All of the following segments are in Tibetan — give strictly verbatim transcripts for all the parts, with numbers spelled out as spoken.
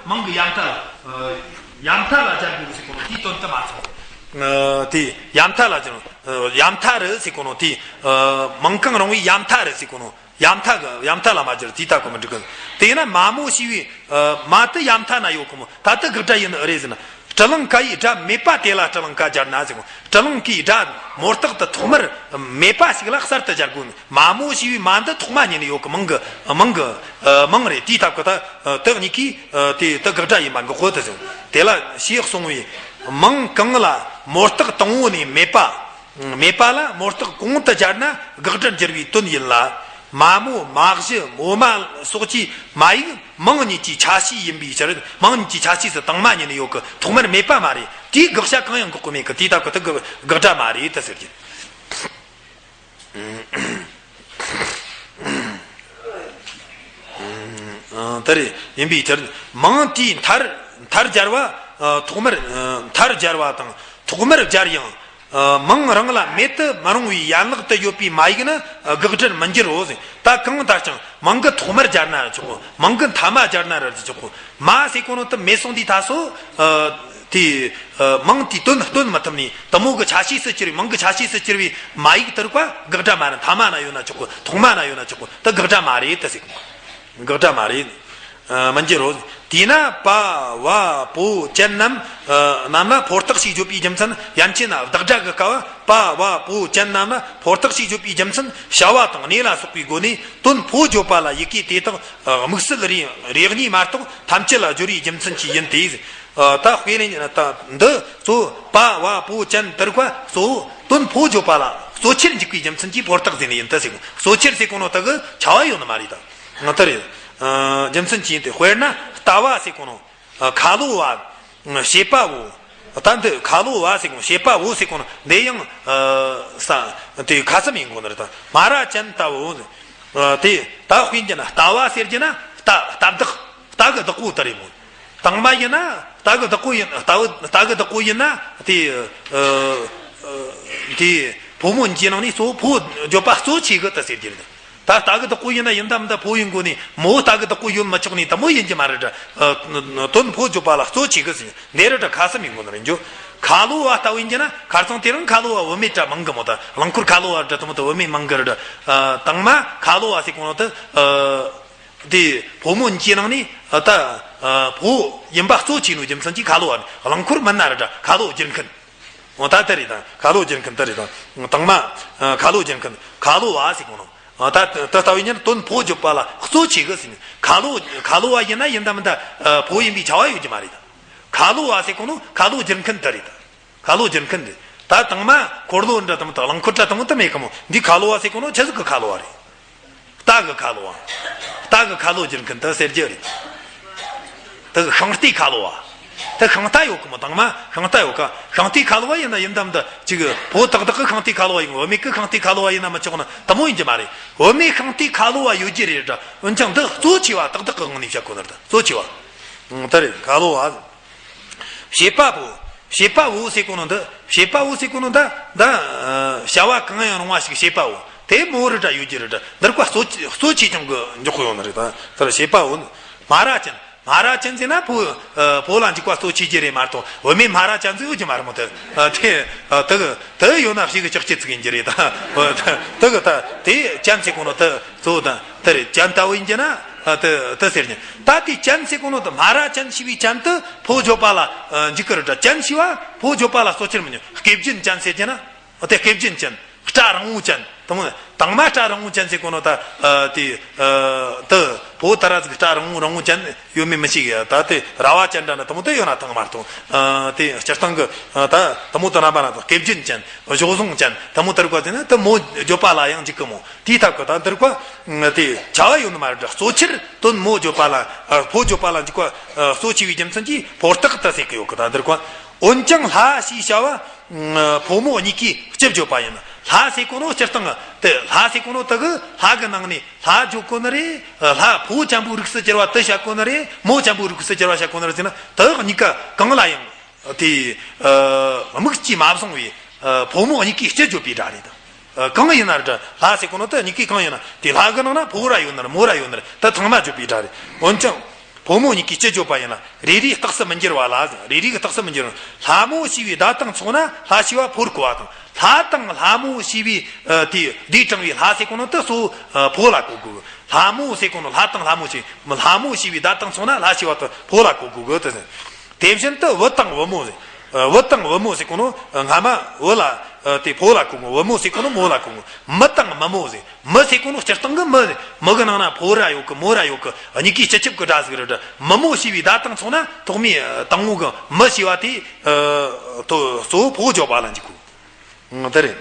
མིང་གི་ཡ་མཐའ་ལ། ཡ་མཐའ་ལ་སྦྱར་དགོས་ཟེར་གོ་ནོ་དེའི་དོན་དུ་མ་སོང་། དེ་ཡ་མཐའ་ལ་སྦྱར། ཡ་མཐའ་རུ་ཟེར་གོ་ནོ་དེ། མིང་གང་རུང་བའི་ཡ་མཐའ་རུ་ཟེར་གོ་ནོ། ཡ་མཐའ་གི་ཡ་མཐའ་ལ་མ་སྦྱར་དེའི་ཐབས་གོ་མི་འགྲིག་གི། དེ་ཡིན་ན་མ་མོ་ཞེས་པའི་མ་དེ་ཡ་མཐའ་ན་ཡོད་གི་མོ། ད་དེ་དགག་སྒྲ་ཡིན་ཨེ་རེད་ཟེར་ན། སྤྲུལ་ལུང་ཀ་ཡི་སྒྲ་མེད་པ་དེ་ལ་སྤྲུལ་ལུང་ཀ་སྦྱར་ན་ཟེར་གོ། སྤྲུལ་ལུང་གི་སྒྲ་མོ་རྟགས་དེ་ཐོག་མར་མེད་པ་ཞིག་ལ་གསར་དུ་སྦྱར་དགོས། མ་མོ་ཞེས་པའི་མ་འདི་ཐོག་མ་ཉིད་ནས་ཡོད་གི་མིང་གི་མིང་གི་མིང་རེད། དེའི་ཐབས་གི་ད་དེ་གཉིས་ཀྱིས་དེ་དེ་དགག་སྒྲ་ཡིན་པ་འགོག་གོ་དེ་ཟེར། དེ་ལ་ཞེས་གསུངས་པས། མིང་གང་ལ་མོ་རྟགས་དང་པོ་ནས་མེད་པ། མེད་པ་ལ་མོ་རྟགས་གོང་དུ་སྦྱར་ན་དགག་སྒྲར་འགྱུར་བའི་དོན་ཡིན་ལ། མ་མོ་མ་གཞི་མོ་མ་སོགས་ཀྱི་མ་ཡིག་མིང་གཉིས་ཀྱི་ཆ་ཤས་ཡིན་པའི་ཕྱིར། མིང་གཉིས་ཀྱི་ཆ་ཤས་སུ་དང་མ་ཉིད་ནས་ཡོད་ཀི། ཐོག་མར་མེད་པ་མ་རེད། དེའི་དགག་བྱ་གང་ཡང་འགོག་གི་མེད་ཀི། དེའི་སྟབས་ཀི་དེ་གི་དགག་སྒྲ་མ་རེད་དེ་ཟེར་གི། ཨང་། དེ་རེད། ཡིན་པའི་ཕྱིར། མིང་དེའི་མཐར་མཐར་སྦྱར་བ། ཐོག་མར་མཐར་སྦྱར་བ་དང་ཐོག་མར་སྦྱར་ཡང་། མིང་རང་ལ་མེད་དུ་མི་རུང་བའི་ཡན་ལག་ཏུ་ཡོད་པའི་མ་ཡིག་ནི་དགག་སྒྲར་མི་འགྱུར་རོ་ཟེར། ད་གང་ལྟར་ཀྱང་མིང་གི་ཐོག་མར་སྦྱར་ན་ར་ཆོག་གོ། མིང་གི་མཐའ་མ་སྦྱར་ན་ར་ཆོག་གོ། མ་ཟེར་གོ་ནོ་དེ་མེད་སོང་དུས་ད་སོ། དེ། མིང་དེའི་དོན་སྟོན་མི་ཐུབ་ནས་དེ་མོ་གི་ཆ་ཤས་སུ་གྱུར་བའི་མིང་གི་ཆ་ཤས་སུ་གྱུར་བའི་མ་ཡིག་དེ་རིགས་པ་དགག་སྒྲ་མ་རེད། མཐའ་མ་ན་ཡོད་ན་ཆོག་གོ། ཐོག་མ་ན་ཡོད་ན་ཆོག་གོ། དེ་དགག་སྒྲ་མ་རེད་དེ་ཟེར། དགག་སྒྲ་མ་རེད། མི་འགྱུར་རོ། དེས་ན་པ་བ་པོ་ཅན་རྣམས་རྣམས་ལ་ཕོ་རྟགས་ཞེས་བརྗོད་པའི་རྒྱུ་མཚན། ཡན་ཆད་ན་བདག་སྒྲ་གི་སྐབས་པ་བ་པོ་ཅན་རྣམས་ལ་ཕོ་རྟགས་ཞེས་བརྗོད་པའི་རྒྱུ་མཚན། བྱ་བ་དང་གནས་ལ་སོགས་པའི་སྒོ་ནས་དོན་ཕོ་བརྗོད་པ་ལ་ཡི་གེ་དེ་དག་དམིགས་བསལ་རེ་རེ་གཉིས་མ་གཏོགས་ཐམས་ཅད་ལ་སྦྱོར་བའི་རྒྱུ་མཚན་གྱིས་ཡིན་ཏེ། ད་དཔེ་ལེན་ད་འདི་གཙོ་བོ་པ་བ་པོ་ཅན་དེ་རིགས་པ་གཙོ་བོ་དོན་ཕོ་བརྗོད་པ་ལ་གཙོ་ཆེར་འཇུག་པའི་རྒྱུ་མཚན་གྱིས་ཕོ་རྟགས་ཟེར་ནི་ཡིན་ད་ཟེར། གཙོ་ཆེར་ཟེར་གོ་ནོ་དེ་གི་བྱ་བ་ཡོད་ནི་མ་རེད་ད། ང་ལྟར་ཡིན། རྒྱུ་མཚན་གྱིས་ཡིན་ཏེ། དཔེར་ན་ལྟ་བ་ཟེར་གོ་ནོ། ཁ་ལོ་བ། བྱེད་པ་བོ། ད་འདི་ཁ་ལོ་བ་ཟེར་གོ་ནོ། བྱེད་པ་བོ་ཟེར་གོ་ནོ་འདི་ཡང་ས་དེ་ཁ་ཙམ་ཡིན་གོ་ནི་རེད་ད། མ་ར་ཅན་ལྟ་བུ། དེ་ད་དཔེ་འཇོག་ན་ལྟ་བ་ཟེར་གྱི་ན་རྟ་རྟ་བདག་རྟ་གི་བདག་པོ་དེ་རེད་མོད། དང་མ་ཡིན་ན་རྟ་གི་བདག་པོ་ཡིན། རྟ་བུ་རྟ་གི་བདག་པོ་ཡིན་ན་དེ་དེ་ཕོ་མོ་གཉིས་ཀྱི་ནང་ནས་གཙོ་བོ་ཕོ་བརྗོད་པ་གཙོ་ཆེ་གི་ད་ཟེར་གྱི་རེད། ད་རྟ་གི་བདག་པོ་ཡིན་ན་ཡིན་ད་མིན་ད་ཕོ་ཡིན་དགོས་ནས་མོ་རྟ་གི་བདག་པོ་ཡོད་མི་ཆོག་ནས་དེ་མོ་ཡིན་གྱི་མ་རེད་དྲ། དོན་ཕོ་བརྗོད་པ་ལ་གཙོ་ཆེ་གི་ཟེར་འདི་རེད་དྲ། ཁ་ཙམ་ཡིན་དགོས་ནི་རེད་འགྱོ། ཁ་ལོ་བ་ལྟ་བུ་ཡིན་གྱི་ན་ཁར་སང་དེ་རིང་ཁ་ལོ་བ་བུད་མེད་དྲ་མང་གི་མོ། ད་རླངས་འཁོར་ཁ་ལོ་བ་དྲ་དེ་མོ་ད་བུད་མེད་མང་གི་རེད་དྲ། དང་མ་ཁ་ལོ་བ་ཟེར་གོ་ནོ་ད། དེ་ཕོ་མོ་གཉིས་ཀྱི་ནང་ནས་ད་ཕོ་ཡིན་པ་གཙོ་ཆེ་ནོ་རྒྱུ་མཚན་གྱིས་ཁ་ལོ་བ་ནི། རླངས་འཁོར་མིན་ན་རེད་དྲ། ཁ་ལོ་བསྒྱུར་མཁན། འོ་ད་དེ་རེད་ད། ཁ་ལོ་བསྒྱུར་མཁན་དེ་རེད་ད། དང་མ་ཁ་ལོ་བསྒྱུར་མཁན་ཁ་ལོ་བ་ཟེར་གོ་ནོ། ད་ད་ལྟ་བུ་ཡིན་ན་དོན་ཕོ་བརྗོད་པ་ལ་གཙོ་ཆེ་གི་ཟེར་ནས། ཁ་ལོ་ཁ་ལོ་བ་ཡིན་ན་ཡིན་ད་མིན་ད་ཕོ་ཡིན་པའི་བྱ་བ་ཡོད་ཀྱི་མ་རེད་ད། ཁ་ལོ་བ་ཟེར་གོ་ནོ་ཁ་ལོ་བསྒྱུར་མཁན་དེ་རེད་ད། ཁ་ལོ་བསྒྱུར་མཁན་དེ། ད་དང་མ་འཁོར་ལོ་འདྲ་དང་དང་རླངས་འཁོར་འདྲ་དང་དེ་མེད་གི་མོ། འདི་ཁ་ལོ་བ་ཟེར་གོ་ནོ་ཆི་ཟིག་གི་ཁ་ལོ་བ་རེད། རྟ་གི་ཁ་ལོ་བ། རྟ་གི་ཁ་ལོ་བསྒྱུར་མཁན་དེ་ཟེར་རྒྱུ་རེད། དེ་གི་ཤིང་རྟའི་ཁ་ལོ་བ། དེ་ཤིང་རྟ་ཡོད་གི་མོ། དང་མ་ཤིང་རྟ་ཡོད་ཀ། ཤིང་རྟའི་ཁ་ལོ་བ་ཡིན་ན་ཡིན་ད་མིན་ད་ཅིག་ཕོ་ཏག་ཏག་གི་ཤིང་རྟའི་ཁ་ལོ་བ་ཡིན། བུད་མེད་གི་ཤིང་རྟའི་ཁ་ལོ་བ་ཡིན་ན་མི་ཆོག་ན་དེ་མོ་ཡིན་གྱི་མ་རེད། བུད་མེད་ཤིང་རྟའི་ཁ་ལོ་བ་ཡོད་རྒྱུ་རེད་དྲ། འོན་ཀྱང་འདི་གཙོ་ཆེ་བ་ཏག་ཏག་གི་ངང་ནས་བཤད་གོ་ནི་རེད་ད། གཙོ་ཆེ་བ། དེ་རེད། ཁ་ལོ་བ། བྱེད་པ་བོ། བྱེད་པ་བོ་ཟེར་གོ་ནོ་འདི། བྱེད་པ་བོ་ཟེར་གོ་ནོ་འདི། འདི། བྱ་བ་གང་ཡང་རུང་བ་ཞིག་བྱེད་པ་བོ། དེ་མོ་རེད་དྲ་ཡོད་རྒྱུ་རེད་དྲ། འདིར་ཀ་གཙོ་གཙོ་ཆེ་ཆུང་གི་འཇོག་གི་ཡོད་ནི་རེད་ད། དེར་བྱེད་པ་བོ། མ་ར་ཅན། མ་ར་ཅན་ཟེར་ན་ཕོ། ཕོ་ལ་འཇུག་པ་གཙོ་ཆེ་རྒྱུ་རེད་མ་གཏོགས་བུད་མེད་མ་ར་ཅན་ཟེར་ཡོད་རྒྱུ་མ་རེད་མོ། དེ། དེ། དེ་གི་དེ་ཡོད་ན་ཞིག་གི་ལྕགས་ཀྱི་ཚིག་ཡིན་རྒྱུ་རེད་ད། དེ་གི་ད་དེ་ཅན་ཟེར་གོ་ནོ་དེ། གཙོ་བོ་དང་དེ་རེད། ཅན་ལྟ་བུ་ཡིན་གྱི་ན་དེ་དེ་ཟེར་ཉིན། ད་དེ་ཅན་ཟེར་གོ་ནོ་དེ་མ་ར་ཅན་ཞེས་པའི་ཅན་དེ་ཕོ་བརྗོད་པ་ལ་འཇུག་གི་རེད་དྲ། ཅན་ཞེས་པ་ཕོ་བརྗོད་པ་ལ་གཙོ་ཆེར་མི་ཉན། སྐེ་རྒྱན་ཅན་ཟེར་གྱི་ན་དེ་སྐེ་རྒྱན་ཅན། སྐྲ་རིང་བོ་ཅན། དེ་མོ་དང་མ་སྐྲ་རིང་བོ་ཅན་ཟེར་གོ་ནོ་ད། དེ་དེ་ཕོ་ད་ར་ཟིག་སྐྲ་རིང་བོ་རིང་བོ་ཅན་ཡོད་མེད་མི་ཤེས་གི། ད་དེ་ར་བ་ཅན་འདྲ་ན་དེ་མོ་དེ་ཡོད་ན་དང་མ་གཏོང་། དེ་སྤྱིར་བཏང་གི་ད་དེ་མོ་དེ་རྣམ་པ་ན་དང་སྐེ་རྒྱན་ཅན། གཞོགས་བཟུང་ཅན། དེ་མོ་དེ་རིགས་པ་དེ་ནི་དེ་མོ་བརྗོད་པ་ལ་ཡང་འཇུག་གི་མོ། དེའི་ཐབས་ཀྱི་ད་འདིར་བ། དེ་བྱ་བ་ཡོད་ནི་མ་རེད་དྲ། གཙོ་ཆེར་དོན་མོ་བརྗོད་པ་ལ། ཕོ་བརྗོད་པ་ལ་འཇུག་པ་གཙོ་ཆེ་བའི་རྒྱུ་མཚན་གྱིས་ཕོ་རྟགས་དེ་ཟེར་གི་ཡོད་གི། ད་འདིར་བ། འོན་ཀྱང་ལྷ་ཞེས་བྱ་བ། ཕོ་མོ་གཉིས་ཀའི་སྤྱི་བརྗོད་པ་ཡིན། ལྷ་ཟེར་གོ་ནོ་སྤྱིར་བཏང་དེ་ལྷ་ཟེར་གོ་ནོ་དེ་གི་ལྷ་གི་ནང་ནས་ལྷ་བརྗོད་གོ་ནི་རེད། ལྷ་ཕོ་ཅན་པོའི་རིགས་སུ་གྱུར་བ་དེ་བཤད་གོ་ནི་རེད། མོ་ཅན་པོའི་རིགས་སུ་གྱུར་བ་བཤད་གོ་ནི་རེད་ཟེར་ན་དེ་གཉིས་ཀ་གང་ལ་ཡང་། དེ། དམིགས་ཀྱིས་མ་བཟུང་བའི། ཕོ་མོ་གཉིས་ཀའི་སྤྱི་བརྗོད་པའི་སྒྲ་རེད་དང་། གང་ཡིན་ན་རེད་དྲ། ལྷ་ཟེར་གོ་ནོ་དེ་གཉིས་ཀའི་གང་ཡིན་ན། དེ་ལྷ་གི་ནང་ན་ཕོ་ར་ཡོད་ན་རེད། མོ་ར་ཡོད་ན་རེད། ད་ཚང་མ་བརྗོད་པའི་སྒྲ་རེད། འོན་ཀྱང་། ཕོ་མོ་གཉིས་ཀའི་སྤྱི་བརྗོད་པ་ཡིན་ལ། རེ་རེའི་རྟགས་སུ་མི་འགྱུར་བ་ལ། རེ་རེའི་རྟགས་སུ་མི་འགྱུར་བ། ལྷ་མོ་ཞེས་པའི་བརྡ་དང་མཚུངས་ན་ལྷ་ཞེས་པ་ཕོ་རུ་གོ་བ་དང་། ལྷ་དང་ལྷ་མོ་ཞེས་པའི་ཨ་དེ་བརྡས་དྲངས་པའི་ལྷ་ཟེར་གོ་ནོ་དེ་གཙོ་བོ་ཨ་ཕོ་ལ་གོ་དགོས། ལྷ་མོ་ཟེར་གོ་ནོ། ལྷ་དང་ལྷ་མོ་ཞེས། ལྷ་མོ་ཞེས་པའི་བརྡ་དང་མཚུངས་ན་ལྷ་ཞེས་པ་དེ་ཕོ་ལ་གོ་དགོས་གི་དེ། དེ་བཞིན་དུ་བུ་དང་བུ་མོ་ཟེར། ཨ་བུ་དང་བུ་མོ་ཟེར་གོ་ནོ་སྔ་མ་བུ་ལ་ཨ་དེ་ཕོ་ལ་གོ་དགོས། བུ་མོ་ཟེར་གོ་ནོ་མོ་ལ་གོ་དགོས། མི་དང་མི་མོ་ཟེར། མི་ཟེར་གོ་ནོ་སྤྱིར་བཏང་གི་མི་ཟེར། མི་གི་ནང་ན་ཕོ་ར་ཡོད་གི་མོ་ར་ཡོད་གི། གཉིས་ཀའི་སྤྱི་ཁྱབ་གི་སྒྲ་ཟིག་རེད། མི་མོ་ཞེས་པའི་བརྡ་དང་མཚུངས་ན་ཐོག་མའི་ཨ་དང་པོ་གི་མི་ཞེས་པ་དེ་ཨ་དོ་གཙོ་བོ་ཕོ་བརྗོད་པ་ལ་འཇུག་གོ། ཨང་། དེ་རེད།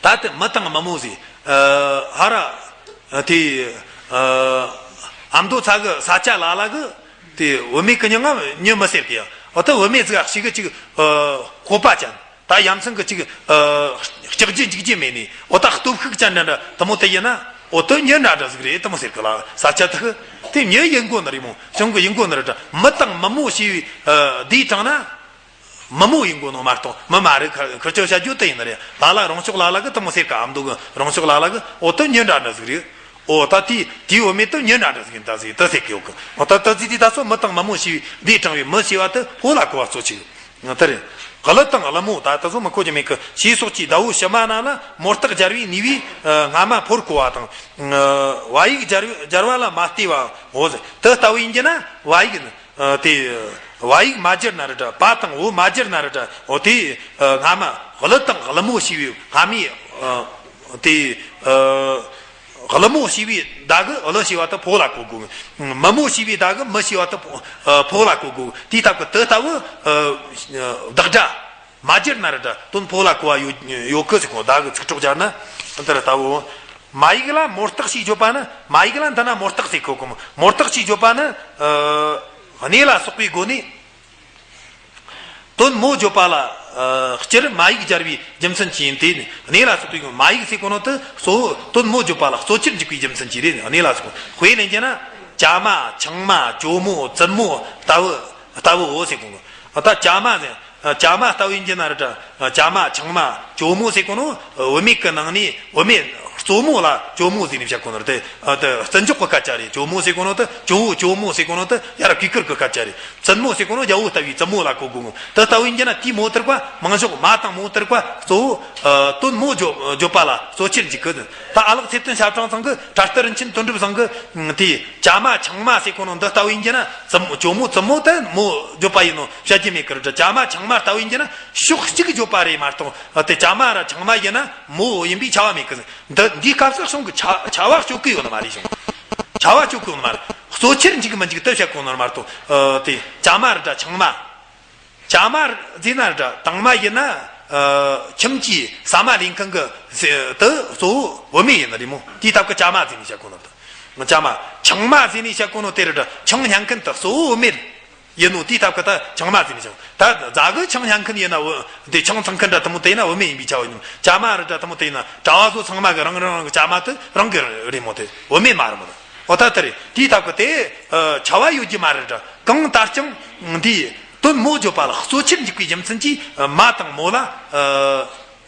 ད་དེ་མི་དང་མི་མོ་ཟེར། ཨ་ཧ་ར་ཨ་དེ་ཨ་ཨ་མདོ་ཚ་གི་ས་ཆ་ལ་ལ་གི་དེ་བུད་མེད་གི་མྱིང་ང་མྱི་མི་ཟེར་གི་ཡ། འོ་ད་བུད་མེད་ཟིག་ཞིག་གི་ཅིག་ཨ་ཁོག་པ་ཅན། ད་ཡ་མཚན་གི་ཅིག་ཨ་སྐྲག་རྒྱུ་འཇིགས་རྒྱུ་མེད་ནི། འོ་ད་སྟོབས་ཤུགས་ཅན་འདྲ་འདྲ་དེ་མོ་དེ་ཡིན་ན། འོ་དེ་མྱི་འདྲ་འདྲ་ཟིག་རེད་དེ་མོ་ཟེར་གི་ལ། ས་ཆ་དེ་དེ་མྱི་ཡིན་དགོས་ནི་རེད་མོ། ཅུང་གི་ཡིན་དགོས་ནི་རེད་དྲ། མི་དང་མི་མོ་ཞེས་པའི་ཨ་བརྡས་དྲངས་ན། མི་མོ་ཡིན་དགོས་ནོ་མ་གཏོགས་མི་མ་རེད། ཁ་ཁིར་ཆོ་བྱ་རྒྱུ་དེ་ཡིན་ནི་རེད། ལ་ལ་རང་ཕྱོགས་ལ་ལ་གི་དེ་མོ་ཟེར་གི། ཨ་མདོ་གི་རང་ཕྱོགས་ལ་ལ་གི། འོ་དེ་མྱི་འདྲ་འདྲ་ཟིག་རེད། འོ་ད་དེ་དེའི་བུད་མེད་དེ་མྱི་འདྲ་འདྲ་ཟིག་ཡིན་ད་ཟིག་དེ་ཟེར་གི་ཡོད་གི། འོ་ད་དེ་ཟིག་དེ་ད་སོ་མི་དང་མི་མོ་ཞེས་པའི་བརྡས་དྲངས་པའི་མི་ཞེས་པ་དེ་ཕོ་ལ་གོ་བ་གཙོ་ཆེ་གི། དེ་རེད། ཀླུ་དང་ཀླུ་མོ། ད་ད་སོ་མི་གོ་རྒྱུ་མེད་གི། ཞེས་སོགས་ཀྱིས་ཟླ་བོ་ཕྱི་མ་རྣམས་ལ་མོ་རྟགས་སྦྱར་བའི་ནུས་པས་ཨ་སྔ་མ་ཕོར་གོ་བ་དང་། ཨ་བ་ཡིག་སྦྱར་སྦྱར་བ་ལ་མ་ལྟོས་པའོ་ཟེར། དེ་ལྟ་བུ་ཡིན་གྱི་ན་བ་ཡིག་ནི། ཨ་དེ་བ་ཡིག་མ་སྦྱར་ན་རེ་འདྲ། པ་དང་བོ་མ་སྦྱར་ན་རེ་འདྲ། འོ་དེ་ཨ་སྔ་མ་ཀླུ་དང་ཀླུ་མོ་ཞེས་པའི་སྔ་མའི་ཨ་དེ་ཨ་ཀླུ་མོ་ཞེས་པའི་བརྡ་གི་ཀླུ་ཞེས་པ་དེ་ཕོ་ལ་གོ་དགོས། མི་མོ་ཞེས་པའི་བརྡ་གི་མི་ཞེས་པ་དེ་ཕོ་ཨ་ཕོ་ལ་གོ་དགོས། དེའི་སྟབས་ཀྱིས་དེ་ལྟ་བུ་ཨ་བདག་སྒྲ་མ་སྦྱར་ན་རེ་འདྲ། དོན་ཕོ་ལ་གོ་བ་ཡོད་ཡོད་གི་ཟེར་གོ། བརྡ་གི་ཚིག་གྲོགས་སྦྱར་ན་འདི་ལྟ་བུ། མ་ཡིག་ལ་མོ་རྟགས་ཞེས་བརྗོད་པ་ནི། མ་ཡིག་ལ་འདི་ན་མོ་རྟགས་ཟེར་གོ་གོ། མོ་རྟགས་ཞེས་བརྗོད་པ་ནི་ཨ་གནས་ལ་སོགས་པའི་སྒོ་ནས། དོན་མོ་བརྗོད་པ་ལ་ཨ་སྤྱིར་མ་ཡིག་སྦྱར་བའི་རྒྱུ་མཚན་གྱིས་ཡིན་ཏེ། གནས་ལ་སོགས་པའི་སྒོ་ནས། མ་ཡིག་ཟེར་གོ་ནོ་དེ་གཙོ་བོ་དོན་མོ་བརྗོད་པ་ལ་གཙོ་ཆེར་འཇུག་པའི་རྒྱུ་མཚན་གྱིས་རེད། གནས་ལ་སོགས། དཔེ་ལེན་རྒྱུ་ན། ཅ་མ། ཆང་མ། ཇོ་མོ། བཙུན་མོ་ལྟ་བུ་ལྟ་བུའོ་ཟེར་གོ་ནོ། ད་ཅ་མ་ཟེར། ཨ་ཅ་མ་ལྟ་བུ་ཡིན་གྱི་ན་རེ་འདྲ། ཨ་ཅ་མ། ཆང་མ། ཇོ་མོ་ཟེར་གོ་ནོ། ཨ་བུད་མེད་ཀྱི་ནང་ནས་བུད་མེད་གཙོ་མོ་ལ་ཇོ་མོ་ཟེར་ནས་བཤད་གོ་ནོ་རེད། ཨ་དེ་བརྩི་འཇོག་གི་སྐད་ཆ་རེད། ཇོ་མོ་ཟེར་གོ་ནོ་དེ་ཇོ་བོ་ཇོ་མོ་ཟེར་གོ་ནོ་དེ་ཡར་གུས་བཀུར་གི་སྐད་ཆ་རེད། བཙུན་མོ་ཟེར་གོ་ནོ་རྒྱལ་བོ་ལྟ་བུའི་བཙུན་མོ་ལ་གོ་དགོས་གོ། དེ་ལྟ་བུ་ཡིན་གྱི་ན་དེའི་མོ་དེ་རིགས་པ་མང་ཤོས། མ་དང་མོ་དེ་རིགས་པ་གཙོ་བོ་ཨ་དོན་མོ་བརྗོད་བརྗོད་པ་ལ་གཙོ་ཆེར་འཇུག་གི། ད་ཨ་ལགས་ཚེ་བརྟན་ཞབས་དྲུང་ཚང་གི། བྲག་སྟོད་རིན་ཆེན་དོན་གྲུབ་ཚང་གི་དེ། ཅ་མ་ཆང་མ་ཟེར་གོ་ནོ་འདི་ལྟ་བུ་ཡིན་གྱི་ན། བཙུན་མོ་ཇོ་མོ་བཙུན་མོ་དེ་མོ་བརྗོད་པ་ཡིན་ནོ་བཤད་རྒྱུ་མེད་ཀི་རེད། ཅ་མ་ཆང་མ་ལྟ་བུ་ཡིན་གྱི་ན་ཕྱོགས་གཅིག་བརྗོད་པ་རེད་མ་གཏོགས། དེ་ཅ་མ་ར་ཆང་མ་ཡིན་ན་མོ་ཡིན་པའི་ཆ་བ་མེད་ཀི། འདི་འདིའི་སྐབས་སུ་གཞུང་གི་ཆ་ཆ་བ་གཅོད་ཀི་ཡོད་ནི་མ་རེད། གཞུང་ཆ་བ་གཅོད་ཀི་ཡོད་ནི་མ་རེད། གཙོ་ཆེར་འཇུག་གི་མི་འཇུག་དེ་བཤད་གོ་ནོ་མ་གཏོགས། དེ་ཅ་མ་ར་འདྲ་ཆང་མ། ཅ་མ་ཟེར་ན་ར་འདྲ། དང་མ་ཡིན་ན་ཨ་ཁྱིམ་གྱི་ཟ་མ་ལེན་མཁན་གི་ཟེ་དེ་གཙོ་བོ་བུད་མེད་ཡིན་ནི་རེད་མོ། དེའི་སྟབས་ཀྱིས་ཅ་མ་ཟེར་ནས་བཤད་གོ་ནོ་དེ། ཅ་མ། ཆང་མ་ཟེར་ནས་བཤད་གོ་ནོ་དེ་ར་འདྲ། ཆང་ཉན་མཁན་དེ་གཙོ་བོ་བུད་མེད་ཡིན་ནོ། དེའི་སྟབས་ཀྱིས་ད་ཆང་མ་ཟེར་ནས་བཤད། ད་རྫ་གི་ཆང་ཉན་མཁན་ཡིན་ན་བུ་དེ། ཆང་འཚང་མཁན་འདྲ་དེ་མོ་དེ་ཡིན་ན་བུད་མེད་ཡིན་པའི་ཆ་བ་ཡིན་ནོ། ཅ་མ་ར་འདྲ་དེ་མོ་དེ་ཡིན་ན། གྲྭ་བ་ཚོ་ཚང་མ་གི་རང་རང་རང་གི་ཅ་མ་དེ་རང་གི་རེད་མོ། དེ་བུད་མེད་མ་རེད་མོ། དེ་འོ་ད་དེ་རེད། དེའི་སྟབས་ཀྱིས་དེ་ཨ་ཆ་བ་ཡོད་རྒྱུ་མ་རེད་འདྲ། གང་ལྟར་ཀྱང་འདིའི་དོན་མོ་བརྗོད་པ་ལ་གཙོ་ཆེར་འཇུག་པའི་རྒྱུ་མཚན་གྱིས་མ་དང་མོ་ལ་ཨ་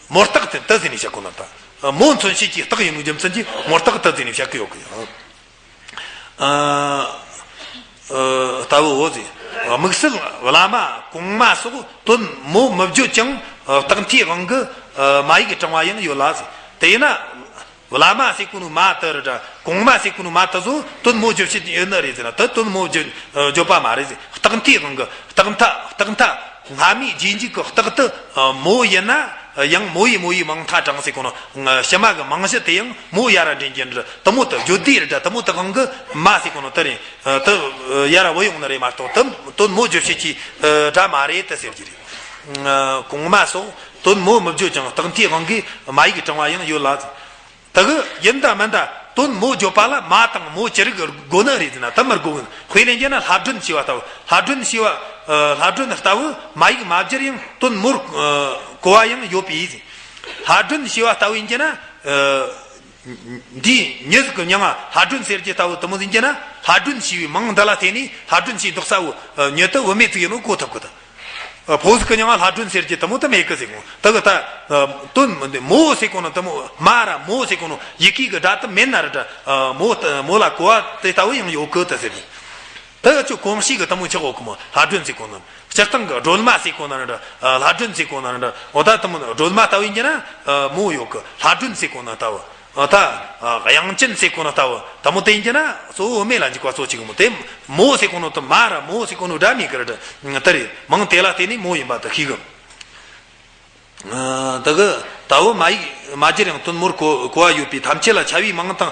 མོ་རྟགས་དེ་དེ་ཟེར་ནས་བཤད་གོ་ནོ་དང་། མོ་མཚོན་བྱེད་ཀྱི་རྟགས་ཡིན་ནོ་རྒྱུ་མཚན་གྱིས་མོ་རྟགས་དེ་ཟེར་ནས་བཤད་ཀྱི་ཡོད་གི། ཨ་ཨ་ལྟ་བུའོ་ཟེར། དམིགས་བསལ་བླ་མ་གོང་མ་སོགས་དོན་མོ་མི་བརྗོད་ཀྱང་རྟགས་མཐའི་དབང་གིས་མ་ཡིག་དྲངས་པ་ཡང་ཡོད་ལ་ཟེར། དེས་ན། བླ་མ་ཟེར་གོ་ནོ་མ་དེ་ར་འདྲ། གོང་མ་ཟེར་གོ་ནོ་མ་དེ་ཚོ་དོན་མོ་བརྗོད་བྱེད་ཡོད་ནི་རེད་ཟེར་ན། དེ་དོན་མོ་བརྗོད་བརྗོད་པ་མ་རེད་ཟེར། རྟགས་མཐའི་དབང་གི་རྟགས་མཐའ། རྟགས་མཐའ། སྔ་མའི་རྗེས་འཇུག་གི་རྟགས་དེ་མོ་ཡིན་ན་ཡང་མོ་ཡི་མོ་ཡི་མིང་མཐའ་དྲངས་ཟེར་གོ་ནོ། ཕྱི་མ་གི་མིང་གཞི་དེ་ཡང་མོ་ཡར་འདྲེན་རྒྱུ་འདྲ། དེ་མོ་དེ་བརྗོད་བདེ་ར་འདྲ། དེ་མོ་དེ་དབང་གིས་མ་ཟེར་གོ་ནོ་དེ་རེད། དེ་ཡར་བུད་ཡོང་ནི་རེད་མ་གཏོགས། དེ་དོན་མོ་བརྗོད་བྱེད་ཀྱི་སྒྲ་མ་རེད་དེ་ཟེར་རྒྱུ་རེད། གོང་མ་སོགས་དོན་མོ་མི་བརྗོད་ཀྱང་རྟགས་མཐའི་དབང་གིས་མ་ཡིག་དྲངས་པ་ཡང་ཡོད་ལ། དེ་གི་ཡིན་ད་མིན་ད་དོན་མོ་བརྗོད་པ་ལ་མ་དང་མོ་ཅི་རིགས་དགོས་ནི་རེད་ཟེར་ན། དེ་མི་དགོས་གི། དཔེ་ལེན་རྒྱུ་ན་ལྷ་སྒྲོན་ཞེས་པ་ལྟ་བུ། ལྷ་སྒྲོན་ཞེས་པ་ཨ་ལྷ་སྒྲོན་ལྟ་བུ་མ་ཡིག་མ་སྦྱར་ཡང་དོན་མོར་ཨ་གོ་བ་ཡང་ཡོད་པས་ཟེར། ལྷ་སྒྲོན་ཞེས་པ་ལྟ་བུ་ཡིན་རྒྱུ་ན་ཨ་འདིའི་མྱི་ཟིག་གི་མྱིང་ང་ལྷ་སྒྲོན་ཟེར་རྒྱུ་ལྟ་བུ་དེ་མོ་ཟིག་ཡིན་རྒྱུ་ན། ལྷ་སྒྲོན་ཞེས་པའི་མིང་འདི་ལ་བརྟེན་ནས་ལྷ་སྒྲོན་ཞེས་འདོགས་ས་བོ་ཨ་མྱི་དེ་བུད་མེད་ཅིག་ཡིན་ནོ་གོ་ཐུབ་གི། ད། ཕོ་ཟིག་གི་མྱིང་ང་ལྷ་སྒྲོན་ཟེར་རྒྱུ་དེ་མོ་དེ་མེད་གི་ཟེར་གོ། ད་གི་ད་དོན་མོ་ཟེར་གོ་ནོ་དེ་མོ་མ་ར་མོ་ཟེར་གོ་ནོ་ཡི་གེ་གི་སྒྲ་དེ་མེད་ན་ར་འདྲ། མོ་མོ་ལ་གོ་བ་དེ་ལྟ་བུ་ཡང་ཡོད་གི་དེ་ཟེར་གི། ད་ཅོ་གོམས་གཤིས་གི་དེ་མོ་ཆགས་འོ་གི་མོ། ལྷ་སྒྲོན་ཟེར་གོ་ནི། སྤྱིར་བཏང་གི་སྒྲོལ་མ་ཟེར་གོ་ན་ར་འདྲ། ལྷ་སྒྲོན་ཟེར་གོ་ན་ར་འདྲ། འོ་ད་དེ་མོ་སྒྲོལ་མ་ལྟ་བུ་ཡིན་གྱི་ན་མོ་ཡོད་གི། ལྷ་སྒྲོན་ཟེར་གོ་ན་ལྟ་བུ། ད་དབྱངས་ཅན་ཟེར་གོ་ན་ལྟ་བུ། དེ་མོ་དེ་ཡིན་གྱི་ན་གཙོ་བོ་མེ་ལ་འཇུག་པ་གཙོ་ཆེ་གི་མོ། དེ་མོ་ཟེར་གོ་ནོ་དེ་མ་ར་མོ་ཟེར་གོ་ནོ་སྒྲ་མེད་གི་ར་འདྲ། དེ་རེད། མིང་དེ་ལ་བརྟེན་ནས་མོ་ཡིན་པ་དེ་ཤེས་གི། ད་གི་ད་བུ་མ་ཡིག་མ་བསྒྱུར་ཡང་དོན་མོར་གོ་གོ་བ་ཡོད་པས། ཐམས་ཅད་ལ་ཁྱབ་པའི་མིང་དང་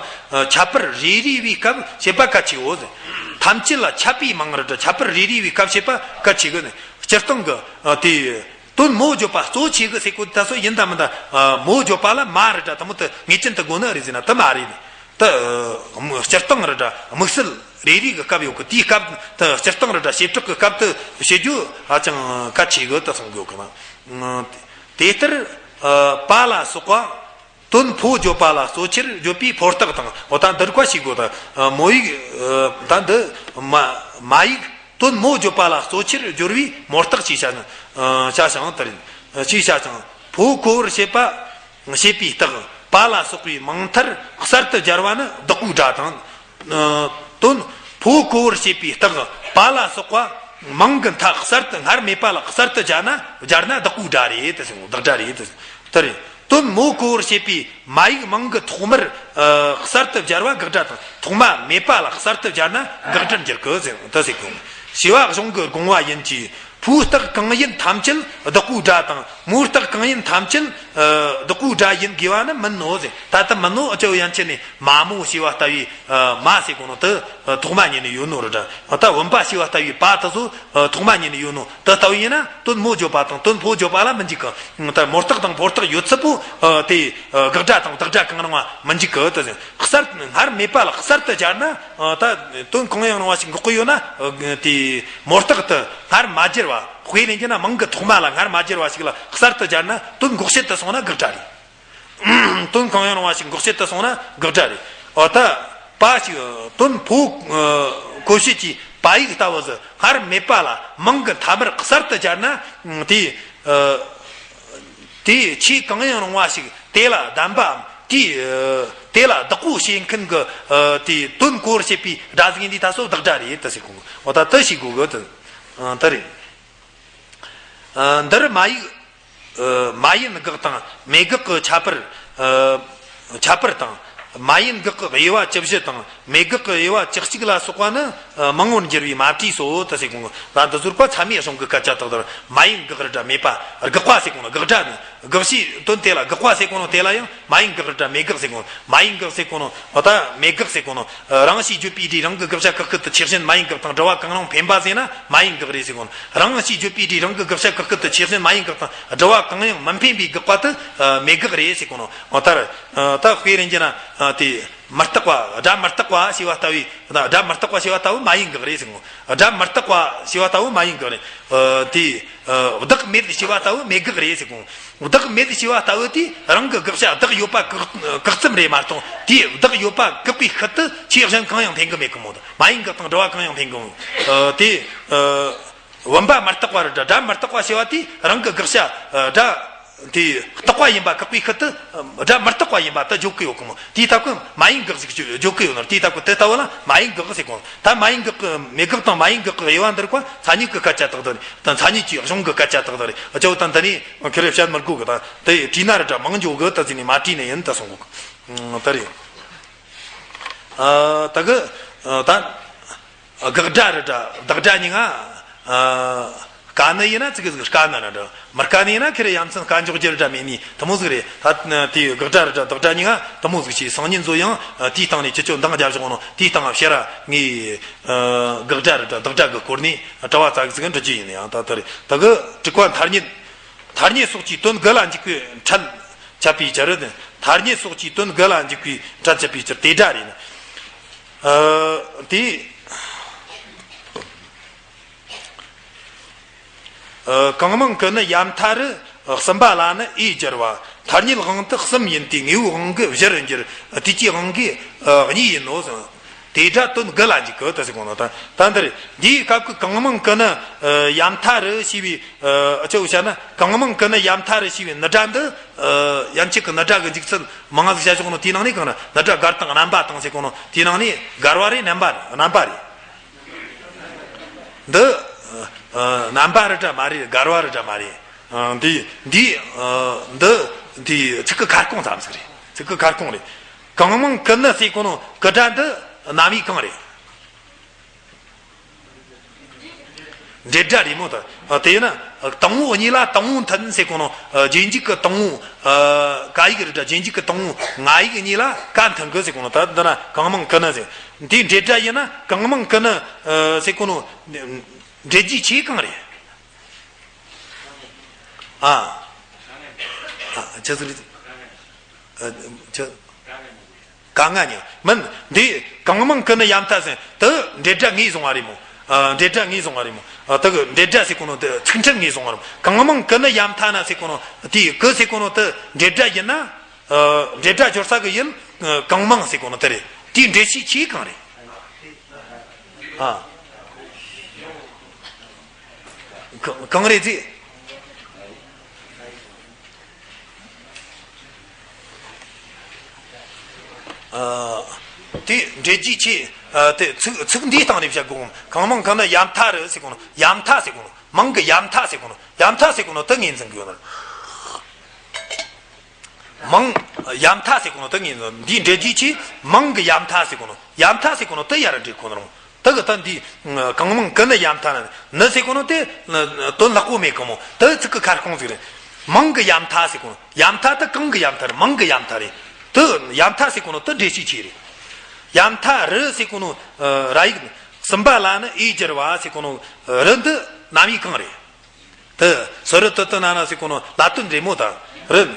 ཁྱད་པར་རེ་རེ་བའི་སྐབས་བྱེད་པ་གལ་ཆེའོ་ཟེར། ཐམས་ཅད་ལ་ཁྱབ་པའི་མིང་ར་འདྲ། ཁྱད་པར་རེ་རེ་བའི་སྐབས་བྱེད་པ་གལ་ཆེ་གི་ནི། སྤྱིར་བཏང་གི་དེ་དོན་མོ་བརྗོད་པ་གཙོ་ཆེ་གི་ཟེར་གོ་ད་སོ་ཡིན་ད་མིན་ད། མོ་བརྗོད་པ་ལ་མ་ར་འདྲ་དེ་མོ་དེ་ངེས་ཅན་དུ་དགོས་ནི་རེད་ཟེར་ན་དེ་མ་རེད། ད་སྤྱིར་བཏང་ར་འདྲ་དམིགས་བསལ་རེ་རེ་གི་སྐབས་ཡོད་གི། དེའི་སྐབས་དེ་སྤྱིར་བཏང་ར་འདྲ་བྱེ་བྲག་གི་སྐབས་དེ་བྱེད་རྒྱུ་ཧ་ཅང་གལ་ཆེ་གི་དེ་གསུང་གི་ཡོད་གི་ན། དེ་ལྟར་པ་ལ་སོགས་པ་དོན་ཕོ་བརྗོད་པ་ལ་གཙོ་ཆེར་བརྗོད་པའི་ཕོ་རྟགས་དང་། འོ་ད་འདིར་བཀའ་ཞིག་གོ་ད་མོ་ཡིག་ད་འདི་མ་མ་ཡིག་དོན་མོ་བརྗོད་པ་ལ་གཙོ་ཆེར་སྦྱོར་བའི་མོ་རྟགས་ཅེས་བྱ་ཞིང་། བྱ་ཞིང་དེར་ཅེས་བྱ་ཞིང་། ཕོ་གོ་བར་བྱེད་པ་བྱེད་པའི་རྟགས་པ་ལ་སོགས་པའི་མིང་མཐར་གསར་དུ་སྦྱར་བ་ནི་བདག་པོའི་སྒྲ་དང་། དོན་ཕོ་གོ་བར་བྱེད་པའི་རྟགས་པ་ལ་སོགས་པ་མིང་གི་མཐའ་གསར་དུ་སྔར་མེད་པ་ལ་གསར་དུ་སྦྱར་ན་སྦྱར་ན་བདག་པོའི་སྒྲ་རེད་དེ་ཟེར། བདག་སྒྲ་རེད་དེ་ཟེར། དེར་དོན་མོ་གོ་བར་བྱེད་པའི་མ་ཡིག་མིང་གི་ཐོག་མར་གསར་དུ་སྦྱར་བ་དགག་སྒྲ་དང་། ཐོག་མ་མེད་པ་ལ་གསར་དུ་སྦྱར་ན་དགག་སྒྲར་འགྱུར་གི་ཟེར་དེ་ཟེར་གོ། བྱེ་བ་གཞུང་གི་དགོངས་པ་ཡིན་གྱི། ཕོའི་རྟགས་གང་ཡིན་ཐམས་ཅད་བདག་པོའི་སྒྲ་དང་། མོའི་རྟགས་གང་ཡིན་ཐམས་ཅད་ཨ་བདག་པོའི་སྒྲ་ཡིན་དགོས་པ་ནི་མིན་ནོ་ཟེར། ད་ལྟ་མིན་ནོ། ཨ་ཅོ་ཡན་ཆད་ནས་མ་མོ་ཞེས་པ་ལྟ་བུའི་ཨ་མ་ཟེར་གོ་ནོ་དེ་ཨ་ཐོག་མ་ཉིད་ནས་ཡོད་ནོ་རེད་དྲ། ད་བུམ་པ་ཞེས་པ་ལྟ་བུའི་པ་དེ་ཚོ་ཨ་ཐོག་མ་ཉིད་ནས་ཡོད་ནོ་དེ་ལྟ་བུ་ཡིན་ན་དོན་མོ་བརྗོད་པ་དང་དོན་ཕོ་བརྗོད་པ་ལ་མི་འཇུག་གི། ད་མོ་རྟགས་དང་ཕོ་རྟགས་ཡོད་ཚད་པོ་ཨ་དེ་ཨ་དགག་སྒྲ་དང་བདག་སྒྲ་གང་རུང་བ་མི་འཇུག་གི། དེ་གསར་སྔར་མེད་པ་ལ་གསར་དུ་སྦྱར་ན། ཨ་ད་དོན་གང་ཡང་རུང་བ་ཞིག་འགོག་གི་ཡོད་ན། ཨ་དེ་མོ་རྟགས་དེ་སྔར་མ་སྦྱར་བ། དཔེ་ལེན་རྒྱུ་ན་མིང་གི་ཐོག་མ་ལ་སྔར་མ་སྦྱར་བ་ཞིག་ལ་གསར་དུ་སྦྱར་ན་དོན་འགོག་བྱེད་དུ་སོང་ན་དགག་སྒྲ་རེད། དོན་གང་ཡང་རུང་བ་ཞིག་འགོག་བྱེད་དུ་སོང་ན་དགག་སྒྲ་རེད། འོ་ད་པ་ཞིག་དོན་ཕོ་གོ་བྱེད་ཀྱི་པ་ཡིག་ལྟ་བུ་ཟིག་སྔར་མེད་པ་ལ་མིང་གི་མཐའ་མར་གསར་དུ་སྦྱར་ན་དེ་དེ་ཆོས་གང་ཡང་རུང་བ་ཞིག་དེ་ལ་གདམས་པའམ་དེ་དེ་ལ་བདག་པོ་བྱེད་མཁན་གྱི་དེ་དོན་གོ་བར་བྱེད་པའི་སྒྲ་ཟིག་ཡིན་དུས་ད་སོ་བདག་སྒྲ་རེད་དེ་ཟེར་གོ། འོ་ད་དེ་ཞིག་གོ་གི་དེ་དེ་རེད། འདིར་མ་ཡིག་མ་ཡིན་དགག་དང་མེད་དགག་གི་ཁྱད་པར། ཁྱད་པར་དང་། མ་ཡིན་དགག་གི་དབྱེ་བ་བཅུ་བཞི་དང་མེད་དགག་གི་དབྱེ་བ་བཅུ་གཅིག་ལ་སོགས་པ་ནི་མང་བོར་འགྱུར་བས་མ་བྲིས་སོ་དེ་ཟེར་གོ། ད་འདི་ཟུར་པ་ཚད་མའི་གཞུང་གི་སྐད་ཆ་དག་ལྟར་མ་ཡིན་དགག་ར་འདྲ་མེད་པ། དགག་པ་ཟེར་གོ་ནོ་དགག་སྒྲ་ནི། དགག་བྱའི་དོན་དེ་ལ་དགག་པ་ཟེར་གོ་ནོ་དེ་ལ་ཡང་མ་ཡིན་དགག་ར་འདྲ་མེད་དགག་ཟེར་གོ་ནོ། མ་ཡིན་དགག་ཟེར་གོ་ནོ། འོ་ད་མེད་དགག་ཟེར་གོ་ནོ། རང་ཞེས་བརྗོད་པའི་སྒྲས་རང་གི་དགག་བྱ་བཀག་སྐུལ་དུ་ཆོས་ཅན། མ་ཡིན་དགག་དང་སྒྲུབ་པ་གང་རུང་འཕེན་པ་ཟེར་ན་མ་ཡིན་དགག་རེད་ཟེར་གོ་ནོ། རང་ཞེས་བརྗོད་པའི་སྒྲས་རང་གི་དགག་བྱ་བཀག་སྐུལ་དུ་ཆོས་ཅན། མ་ཡིན་དགག་དང་སྒྲུབ་པ་གང་ཡང་མི་འཕེན་པའི་དགག་པ་དེ་མེད་དགག་རེད་ཟེར་གོ་ནོ། འོ་ད་ད་དཔེ་རེད་རྒྱུ་ན་དེ་མི་རྟག་པ། སྒྲ་མི་རྟག་པ་ཞེས་པ་ལྟ་བུའི། སྒྲ་མི་རྟག་པ་ཞེས་པ་ལྟ་བུ་མ་ཡིན་དགག་རེད་ཟེར་གོ། སྒྲ་མི་རྟག་པ་ཞེས་པ་ལྟ་བུ་མ་ཡིན་དགག་རེད། དེ་བདག་མེད་ཞེས་པ་ལྟ་བུ་མེད་དགག་རེད་ཟེར་གོ། བདག་མེད་ཞེས་པ་ལྟ་བུ་དེ་རང་གི་དགག་བྱ་བདག་ཡོད་པ་བཀག་བཀག་ཙམ་རེད་མ་གཏོགས། དེས་བདག་ཡོད་པ་བཀག་པའི་ཤུལ་དུ་ཆོས་གཞན་གང་ཡང་འཕེན་གི་མེད་གི་མོ། མ་ཡིན་དགག་དང་སྒྲུབ་པ་གང་ཡང་འཕེན་གི་མོ། དེ་བུམ་པ་མི་རྟག་པ་རེད་དྲ། སྒྲ་མི་རྟག་པ་ཞེས་པ་དེ་རང་གི་དགག་བྱ་སྒྲ་དེ་རྟག་པ་ཡིན་པ་བཀག་པའི་ཤུལ་དུ་སྒྲ་མི་རྟག་པ་ཡིན་པ་དེ་བརྗོད་གི་ཡོད་གི་མོ། དེའི་སྟབས་ཀྱིས་མ་ཡིན་དགག་ཟིག་བརྗོད་གི་ཡོད་ནོ། དེའི་སྟབས་ཀྱིས་དེ་ལྟ་བུ་ལ་མ་ཡིན་དགག་ཟེར་གོ། ད་མ་ཡིན་དགག་གི་མེད་དགག་དང་མ་ཡིན་དགག་གི་དབྱེ་བ་འདིར་བཀའ་མཚན་ཉིད་ཀྱི་སྐད་ཆ་དག་དང་། ད་མཚན་ཉིད་ཀྱི་གཞུང་གི་སྐད་ཆ་དག་དང་རེད། ཨ་ཅོ་ད་འདི་ནི་ཁེ་རེ་བཤད་མི་དགོས་གི། ད་དེ་བྲིས་ན་རེད་དྲ་མང་འཇོག་གི། ད་ཟིན་ནས་མ་བྲིས་ནས་ཡིན་ད་གསུང་གི། ད་རེད། ཨ་ད་གི་ད་དགག་སྒྲ་རེད་དྲ་བདག་སྒྲ་གཉིས་ཀ་ཨ་དཀའ་ནི་ཡིན་ན་ཙི་གི་ཟིག་དཀའ་ནི་རེད་དྲ། མི་དཀའ་ནི་ཡིན་ན་ཁེ་རེ་ཡ་མཚན་དཀའ་འཇོག་རྒྱུ་རེད་དྲ་མེད་ནི་དེ་མོ་ཟིག་རེད། ད་དེ་དགག་སྒྲ་རེད་དྲ་བདག་སྒྲ་གཉིས་ཀ་དེ་མོ་ཟིག་བྱས། སང་ཉིན་ཚོ་ཡང་དེའི་སྟེང་ནས་ཁྱེད་ཚོ་འདང་རྒྱབ་བཞག་ནོ། དེའི་སྟེང་བཤད་ར་ངས་དགག་སྒྲ་རེད་དྲ་བདག་སྒྲ་གི་སྐོར་ནས་དྲི་བ་ཙག་ཟིག་འདྲི་རྒྱུ་ཡིན། ཡང་ད་ད་རེད། ད་གི་དྲུག་པ་མཐར་གཉིད། མཐར་གཉིད་སོགས་ཀྱིས་དོན་དགུ་ལ་འཇུག་པའི་ཕྲད་འཆད་པའི་ཕྱིར། མཐར་གཉིད་སོགས་ཀྱིས་དོན་དགུ་ལ་འཇུག་པའི་ཕྲད་འཆད་པའི་ཕྱིར་དེ་སྒྲ་རེད། ཨ་དེ། ཨ་གང་མང་གི་ནི་ཡ་མཐའ་རུ་གསུམ་པ་ལ་ནི་འས་སྦྱར་བ། མཐར་གཉིད་དབང་དུ་གསུམ་ཡིན་ཏེ་དངོས་པོའི་དབང་གིས་བཞི་རུ་འགྱུར། དུས་ཀྱི་དབང་གིས་ཨ་གཉིས་ཡིན་ནོ་ཟེར། དེ་སྒྲ་དོན་དགུ་ལ་འཇུག་གི་དེ་ཟེར་གོ་ནོ། ད་ད་འདིར་འདིའི་སྐབས་ཀྱི་གང་མང་གི་ནི་ཡ་མཐའ་རུ་ཞེས་པའི་ཨ་ཅི་བྱ་ན། གང་མང་གི་ནི་ཡ་མཐའ་རུ་ཞེས་པའི་ནི་སྒྲ་འདི་ཨ་ཡན་ཆད་ཀྱི་ནི་སྒྲ་གི་འཇུག་ཚུལ་མང་ང་ཟིག་བྱ་ཆོག་ནོ། དེའི་ནང་ནས་གང་ན་ནི་སྒྲ་དགར་དང་རྣམ་པ་དང་ཟེར་གོ་ནོ། དེའི་ནང་ནས་དགར་བ་རེད། རྣམ་པ་རྣམ་པ་རེད། འདི་ཨ་རྣམ་པ་རེད་འདྲ་མ་རེད། དགར་བ་རེད་འདྲ་མ་རེད། ཨ་འདི་འདི་ཨ་འདི་འདི་ཚིག་གི་ཁ་སྐོང་ཙམ་ཟིག་རེད། ཚིག་གི་ཁ་སྐོང་རེད། གང་མང་ཀུ་ནུ་ཟེར་གོ་ནོ་ཀུ་སྒྲ་འདི་རྣམ་དབྱེ་གང་རེད། འབྲེལ་སྒྲ་རེད་མོ། ད་དེ་ཡིན་ན་དང་པོ་གཉིས་ལ་དང་པོ་མཐུན་ཟེར་གོ་ནོ། རྗེས་འཇུག་གི་དང་པོ་ཀ་ཡིག་རེད་འདྲ། རྗེས་འཇུག་གི་དང་པོ་ང་ཡིག་གཉིས་ལ་ཀ་མཐུན་གི་ཟེར་གོ་ནོ། ད་འདི་ན་གང་མང་ཀུ་ནུ་ཟེར། འདིའི་འབྲེལ་སྒྲ་ཡིན་ན་གང་མང་ཀུ་ནུ་ཟེར་གོ་ནོ། འབྲེལ་རྒྱུའི་ཆོས་གང་རེད། ཨ། ཨ་ཅི་ཟིག་རེད། ཨ་ཅི། ག་ང་ཉིན་མིན། འདི་གང་མང་ཀུ་ནུ་ཡ་མཐའ་ཟེར་དུ་འབྲེལ་སྒྲ་ངོས་བཟུང་བ་རེད་མོ། ཨ་འབྲེལ་སྒྲ་ངོས་བཟུང་བ་རེད་མོ། ཨ་དུ་གི་འབྲེལ་སྒྲ་ཟེར་གོ་ནོ་དུ་ཚིག་ཕྲད་ངོས་བཟུང་བ་རེད་མོ། གང་མང་ཀུ་ནུ་ཡ་མཐའ་ན་ཟེར་གོ་ནོ། དེའི་ཀུ་ཟེར་གོ་ནོ་དུ་འབྲེལ་སྒྲ་ཡིན་ན། ཨ་འབྲེལ་སྒྲ་སྦྱོར་ས་གི་ཡུལ་གང་མང་ཟེར་གོ་ནོ་དུ་རེད། དེའི་འབྲེལ་བྱའི་ཆོས་གང་རེད། ཨ། གང་གང་རེད་ཟེར། ཨ། དེ་འབྲེལ་རྒྱུའི་ཆོས། ཨ་དེ་ཚིག་ཚིག་འདིའི་སྟེང་ནས་བཤད་དགོས། གང་མང་ཀུ་ནུ་ཡ་མཐའ་རུ་ཟེར་གོ་ནོ། ཡ་མཐའ་ཟེར་གོ་ནོ། མང་གི་ཡ་མཐའ་ཟེར་གོ་ནོ། ཡ་མཐའ་ཟེར་གོ་ནོ་དུ་ངོས་འཛིན་དགོས་ནོ། མང་ཡ་མཐའ་ཟེར་གོ་ནོ་དུ་ངོས་འཛིན། འདིའི་འབྲེལ་རྒྱུའི་ཆོས་མང་གི་ཡ་མཐའ་ཟེར་གོ་ནོ། ཡ་མཐའ་ཟེར་གོ་ནོ་དུ་ཡར་འབྲེལ་གོ་ནོ་རུང་། དེ་གི་ད་འདི་གང་མང་ཀུ་ནུ་ཡ་མཐའ་ན་ནི་ཟེར་གོ་ནོ་དེ་དོན་ལེགས་པོ་མེད་གི་མོ། དེ་ཚིག་གི་ཁ་སྐོང་ཟིག་རེད། མང་གི་ཡ་མཐའ་ཟེར་གོ་ནོ། ཡ་མཐའ་དེ་གང་གི་ཡ་མཐའ་རེད། མང་གི་ཡ་མཐའ་རེད། མང་གི་ཡ་མཐའ་རེད། དེ་ཡ་མཐའ་ཟེར་གོ་ནོ་དེ་འབྲེལ་བྱའི་ཆོས་རེད། ཡ་མཐའ་རུ་ཟེར་གོ་ནོ། ཨ་ར་ཡིག་གསུམ་པ་ལ་ནི་འོས་སྦྱོར་བ་ཟེར་གོ་ནོ། རུ་འདི་རྣམ་དབྱེ་གང་རེད། དེ་སོ་རུ་ཏི་ཏི་ན་ན་ཟེར་གོ་ནོ་ལ་དོན་རེད་མོ། ད་རུ།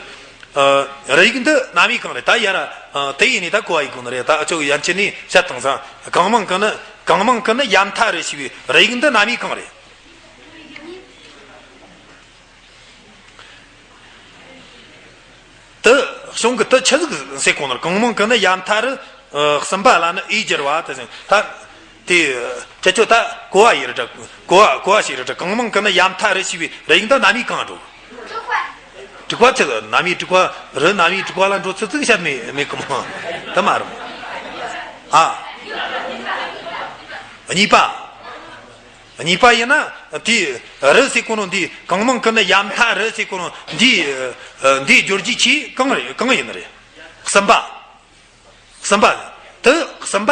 ཨ་རུ་ཡིག་འདི་རྣམ་དབྱེ་གང་རེད། ད་ཡར་ཨ་དེ་ཡིན་ནི་ད་གོ་བ་ཡིན་དགོས་ནི་རེད། ད་ཨ་ཅོ་ཡན་ཆད་ནས་བཤད་བཏང་ས། གང་མང་ཀུ་ནུ་གང་མང་ཀུ་ནུ་ཡ་མཐའ་རུ་ཞེས་པའི་རུ་ཡིག་འདི་རྣམ་དབྱེ་གང་རེད། དེ་གཞུང་གི་དེ་ཆི་ཟིག་ཟེར་གོ་ནོ། གང་མང་ཀུ་ནུ་ཡ་མཐའ་རུ། ཨ་གསུམ་པ་ལ་ནི་འོས་སྦྱོར་བ་དེ་ཟེར། ད་དེ་ཁྱེད་ཚོ་ད་གོ་བ་ཡིན་རེད་དྲ། གོ་བ་གོ་བ་ཞིག་རེད་དྲ། གང་མང་ཀུ་ནུ་ཡ་མཐའ་རུ་ཞེས་པའི་རུ་ཡིག་འདི་རྣམ་དབྱེ་གང་འགྲོ། དྲུག་པ་ཆི་ཟིག་རྣམ་དབྱེ་དྲུག་པ། རུ་རྣམ་དབྱེ་དྲུག་པ་ལ་འགྲོ་ཚུལ་ཚིག་བཤད་མེད་མེད་གི་མོ། དེ་མ་རུང་། ཨ། གཉིས་པ། གཉིས་པ་ཡིན་ན་དེའི་རུ་ཟེར་གོ་ནོ་འདི་གང་མང་ཀུ་ནུ་ཡ་མཐའ་རུ་ཟེར་གོ་ནོ་འདི། ཨ་འདི་སྦྱོར་རྒྱུའི་ཆོས་གང་རེད། གང་ཡིན་ནི་རེད། གསུམ་པ། གསུམ་པ། དེ་གསུམ་པ་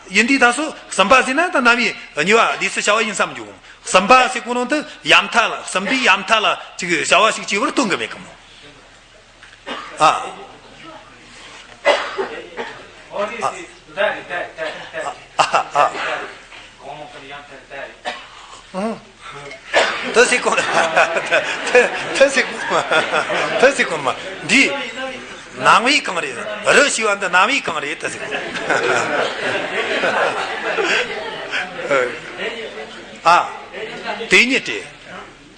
ཡིན་དུས་ད་སོ་གསུམ་པ་ཟེར་ན་ད་རྣམ་དབྱེ་གཉིས་པ་ལས་སུ་བྱ་བ་ཡིན་བསམ་རྒྱུ། གསུམ་པ་ཟེར་གོ་ནོ་འདི་ཡ་མཐའ་ལ། གསུམ་པའི་ཡ་མཐའ་ལ་ཅིག་བྱ་བ་ཞིག་བྱས་པར་སྟོན་གི་མེད་གི་མོ། ཨ། ཨ། ཨ། ཨ། ཨ། དེ་ཟེར་གོ་ནོ། དེ་དེ་ཟེར་གོ་ནོ། དེ་ཟེར་གོ་ནོ་མ། འདི་རྣམ་དབྱེ་གང་རེད། རུ་ཞེས་པ་འདི་རྣམ་དབྱེ་གང་རེད། དེ་ཟེར་གོ་ནོ། ཨ། དེ་ཉིད་དེ།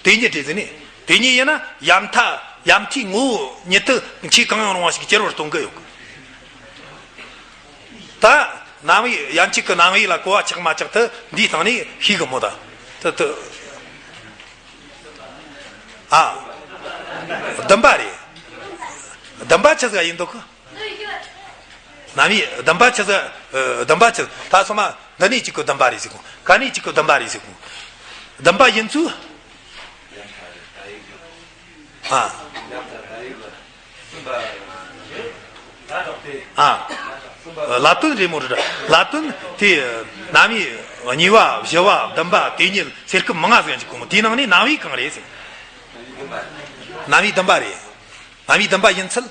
དེ་ཉིད་དེ་ཟེར་ནི། དེ་ཉིད་ཡིན་ན་ཡ་མཐའ། ཡ་མཐའི་ངོ་བོ་ཉིད་དུ་ཆོས་གང་ཡང་རུང་བ་ཞིག་སྐྱེ་བར་སྟོན་གི་ཡོད་གི། ད་རྣམ་དབྱེ། ཡན་ཆད་ཀྱི་རྣམ་དབྱེ་ལ་གོ་བ་ཆགས་མ་ཆགས་དེ་འདིའི་སྟེང་ནས་ཤེས་གི་མོ། ད་དེ་དེ། ཨ། བདུན་པ་རེད། བདུན་པ་ཆི་ཟིག་ཡིན་འདུག་གི། རྣམ་དབྱེ་བདུན་པ་ཆི་ཟིག་ཨ་བདུན་པ་ཆི། ད་སོ་མ་འདི་ནས་གཅིག་གི་བདུན་པ་རེད་ཟེར་གོ། ག་ནས་གཅིག་གི་བདུན་པ་རེད་ཟེར་གོ། བདུན་པ་ཡིན་ཚུལ། ཨ། ཨ། ལ་དོན་རེད་མོ་རེད། ལ་དོན་དེ་རྣམ་དབྱེ་གཉིས་པ་བཞི་པ་བདུན་པ་དེ་ཉིད་ཟེར་སྐབས་མང་ང་ཟིག་ཅིག་གོ་མོ། དེའི་ནང་ནས་རྣམ་དབྱེ་གང་རེད་ཟེར། རྣམ་དབྱེ་བདུན་པ་རེད། རྣམ་དབྱེ་བདུན་པ་ཡིན་ཚུལ།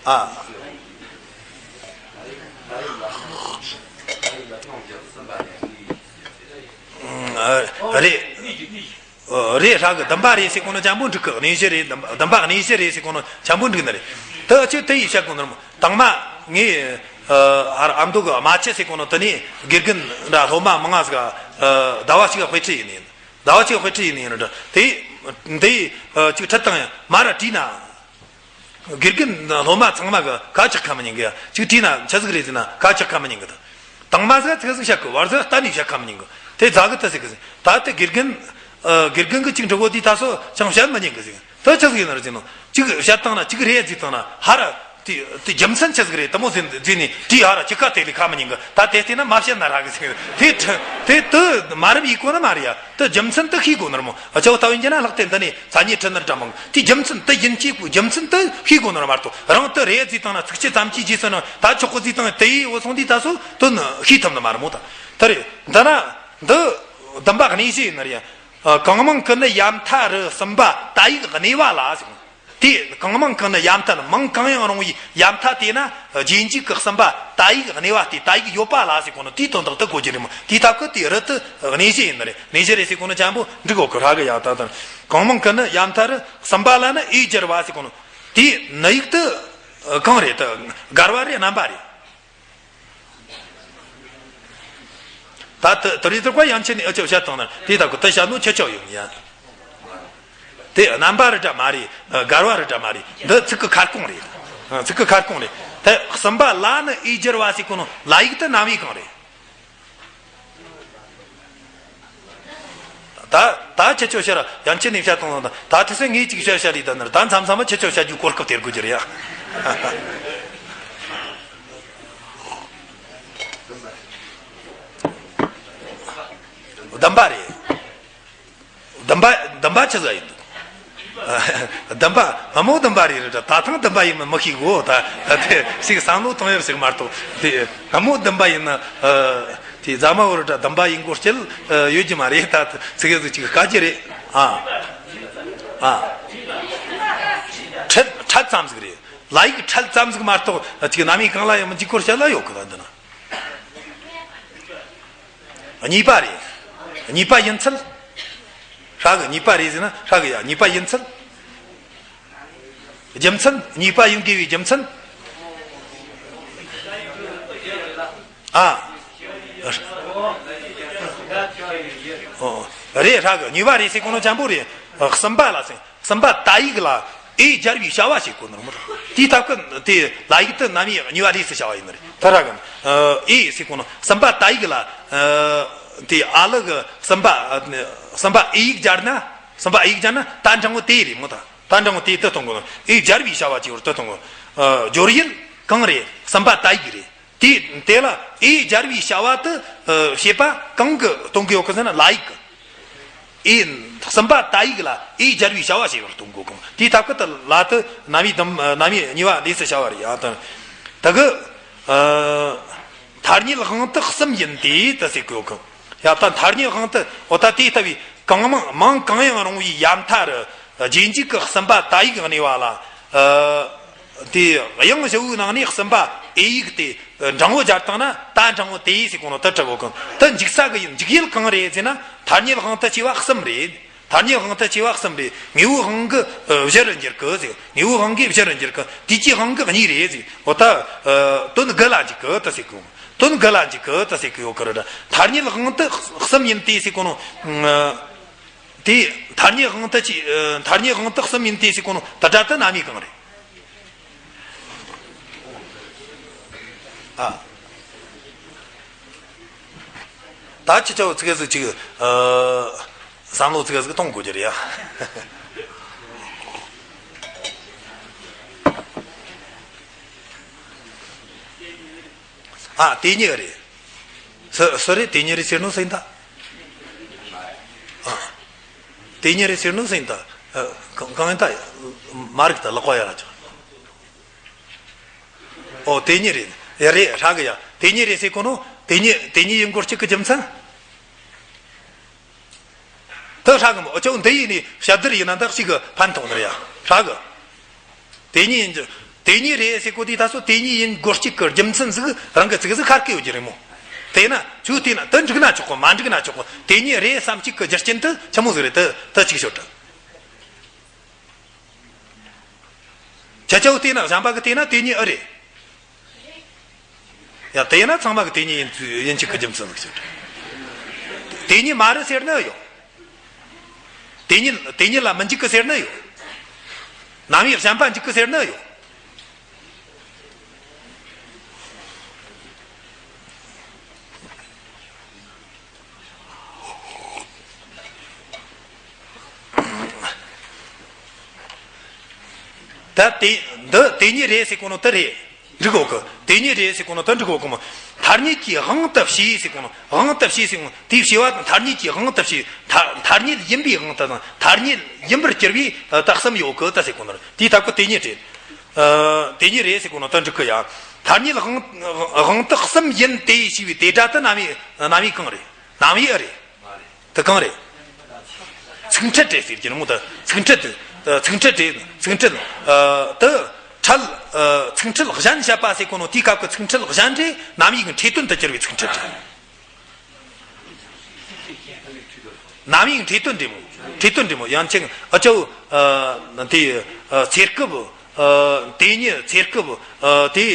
ཨ། རེད། རེད་ཧྲ་གི། བདུན་པ་རེད་ཟེར་གོ་ནོ་ཅན་པོ་འགྲིག་གི། གནས་གཞི་རེད། བདུན་པ་གནས་གཞི་རེད་ཟེར་གོ་ནོ་ཅན་པོ་འགྲིག་ནི་རེད། དེ་ཆོས་དེ་ཡིས་བཤད་གོ་ནོ་རེད་མོ། དང་མ་ངས་ཨ་ཨ་མདོ་གི་རྨ་ཆུ་ཟེར་གོ་ནོ་དེ་ནས་དགེ་རྒན་འདྲ་སློབ་མ་མང་ང་ཟིག་ཟླ་བ་གཅིག་ག་དཔེ་ཁྲིད་ཡིན་ནི་ཡིན། ཟླ་བ་གཅིག་ག་དཔེ་ཁྲིད་ཡིན་ནི་ཡིན་ར། དེ་འདི་ཅིག་ཁྲིད་བཏང་ཡང་མ་ར་བྲིས་ན། དགེ་རྒན་སློབ་མ་ཚང་མ་གི་ཁ་ཆག་ཁ་མི་ཉན་གི། ཡ་ཅིག་བྲིས་ན་ཆི་ཟིག་རེད་ཟེར་ན་ཁ་ཆག་ཁ་མི་ཉན་གི། ད་དང་མ་ཟིག་ཚིག་ཟིག་བཤད་གི། བར་ཟིག་གཏན་ནས་བཤད་ཁ་མི་ཉན་གི། དེ་ཛ་གི་ད་ཟེར་གི་ཟེར། ད་དེ་དགེ་རྒན་ཨ་དགེ་རྒན་གི་ཅིག་འགྲོ་གོ་དུས་ད་སོ་ཅང་བཤད་མི་ཉན་གི་ཟེར། ད་ཆི་ཟིག་ཡིན་ན་ར་ཟེར་ན། གཅིག་བཤད་བཏང་ན་གཅིག་རེད་ཟེར་བཏང་ན་ཧ་ར། དེ་དེ་རྒྱུ་མཚན་ཆི་ཟིག་རེད་དེ་མོ་ཟེར་ཟེར་ནས་དེ་ཧ་ར་གཅིག་ཁ་དེ་ལས་ཁ་མི་ཉན་གི། ད་དེ་བལྟས་ན་མ་བཤད་ན་ར་གི་ཟེར། དེ་དེ་དེ་དེ་མ་རབས་ཡིག་གོ་ན་མ་རེད་ཡ། དེ་རྒྱུ་མཚན་དེ་ཤེས་དགོས་ནི་ར་མོ། ཨ་ཅོ་ལྟ་བུ་ཡིན་རྒྱུ་ན་ལྷག་དེ་འདི་ནས་ས་ཉིད་ཁྲིད་ནི་འདྲ་མང་། དེ་རྒྱུ་མཚན་དེ་ཡིན་གཅིག་པུ་རྒྱུ་མཚན་དེ་ཤེས་དགོས་ནི་ར་མ་གཏོགས། རང་དེ་རེད་ཟེར་བཏང་ན་ཚིགས་བཅད་ཙམ་གྱིས་རྗེས་ཟེར་ན་ད་ཆོག་གི་ཟེར་བཏང་ན། དེ་ཡིས་འོ་སོང་དུས་ད་སོ་དོན་ཤེས་ཐུབ་ནི་མ་རེད་མོ། ད་དེ་རེད། འདི་ན་འདི་བདུན་པ་གནས་གཞི་ཡིན་ནི་རེད་ཡ། ཨ། གང་མང་གི་ནི་ཡ་མཐའ་རུ་གསུམ་པ་ཏ་ཡིག་གནས་པ་ལ་ཟེར། དེ་གང་མང་གི་ནི་ཡ་མཐའ་ནི། མང་གང་ཡང་རུང་བའི་ཡ་མཐའ་དེ་ན་རྗེས་འཇུག་གི་གསུམ་པ་ཏ་ཡིག་གནས་པ་སྟེ། ཏ་ཡིག་ཡོད་པ་ལ་ཟེར་གོ་ནོ་དེའི་དོན་དག་ཏུ་གོ་རྒྱུ་རེད་མོ། དེའི་སྟབས་ཀྱིས་དེ་རུ་དེ་གནས་གཞི་ཡིན་ནི་རེད། གནས་གཞི་རེད་ཟེར་གོ་ནོ་ཅན་པོ་འགྲིག་གོ་གི། ར་གི་ཡ། ད་ལྟ་གང་མང་གི་ནི་ཡ་མཐའ་རུ་གསུམ་པ་ལ་ནི་འོས་སྦྱར་བ་ཟེར་གོ་ནོ་དེ་ནི་ཡིག་དེ་གང་རེད། དེ་བསྒར་བ་རེད། རྣམ་པ་རེད། ད་དེ་དེ་རིགས་དེ་ཀ་ཡང་ཁྱེད་ནས་ཨ་ཅོ་བཤད་བཏང་ན་དེ་ལྟ་གི། དེ་བཤད་ནོ་ཁྱེད་ཆོ་ཡོང་ཡ། དེ་རྣམ་པ་རེད་འདྲ་མ་རེད། བསྒར་བ་རེད་འདྲ་མ་རེད། འདི་ཚིག་གི་ཁ་སྐོང་རེད། ཨ། ཚིག་གི་ཁ་སྐོང་རེད། དེ་གསུམ་པ་ལ་ནི་འོས་སྦྱར་བ་ཟེར་གོ་ནོ་ལ་ཡིག་དེ་རྣམ་དབྱེ་གང་རེད། ད་ད་ཁྱེད་ཆོ་ཤར་ཡང་ཁྱེད་ནས་བཤད་བཏང་ན། ད་དེ་སེ་ངས་ཅིག་བཤད་བཤད་རེད། ད་ནར་ད་མཚམས་མཚམས་མ་ཁྱེད་ཆོ་བཤད་རྒྱུ་གོ་སྐབས་སྟེར་དགོས་རྒྱུ་རེད་ཡ། བདུན་པ་རེད། བདུན་པ་བདུན་པ་ཆི་ཟིག་ཡིན་འདུག། བདུན་པ་སྔ་མོ་བདུན་པ་རེད་རེད། ད་ཐེངས་བདུན་པ་ཡིན་མིན་མི་ཤེས་གོ། ད་དེ་ཞིག་བསམ་བློ་གཏོང་ཡག་ཞིག་མ་གཏོགས། དེ་སྔ་མོ་བདུན་པ་ཡིན་ན། ཨ། དེ་རྫ་མ་བོ་རེད་དྲ་བདུན་པ་ཡིན་གོ་སྐྱེལ་ཡོད་ཀྱི་མ་རེད། ད་ཚིག་ཟིག་ཅིག་དཀའ་གི་རེད། ཨ། ཨ། ཁྲལ་ཁྲལ་ཙམ་ཟིག་རེད། ལ་ཡིག་ཁྲལ་ཙམ་ཟིག་མ་གཏོགས་ཅིག་རྣམ་དབྱེ་གང་ལ་ཡང་མི་འཇིགས་སྐོར་བཤད་ལ་ཡོད་གི། ད་འདི་ན། གཉིས་པ་རེད། གཉིས་པ་ཡིན་ཚུལ། ཧྲ་གི། གཉིས་པ་རེད་ཟེར་ན་ཧྲ་གི་ཡ། གཉིས་པ་ཡིན་ཚུལ། རྒྱུ་མཚན། གཉིས་པ་ཡིན་དགོས་པའི་རྒྱུ་མཚན། ཨ། ཨོ། རེད། ཧྲ་གི། གཉིས་པ་རེད་ཟེར་གོ་ནོ་ཅན་པོ་རེད། གསུམ་པ་ལ་ཟེར། གསུམ་པ་ཏ་ཡིག་ལ་འོས་སྦྱར་བའི་བྱ་བ་བྱེད་གོ་ནོ་རེད་མོ། དེའི་སྟབས་ཀྱིས་དེ་ལ་ཡིག་དེ་རྣམ་དབྱེ་གཉིས་པ་རེད་ཟེར་བྱ་བ་ཡིན་ནི་རེད། ད་ཧྲ་གི། ཨ། འོས་ཟེར་གོ་ནོ་གསུམ་པ་ཏ་ཡིག་ལ། ཨ། དེ་ཨ་ལི་གི་གསུམ་པ། གསུམ་པ་འོས་ཡིག་སྦྱར་ན། གསུམ་པ་འོས་ཡིག་སྦྱར་ན་ཏ་འགྲེང་བུ་དེ་རེད་མོ། ད་ཏ་འགྲེང་བུ་དེ་དེ་གཏོང་གོ་ནོ། འོས་སྦྱར་བའི་བྱ་བ་བྱེད་པར་དེ་གཏོང་གོ། ཨ། སྦྱོར་ཡུལ་གང་རེད། གསུམ་པ་ཏ་ཡིག་རེད། དེ་དེ་ལ་འོས་སྦྱར་བའི་བྱ་བ་དེ་བྱེད་པ་གང་གི་གཏོང་གི་ཡོད་གི་ཟེར་ན་ལ་ཡིག་གི། འོས། གསུམ་པ་ཏ་ཡིག་ལ་འོས་སྦྱར་བའི་བྱ་བ་བྱེད་པར་གཏོང་གོ་གི། དེའི་སྟབས་ཀྱིས་དེ་ལ་དེ་རྣམ་དབྱེ་དམ། རྣམ་དབྱེ་གཉིས་པ་ལས་སུ་བྱ་བ་རེད་ཡ། དེ་དེ་གི། ཨ། ཐ་སྙད་དབང་དུ་གསུམ་ཡིན་ཏེ་དེ་ཟེར་གོ་གི། ཡ། ད་ཐ་སྙད་དབང་དུ། འོ། ད་དེ་ལྟ་བུའི་གང་མང་མང་གང་ཡང་རུང་བའི་ཡ་མཐའ་རུ་རྗེས་འཇུག་གི་གསུམ་པ་ཏ་ཡིག་གནས་པ་ལ། ཨ། དེ་དབྱངས་བཞི་པོའི་ནང་ནས་གསུམ་པ་འོས་ཡིག་དེ་འགྲེང་བུ་སྦྱར་བཏང་ན་ཏ་འགྲེང་བུ་དེ་ཟེར་གོ་ནོ་དེ་འགྲིག་གོ་གི། དེ་འཇུག་ས་གི་ཡུལ། འཇུག་ཡུལ་གང་རེད་ཟེར་ན་ཐ་སྙད་དབང་དུ་བྱས་པ་གསུམ་རེད། ཐ་སྙད་དབང་དུ་བྱས་པ་གསུམ་རེད། དངོས་པོའི་དབང་གིས་བཞི་རུ་འགྱུར་གི་ཟེར། དངོས་པོའི་དབང་གིས་བཞི་རུ་འགྱུར་གི། དུས་ཀྱི་དབང་གིས་གཉིས་རེད་ཟེར། འོ། ད། ཨ། དོན་དགུ་ལ་འཇུག་གི་དེ་ཟེར་གི། དོན་དགུ་ལ་འཇུག་གི་དེ་ཟེར་གི་ཡོད་གི་རེད། ཐ་སྙད་དབང་དུ་གསུམ་ཡིན་ཏེ་ཟེར་གོ་ནོ། ཨ། དེ་ཐ་སྙད་དབང་དུ་བྱས། ཨ། ཐ་སྙད་དབང་དུ་གསུམ་ཡིན་ཏེ་ཟེར་གོ་ནོ་དེ་སྒྲ་དེ་རྣམ་དབྱེ་གང་རེད། ཨ། ད་ཁྱེད་ཆོ་ཚིག་ཟིག་ཅིག། ཨ། བསམ་བློ་ཚིག་ཟིག་གཏོང་དགོས་རྒྱུ་རེད་ཡ། ཨ། དེ་ཉིད་རེད། སུ་སུ་རེད། དེ་ཉིད་རེད་ཟེར་ནོ་སུ་ཡིན་ད། ཨ། དེ་ཉིད་རེད་ཟེར་ནོ་སུ་ཡིན་ད། ཨ། གང་གང་ཡིན་ད། མ་རིག་ད་ལག་པ་ཡར་ཅིག། ཨོ། དེ་ཉིད་རེད། ཡ། རེད། ཧྲ་གི་ཡ། དེ་ཉིད་རེད་ཟེར་གོ་ནོ། དེ་ཉིད་དེ་ཉིད་ཡིན་དགོས་གཅིག་གི་རྒྱུ་མཚན། དེ་ཧྲ་གི་མོ། ཨོ་ཅོ། འདི་ཡིན་ནི་ཞབས་བསྡུར་ཡིན་ན་འདི་གཅིག་གི་ཕན་ཐོགས་ནི་རེད་ཡ། ཧྲ་གི། དེ་ཉིད་ཡིན་རྒྱུ། དེ་ཉིད་རེད་ཟེར་གོ་དུས་ད་སོ་དེ་ཉིད་ཡིན་དགོས་གཅིག་གི་རྒྱུ་མཚན་ཟིག་རང་གི་ཚིག་ཟིག་ཁ་སྐད་ཡོད་ཀྱི་རེད་མོ། དེས་ན་ཁྱོད་བལྟས་ན་དེ་འགྲིག་ན་ཆོག་གོ། མ་འགྲིག་ན་ཆོག་གོ། དེ་ཉིད་རེད་བསམ་གཅིག་གི་རྒྱུ་རྐྱེན་དེ་ཆི་མོ་ཟིག་རེད། དེ་དེ་གཅིག་ཤོད་དྲ། ཁྱེད་ཆོ་བལྟས་ན། གཞན་པ་གིས་བལྟས་ན་དེ་ཉིད་ཨེ་རེད། ཡ། དེས་ན་ཚང་མ་གིས་དེ་ཉིད་ཡིན་ཚུལ་ཡིན་གཅིག་གི་རྒྱུ་མཚན་ཟིག་ཤོད་དྲ། དེ་ཉིད་མ་རེད་ཟེར་ནི་ཡོད། དེ་ཉིད་དེ་ཉིད་ལ་མི་འཇུག་གི་ཟེར་ནི་ཡོད། རྣམ་དབྱེ་གཞན་པ་འཇུག་གི་ཟེར་ནི་ཡོད། ད་དེ་འདི་དེ་ཉིད་རེད་ཟེར་གོ་ནོ་དེ་རེད། འགྲིག་གོ་གི། དེ་ཉིད་རེད་ཟེར་གོ་ནོ་དེ་འགྲིག་གོ་གི་མོ། ཐ་སྙད་ཀྱི་དབང་དུ་བྱས་ཟེར་གོ་ནོ། དབང་དུ་བྱས་ཟེར་གོ་ནོ་དེའི་བྱས་པ་དང་ཐ་སྙད་ཀྱི་དབང་དུ་བྱས། ཐ་ཐ་སྙད་ཡིན་པའི་དབང་དུ་དང་ཐ་སྙད་ཡིན་པར་གྱུར་པའི་ད་གསུམ་ཡོད་གི་ད་ཟེར་གོ་ནོ་རེད། དེའི་ཐབས་ཀྱི་དེ་ཉིད་རེད། ཨ། དེ་ཉིད་རེད་ཟེར་གོ་ནོ་དེ་འགྲིག་གི་ཡ། ཐ་སྙད་དབང་དབང་དུ་གསུམ་ཡིན་ཏེ་ཞེས་པའི་དེ་སྒྲ་དེ་རྣམ་དབྱེ་རྣམ་དབྱེ་གང་རེད། རྣམ་དབྱེ་ཨེ་རེད། དེ་གང་རེད། ཚིག་ཕྲད་རེད་ཟེར་གྱི་རེད་མོ། ད་ཚིག་ཕྲད་དེ། ཚིག་ཕྲད་རེད། ཚིག་ཕྲད། ཨ། དེ་ཕྲད། ཨ། ཚིག་ཕྲད་གཞན་བཤད་པ་ཟེར་གོ་ནོ་དེའི་སྐབས་ཀྱི་ཚིག་ཕྲད་གཞན་རེད། རྣམ་དབྱེ་གི་འཕྲོས་དོན་དུ་གྱུར་པའི་ཚིག་ཕྲད་རེད། རྣམ་དབྱེ་གི་འཕྲོས་དོན་རེད་མོ། འཕྲོས་དོན་རེད་མོ། ཡང་ཅིག་ཨ་ཅོ། ཨ། དེ། ཨ། ཚེ་སྐབས། ཨ། དེ་ཉིད་ཚེ་སྐབས། ཨ། དེ།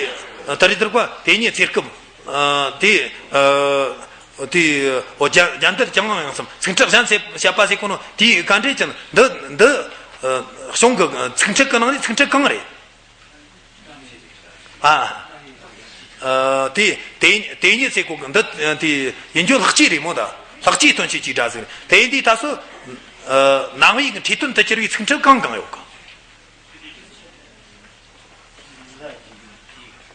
ད་རེས་དེར་བ་དེ་ཉིད་ཚེ་སྐབས། ཨ། དེ། ཨ། དེ། འོ། རྒྱ་རྒྱ་འདིར་ཀྱང་ཡང་སམ་ཚིག་ཕྲད་གཞན་ཟེར་བཤད་པ་ཟེར་གོ་ནོ་དེའི་ག་འདྲས་ཀྱང་འདི་འདི། ཨ། གཞུང་གི་ཚིག་ཕྲད་ཀྱི་ནང་ནས་ཚིག་ཕྲད་གང་རེད། ཨ། ཨ། དེ་དེ་དེ་ཉིད་ཟེར་གོ་གི་འདི་དེ་ཡིན་རྒྱུ་ལྷག་བཅས་རེད་མོ། ད་ལྷག་བཅས་དོན་བྱེད་ཀྱི་སྒྲ་ཟེར། དེ་ཡིན་དུས་ད་སོ། ཨ། རྣམ་དབྱེ་གི་འཕྲོས་དོན་དུ་གྱུར་པའི་ཚིག་ཕྲད་གང་གང་ཡོད་གི།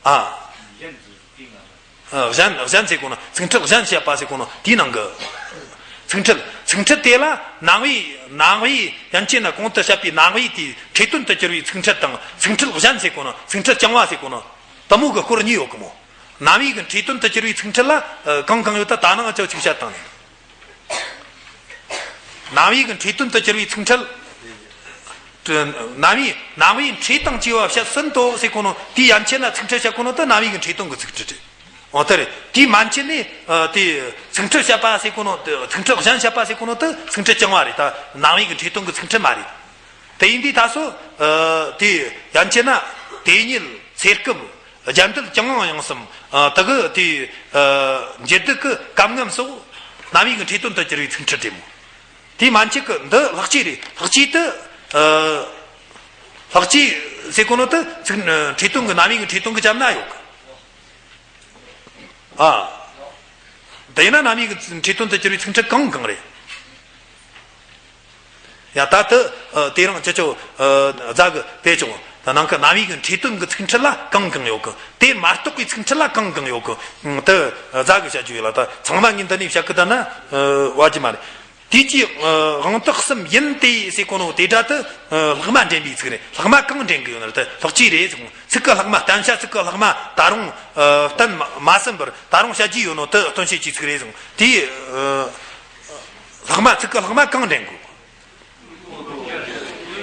ཨ། ཨ། གཞན་གཞན་ཟེར་གོ་ནོ་ཚིག་ཕྲད་གཞན་བཤད་པ་ཟེར་གོ་ནོ་དེའི་ནང་གི་ཚིག་ཕྲད། ཚིག་ཕྲད་དེ་ལ་རྣམ་དབྱེ་རྣམ་དབྱེ་ཡན་ཆད་ན་གོང་དུ་བཤད་པའི་རྣམ་དབྱེ་དེའི་འཕྲོས་དོན་དུ་གྱུར་པའི་ཚིག་ཕྲད་དང་ཚིག་ཕྲད་གཞན་ཟེར་གོ་ནོ་ཚིག་ཕྲད་རྐྱང་བ་ཟེར་གོ་ནོ་དེ་མོ་གི་སྐོར་གཉིས་ཡོད་གི་མོ། རྣམ་དབྱེ་གི་འཕྲོས་དོན་དུ་གྱུར་པའི་ཚིག་ཕྲད་ལ། ཨ། གང་གང་ཡོད་ད་ད་ནང་ཅོ་ཅིག་བཤད་བཏང་ནས། རྣམ་དབྱེ་གི་འཕྲོས་དོན་དུ་གྱུར་པའི་ཚིག་ཕྲད། རྣམ་དབྱེ་རྣམ་དབྱེ་འཕྲོས་དང་བཅས་པ་བཤད་ཟིན་ཏོ་ཟེར་གོ་ནོ་དེའི་ཡན་ཆད་ན་ཚིག་ཕྲད་བཤད་གོ་ནོ་དེ་རྣམ་དབྱེ་གི་འཕྲོས་དོན་གི་ཚིག་ཕྲད་རེད། འོ་དེ་རེད། དེའི་མན་ཆད་ནས། ཨ། དེ་ཚིག་ཕྲད་བཤད་པ་ཟེར་གོ་ནོ་དེ་ཚིག་ཕྲད་གཞན་བཤད་པ་ཟེར་གོ་ནོ་དེ་ཚིག་ཕྲད་རྐྱང་བ་རེད། ད་རྣམ་དབྱེ་གི་འཕྲོས་དོན་གི་ཚིག་ཕྲད་མ་རེད། དེ་ཡིན་དུས་ད་སོ། ཨ། དེ་ཡན་ཆད་ན་དེ་ཉིད་ཚེ་སྐབས། རྒྱ་འདིར་ཀྱང་ཡང་སམ། ཨ། དེ་གི་དེ། ཨ། འབྱེད་སྡུད་ཀྱི་སྐབས་ངམ་སོགས་རྣམ་དབྱེ་གི་འཕྲོས་དོན་དུ་གྱུར་པའི་ཚིག་ཕྲད་རེད་མོ། དེའི་མན་ཆད་ཀྱི་འདི་ལྷག་བཅས་རེད། ལྷག་བཅས་དེ། ཨ། ལྷག་བཅས་ཟེར་གོ་ནོ་དེ་ཚིག་འཕྲོས་དོན་གི་རྣམ་དབྱེ་གི་འཕྲོས་དོན་གི་རྒྱབ་ན་ཡོད་གི། ཨ། དེ་ཡིན་ན་རྣམ་དབྱེ་གི་འཕྲོས་དོན་དུ་གྱུར་པའི་ཚིག་ཕྲད་གང་གང་རེད། ཡ། ད་དེ། ཨ། དེ་རིང་ཅི་ཅོ། ཨ། རྫ་གི་དཔེ་ཅོ། ད་ནང་གི་རྣམ་དབྱེ་གི་འཕྲོས་དོན་གི་ཚིག་ཕྲད་ལ་གང་གང་ཡོད་གི། དེ་མ་གཏོགས་པའི་ཚིག་ཕྲད་ལ་གང་གང་ཡོད་གི། ཨ། དེ་རྫ་གི་བཤད་རྒྱུ་ཡོད་ལ། ད་ཚང་མ་ངས་འདི་ནས་བཤད་གི་ད་ན། ཨ། བ་གི་མ་རེད། དེ་ཅི། ཨ། དབང་དུ་གསུམ་ཡིན་ཏེ་ཟེར་གོ་ནོ་དེ་སྒྲ་དེ། ཨ། ལྷག་མ་འདྲེན་པའི་ཚིག་རེད། ལྷག་མ་གང་འདྲེན་གི་ཡོད་ན་རེད། དེ་ལྷག་བཅས་རེད་ཟེར་གོ། ཚིག་གི་ལྷག་མ། བསྟན་བྱ་ཚིག་གི་ལྷག་མ་ད་རུང་། ཨ། བསྟན་མ་མ་ཟིན་པར་ད་རུང་བཤད་རྒྱུ་ཡོད་ནོ་དེ་སྟོན་བྱེད་ཀྱི་ཚིག་རེད་ཟེར་གོ། དེ། ཨ། ལྷག་མ། ཚིག་གི་ལྷག་མ་གང་འདྲེན་དགོས།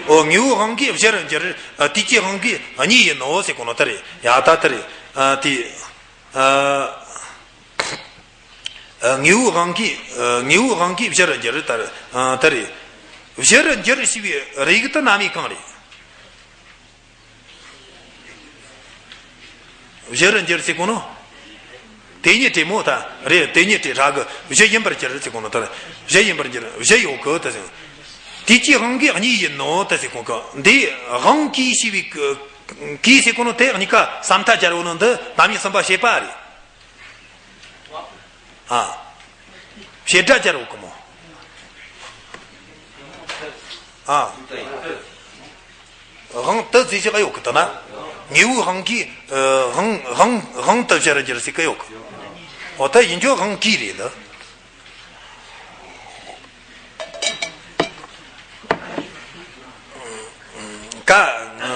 འོ། དངོས་པོའི་དབང་གིས་གཞིར་འགྱུར། ཨ། དུས་ཀྱི་དབང་གིས་གཉིས་ཡིན་ནོ་ཟེར་གོ་ནོ་དེ་རེད། ཡ། ད་དེ་རེད། ཨ། དེ། ཨ། ཨ། དངོས་པོའི་དབང་གིས། ཨ། དངོས་པོའི་དབང་གིས་གཞིར་འགྱུར་ད་རེད། ཨ། དེ་རེད། གཞིར་འགྱུར་ཞེས་པའི་རིགས་དེ་རྣམ་དབྱེ་གང་རེད། གཞིར་འགྱུར་ཟེར་གོ་ནོ། དེ་ཉིད་རེད་མོ། ད་རེད། དེ་ཉིད་རེད། ར་གི་གཞི་ཡིན་པར་གྱུར་ཟེར་གོ་ནོ། ད་གཞི་ཡིན་པར་གྱུར། གཞི་ཡོད་གི་ད་ཟེར། དུས་ཀྱི་དབང་གིས་གཉིས་ཡིན་ནོ་ད་ཟེར་གོ་གི། འདི་དབང་གིས་ཞེས་པའི་གི་གིས་ཟེར་གོ་ནོ་དེ་གཉིས་ཀ་ས་མཐའ་སྦྱར་བོ་ནོ་འདི་རྣམ་དབྱེ་གསུམ་པ་བྱེད་པ་རེད། ཨ། བྱེད་སྒྲ་སྦྱར་བོ་གི་མོ། ཨ། དབང་དུ་ཟེར་ཞིག་ཡོད་གི། ད་ན་དངོས་པོའི་དབང་གིས། ཨ། དབང་དབང་དབང་དུ་གཞིར་འགྱུར་ཟེར་གི་ཡོད་གི། འོ། ད་ཡིན་རྒྱུ་དབང་གིས་རེད་ལ། ཀ། ཨ།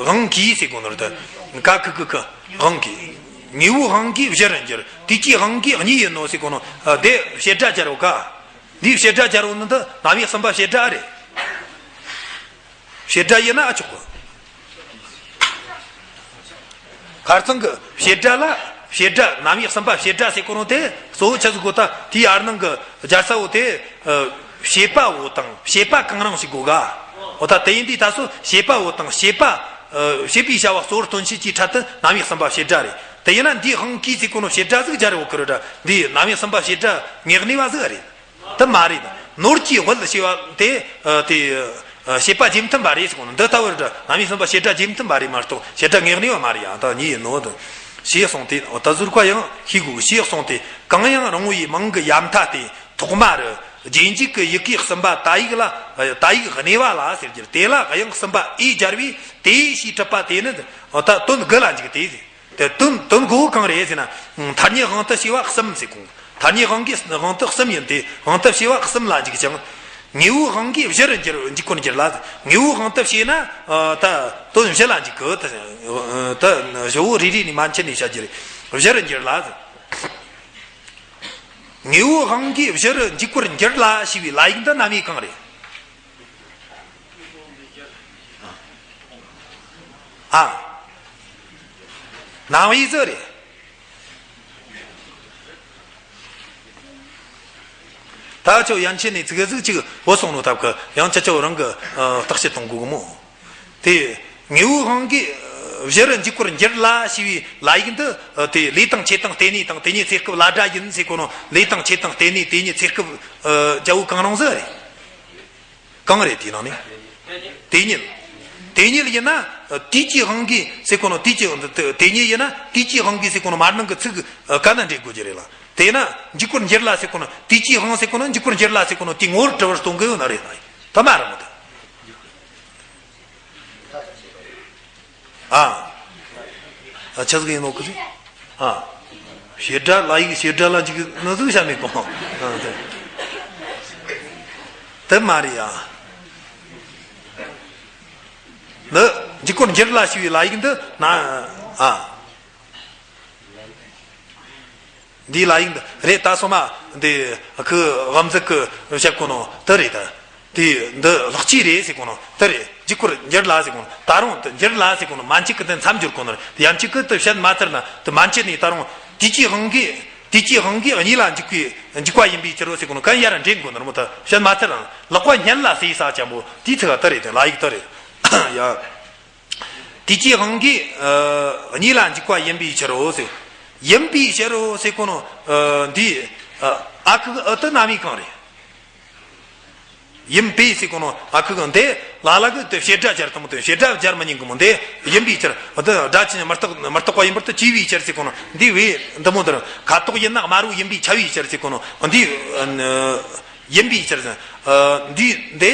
དབང་གིས་ཟེར་གོ་ནོ་རེད། ད་ཀ་ཁི་ཀི་ཀི། དབང་གིས། དངོས་པོའི་དབང་གིས་གཞིར་འགྱུར། དུས་ཀྱི་དབང་གིས་གཉིས་ཡིན་ནོ་ཟེར་གོ་ནོ། ཨ། དེ་བྱེད་སྒྲ་སྦྱར་བོ་ཀ། འདིའི་བྱེད་སྒྲ་སྦྱར་བོ་ནི་འདི་རྣམ་དབྱེ་གསུམ་པ་བྱེད་སྒྲ་རེད། བྱེད་སྒྲ་ཡིན་ན་ཨ་ཆོག་གི། ཁ་རྩང་གི་བྱེད་སྒྲ་ལ། བྱེད་སྒྲ་རྣམ་དབྱེ་གསུམ་པ་བྱེད་སྒྲ་ཟེར་གོ་ནོ་དེ་གཙོ་བོ་ཆི་ཟིག་དགོས། ད་དེའི་ཨར་ནང་གི་སྦྱར་ས་བོ་དེ། ཨ། བྱེད་པ་བོ་དང་བྱེད་པ་གང་རུང་ཞིག་དགོས་ག། འོ། ད་དེ་ཡིན་དུས་ད་སོ་བྱེད་པ་བོ་དང་བྱེད་པ། ཨ། བྱེད་པའི་བྱ་བ་གཙོ་བོར་སྟོན་བྱེད་ཀྱི་ཕྲད་དེ་རྣམ་དབྱེ་གསུམ་པ་བྱེད་སྒྲ་རེད། དེ་ཡིན་ན་འདིའི་དབང་གིས་ཟེར་གོ་ནོ་བྱེད་སྒྲ་ཟིག་སྦྱར་བོ་ཁུར་ར། འདིའི་རྣམ་དབྱེ་གསུམ་པ་བྱེད་སྒྲ་ངེས་གནས་པ་ཟིག་རེད། དེ་མ་རེད། ནོར་གྱི་དབུལ་ཞེས་པ་དེ། ཨ། དེ། ཨ། བྱེད་པ་རྗེས་མཐུན་པ་རེད་ཟེར་གོ་ནོ་འདི་ལྟ་བུར་རྣམ་དབྱེ་གསུམ་པ་བྱེད་སྒྲ་རྗེས་མཐུན་པ་རེད་མ་གཏོགས་བྱེད་སྒྲ་ངེས་གནས་པ་མ་རེད། ཡང་ད་གཉིས་ཡིན་ནོ་དང་ཞེས་གསུངས་ཏེ། ད་ཟུར་པ་ཡང་ཤེས་དགོས་ཞེས་གསུངས་ཏེ། གང་ཡང་རིང་བོ་ཡི་མིང་གི་ཡ་མཐའ་སྟེ་ཐོག་མ་རུ། རྗེས་འཇུག་གི་ཡི་གེ་གསུམ་པ་ཏ་ཡིག་ལ། ཏ་ཡིག་གནས་པ་ལ་ཟེར་རྒྱུ་རེད། དེ་ལ་དབྱངས་གསུམ་པ་ཨེ་སྦྱར་བས་དེ་ཞེས་གྲུབ་པ་དེ་ནི། ད་དོན་དགུ་ལ་འཇུག་སྟེ། དེ་དོན་དོན་དགུ་བོ་གང་རེད་ཟེར་ན། ཐ་སྙད་དབང་དུ་བྱས་པ་གསུམ་ཟེར་གོ། ཐ་སྙད་དབང་གི་དབང་དུ་གསུམ་ཡིན་ཏེ། དབང་དུ་བྱས་པ་གསུམ་ལ་འཇུག་ཅིང་། དངོས་པོའི་དབང་གིས་བཞི་རུ་འགྱུར། འཇུག་པར་འགྱུར་ལ། དངོས་པོའི་དབང་དུ་བྱས་ན། ད་དོན་བཞི་ལ་འཇུག་གི། ད་ད་བཞི་བོ་རེ་རེ་ནས་མན་ཆད་ནས་བཤད་རྒྱུ་རེད། བཞི་རུ་འགྱུར་ལ། དངོས་པོའི་དབང་གིས་བཞི་རུ་འཇུག་པར་འགྱུར་ལ་ཞེས་པའི་ལ་ཡིག་འདི་རྣམ་དབྱེ་གང་རེད། ཨ། རྣམ་དབྱེ་ཟིག་རེད། ད་ཁྱོད་ཡན་ཆད་ནས་ཚིག་ཟིག་ཅིག་བུད་སོང་ནོ་ཐབས་ཀྱི་ཡང་ཁྱེད་ཆོ་རང་གི་ཨ་བརྟག་དཔྱད་གཏོང་དགོས་གི་མོ། དེ་དངོས་པོའི་དབང་གིས་ཨ་བཞི་རུ་འཇུག་པར་འགྱུར་ལ་ཞེས་པའི་ལ་ཡིག་འདི། ཨ་དེ་ལས་དང་ཆོས་དང་རྟེན་གནས་དང་དེ་ཉིད་ཚེ་སྐབས་ལ་སྒྲ་ཡིན་ཟེར་གོ་ནོ། ལས་དང་ཆོས་དང་རྟེན་གནས་དེ་ཉིད་ཚེ་སྐབས་ཨ་རྒྱལ་པོ་གང་རུང་ཟིག་རེད། གང་རེད་དེའི་ནང་ནས། དེ་ཉིད། དེ་ཉིད་ཡིན་ན། དུས་ཀྱི་དབང་གིས་ཟེར་གོ་ནོ། དུས་ཀྱི་དེ་ཉིད་ཡིན་ན་དུས་ཀྱི་དབང་གིས་ཟེར་གོ་ནོ་མར་ནང་གི་ཚིག་ག་ན་འདྲེས་དགོས་ཀྱི་རེད་ལ། དེས་ན་འཇུག་པར་འགྱུར་ལ་ཟེར་གོ་ནོ། དུས་ཀྱི་དབང་ཟེར་གོ་ནོ་འཇུག་པར་འགྱུར་ལ་ཟེར་གོ་ནོ་དེའི་ངོ་བོར་དྲི་བར་གཏོང་གི་ཡོད་ན་རེད་ན། ད་མ་རེད་མོ་ད། ཨ། ཨ་ཆི་ཟིག་ཡིན་ནོ་གི་ཟིག་ཨ། བྱེད་སྒྲ་ལ་ཡིག་བྱེད་སྒྲ་ལ་འཇུག་ནི་ཟིག་བྱ་མེད་གོ། ཨ་དེ། དེ་མ་རེད་ཡ། འདི་འཇུག་པར་འགྱུར་ལ་ཞེས་པའི་ལ་ཡིག་འདི་ན། ཨ། འདིའི་ལ་ཡིག་འདི་རེད། ད་སོ་མ་འདི་ཁོ་དབང་མཛད་ཀྱིས་བཤད་གོ་ནོ་དེ་རེད་ད། དེ་འདི་ལྷག་བཅས་རེད་ཟེར་གོ་ནོ་དེ་རེད། འཇུག་པར་འགྱུར་ལ་ཟེར་གོ་ནོ། ད་རུང་དེ་འགྱུར་ལ་ཟེར་གོ་ནོ་མན་ཆད་ཀྱི་དེ་མཚམས་སྦྱོར་གོ་ནོ་རེད། དེ་ཡན་ཆད་ཀྱིས་དེ་བཤད་མ་ཚར་ན་དེ་མན་ཆད་ནས་ད་རུང་དུས་ཀྱི་དབང་གིས་དུས་ཀྱི་དབང་གིས་གཉིས་ལ་འཇུག་པའི་འཇུག་པ་ཡིན་པའི་ཕྱིར་རོ་ཟེར་གོ་ནོ་གན་ཡར་འདྲེན་དགོས་ནོ་རེད་མོ། ད་བཤད་མ་ཚར་ན་ལག་པ་སྙན་ལ་ཟེར་ས་ཅན་པོ་དེའི་ཚིག་ག་དེ་རེད། དེ་ལ་ཡིག་དེ་རེད་ཡ། དུས་ཀྱི་དབང་གིས་ཨ་གཉིས་ལ་འཇུག་པ་ཡིན་པའི་ཕྱིར་རོ་ཟེར། ཡིན་པའི་ཕྱིར་རོ་ཟེར་གོ་ནོ་ཨ་འདི་ཨ་ཨ་ཁུ་གི་ཨུ་དེ་རྣམ་དབྱེ་གང་རེད། ཡིན་པའི་ཟེར་གོ་ནོ་ཨ་ཁུ་གི་འདི་ལ་ལ་གི་དེ་བྱེད་སྒྲ་སྦྱར་དང་མོ། དེ་བྱེད་སྒྲ་སྦྱར་མི་ཉན་གི་མོ། འདི་ཡིན་པའི་ཕྱིར། འདི་སྒྲ་ཅི་ཉིད་མི་རྟག་མི་རྟག་པ་ཡིན་པར་དུ་བྱས་པའི་ཕྱིར་ཟེར་གོ་ནོ་འདི་བས་འདི་མོ། འདིར་ཁ་དོག་ཡིན་ན་དམར་པོ་ཡིན་པས་ཁྱབ་པའི་ཕྱིར་ཟེར་གོ་ནོ་འདི་ཨ་ཡིན་པའི་ཕྱིར་ཟེར། ཨ་འདི་འདི།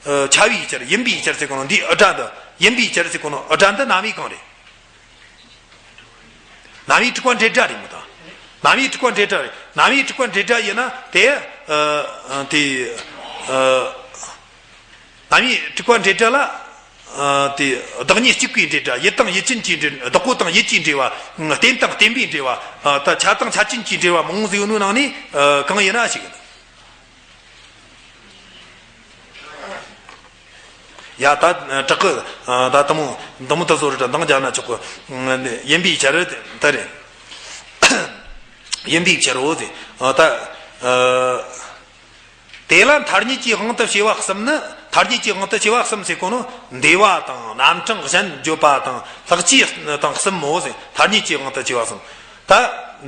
ཨ་ཁྱབ་པའི་ཕྱིར། ཡིན་པའི་ཕྱིར་ཟེར་གོ་ནོ་འདིའི་ཨུ་སྒྲ་འདི། ཡིན་པའི་ཕྱིར་ཟེར་གོ་ནོ་ཨུ་སྒྲ་འདི་རྣམ་དབྱེ་གང་རེད། རྣམ་དབྱེ་དྲུག་པ་འབྲེལ་སྒྲ་རེད་མོ་ད། རྣམ་དབྱེ་དྲུག་པ་འབྲེལ་སྒྲ་རེད། རྣམ་དབྱེ་དྲུག་པ་འབྲེལ་སྒྲ་ཡིན་ན་དེ། ཨ་ཨ་དེ། ཨ་རྣམ་དབྱེ་དྲུག་པ་འབྲེལ་སྒྲ་ལ། ཨ་དེ་བདག་ཉིད་གཅིག་པའི་འབྲེལ་སྒྲ། ཡུལ་དང་ཡུལ་ཅན་གྱི་འབྲེལ། བདག་པོ་དང་ཡུལ་གྱི་འབྲེལ་བ། རྟེན་དང་བརྟེན་པའི་འབྲེལ་བ། ཨ་ད་ཆ་དང་ཆ་ཅན་གྱི་འབྲེལ་བ་མང་པོ་ཟིག་ཡོད་ནོ་ནང་ནས་ཨ་གང་ཡིན་ན་ཞིག་ཡིན། ཡ་ད་དྲག་གི། ད་དུ་མོ་དུ་མོ་དུ་བཟོ་རེ་འདང་རྒྱག་ན་ཆོག་གི། ཡིན་པའི་ཕྱིར་དེ་རེད། ཡིན་པའི་ཕྱིར་རོ་དེ། ད་དེ་ལ་ཐ་སྙད་ཀྱི་དབང་དུ་བྱས་པ་གསུམ་ནི། ཐ་སྙད་ཀྱི་དབང་དུ་བྱས་པ་གསུམ་ཟེར་གོ་ནོ་འདས་པ་དང་རྣམ་གྲངས་གཞན་བརྗོད་པ་དང་ལྷག་བཅས་དང་གསུམ་མོ་ཟེར། ཐ་སྙད་ཀྱི་དབང་དུ་བྱས་པ་གསུམ། ད་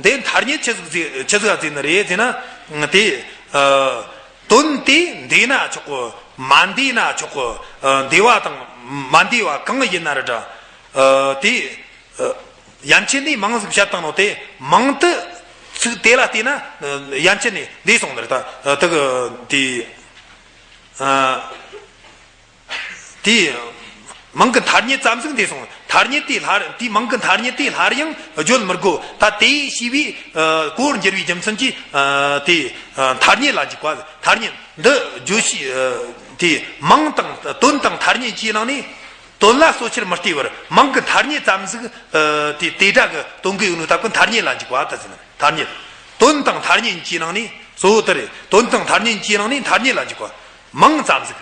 འདི་ཐ་སྙད་ཆི་ཟིག་ཆི་ཟིག་ཟེར་ནི་རེད་ཟེར་ན། དེ་ཨ་དོན་དེ་འདས་ན་ཆོག་གི། མ་འདས་ན་ཆོག་གི། ཨ་འདས་པ་དང་མ་འདས་པ་གང་ཡིན་ན་ར་འདྲ། ཨ་དེ་ཨ་ཡན་ཆད་ནས་མང་ཟིག་བཤད་བཏང་ནོ་དེ་མང་དུ་ཚིག་དེ་ལ་བལྟས་ན་ཨ་ཡན་ཆད་ནས་འདས་སོང་ནི་རེད། ད་ཨ་དེ་གི་དེ་ཨ་དེ་མིང་གི་ཐ་སྙད་ཙམ་ཟིག་འདས་སོང་། ཐ་སྙད་དེ་སླར། དེ་མིང་གི་ཐ་སྙད་དེ་སླར་ཡང་བརྗོད་མི་དགོས། ད་དེ་ཞེས་པའི་ཨ་གོ་བར་འགྱུར་བའི་རྒྱུ་མཚན་གྱིས་ཨ་དེ་ཨ་ཐ་སྙད་ལ་འཇུག་པ། ཐ་སྙད་འདི་བརྗོད་བྱའི་ཨ་དེ་མིང་དང་དོན་དང་ཐ་སྙད་བཅས་ནང་ནས། དོན་ལ་གཙོ་ཆེར་མི་བལྟས་པར་མིང་གི་ཐ་སྙད་ཙམ་ཟིག་ཨ་དེ་དེ་སྒྲ་གི་སྟོན་གི་ཡོད་ནོ་སྟབས་ཀྱིས་ཐ་སྙད་ལ་འཇུག་པ་ད་ཟེར་ན། ཐ་སྙད། དོན་དང་ཐ་སྙད་གཉིས་ཀྱི་ནང་ནས་གཙོ་བོ་དེ་རེད། དོན་དང་ཐ་སྙད་གཉིས་ཀྱི་ནང་ནས་ཐ་སྙད་ལ་འཇུག་པ། མིང་ཙམ་ཟིག་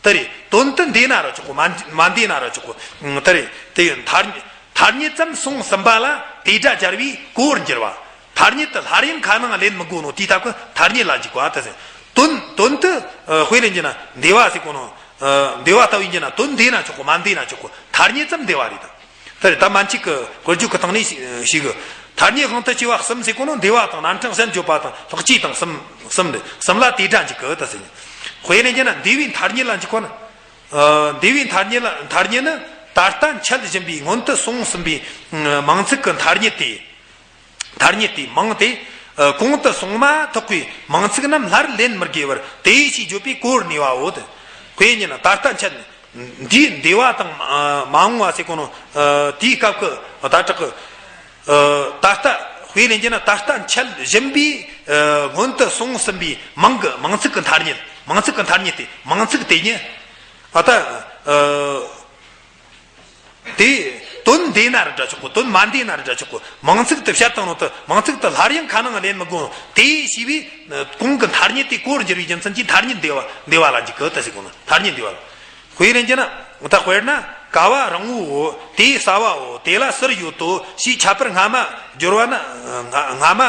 དེ་རེད། དོན་དུ་འདས་ན་ར་ཆོག་གོ། མ་མ་འདས་ན་ར་ཆོག་གོ། དེ་རེད། དེ་ཡང་ཐ་སྙད་ཐ་སྙད་ཙམ་སོང་ཟིན་པ་ལ་དེ་སྒྲ་སྦྱར་བས་གོ་བར་འགྱུར་བ། ཐ་སྙད་དུ་སླར་ཡང་ཁ་ནང་ལེན་མི་དགོས་ནོ་དེའི་སྟབས་ཀྱིས་ཐ་སྙད་ལ་འཇུག་པ་ད་ཟེར། དོན་དོན་དུ་ཨ་དཔེ་ལེན་རྒྱུ་ན་འདས་པ་ཟེར་གོ་ནོ། ཨ་འདས་པ་ལྟ་བུ་ཡིན་རྒྱུ་ན་དོན་འདས་ན་ཆོག་གོ། མ་འདས་ན་ཆོག་གོ། ཐ་སྙད་ཙམ་འདས་པ་རེད་ད། དེ་རེད། ད་མན་ཆད་ཀྱི་དཔེར་བརྗོད་ཀྱི་སྟེང་ནས་ཞིག་ཞིག་གི། ཐ་སྙད་དབང་དུ་བྱས་པ་གསུམ་ཟེར་གོ་ནོ་འདས་པ་དང་རྣམ་གྲངས་གཞན་བརྗོད་པ་དང་ལྷག་བཅས་དང་གསུམ། གསུམ་རེད། གསུམ་ལ་དེ་སྒྲ་འཇུག་གི་ད་ཟེར། དཔེ་ལེན་རྒྱུ་ན་འདས་པའི་ཐ་སྙད་ལ་འཇུག་པ་ན། ཨ་འདས་པའི་ཐ་སྙད་ལ་ཐ་སྙད་ནི་ད་ལྟ་འཆད་བཞིན་པའི་སྔོན་དུ་སོང་ཟིན་པའི་མིང་ཚིག་གི་ཐ་སྙད་དེ། ཐ་སྙད་དེའི་མིང་དེ་ གོང་དུ་སོང་མ་ཐག་གི་མིང་ཚིག་རྣམས་སླར་ལེན་མི་དགོས་པར་དེ་ཡིས་ཞེས་བརྗོད་པའི་གོ་བར་ནུས་པའོ། དཔེ་ཉིད་ད་ལྟ་འཆད་འདིའི་འདས་པ་དང་མ་འོངས་པ་ཟེར་གོ་ནོ། དེའི་སྐབས་ཀྱི་ད་དྲག་གི་ད་ལྟ་དཔེ་ལེན་རྒྱུ་ན་ད་ལྟ་འཆད་བཞིན་པའི་སྔོན་དུ་སོང་ཟིན་པའི་མིང་གི་མིང་ཚིག་གི་མཐར་ཉིད། མིང་ཚིག་གི་མཐར་ཉིད་དེ། མིང་ཚིག་དེ་ཉིད་ཨ་ད། དེ་དོན་འདས་ན་ར་འདྲ་ཆོག་གོ། དོན་མ་འདས་ན་ར་འདྲ་ཆོག་གོ། མིང་ཚིག་དེ་བཤད་བཏང་ནོ་དེ་མིང་ཚིག་དེ་སླར་ཡང་ཁ་ནང་ལེན་མི་དགོས། དེ་ཞེས་པའི་གོང་གི་མཐར་ཉིད་དེ་གོ་བར་འགྱུར་བའི་རྒྱུ་མཚན་གྱིས་མཐར་ཉིད་འདས་པ་འདས་པ་ལ་འཇུག་གི་ད་ཟེར་གོ་ནོ། མཐར་ཉིད་འདས་པ་ལ། དཔེ་ལེན་རྒྱུ་ན་ད་དཔེར་ན་ཀ་བ་རིང་བོའོ། དེའི་ས་བའོ། དེ་ལ་ཟུར་ཡོད་དོ་ཞེས་ཁྱད་པར་སྔ་མ་སྦྱོར་བ་ན་སྔ་མ་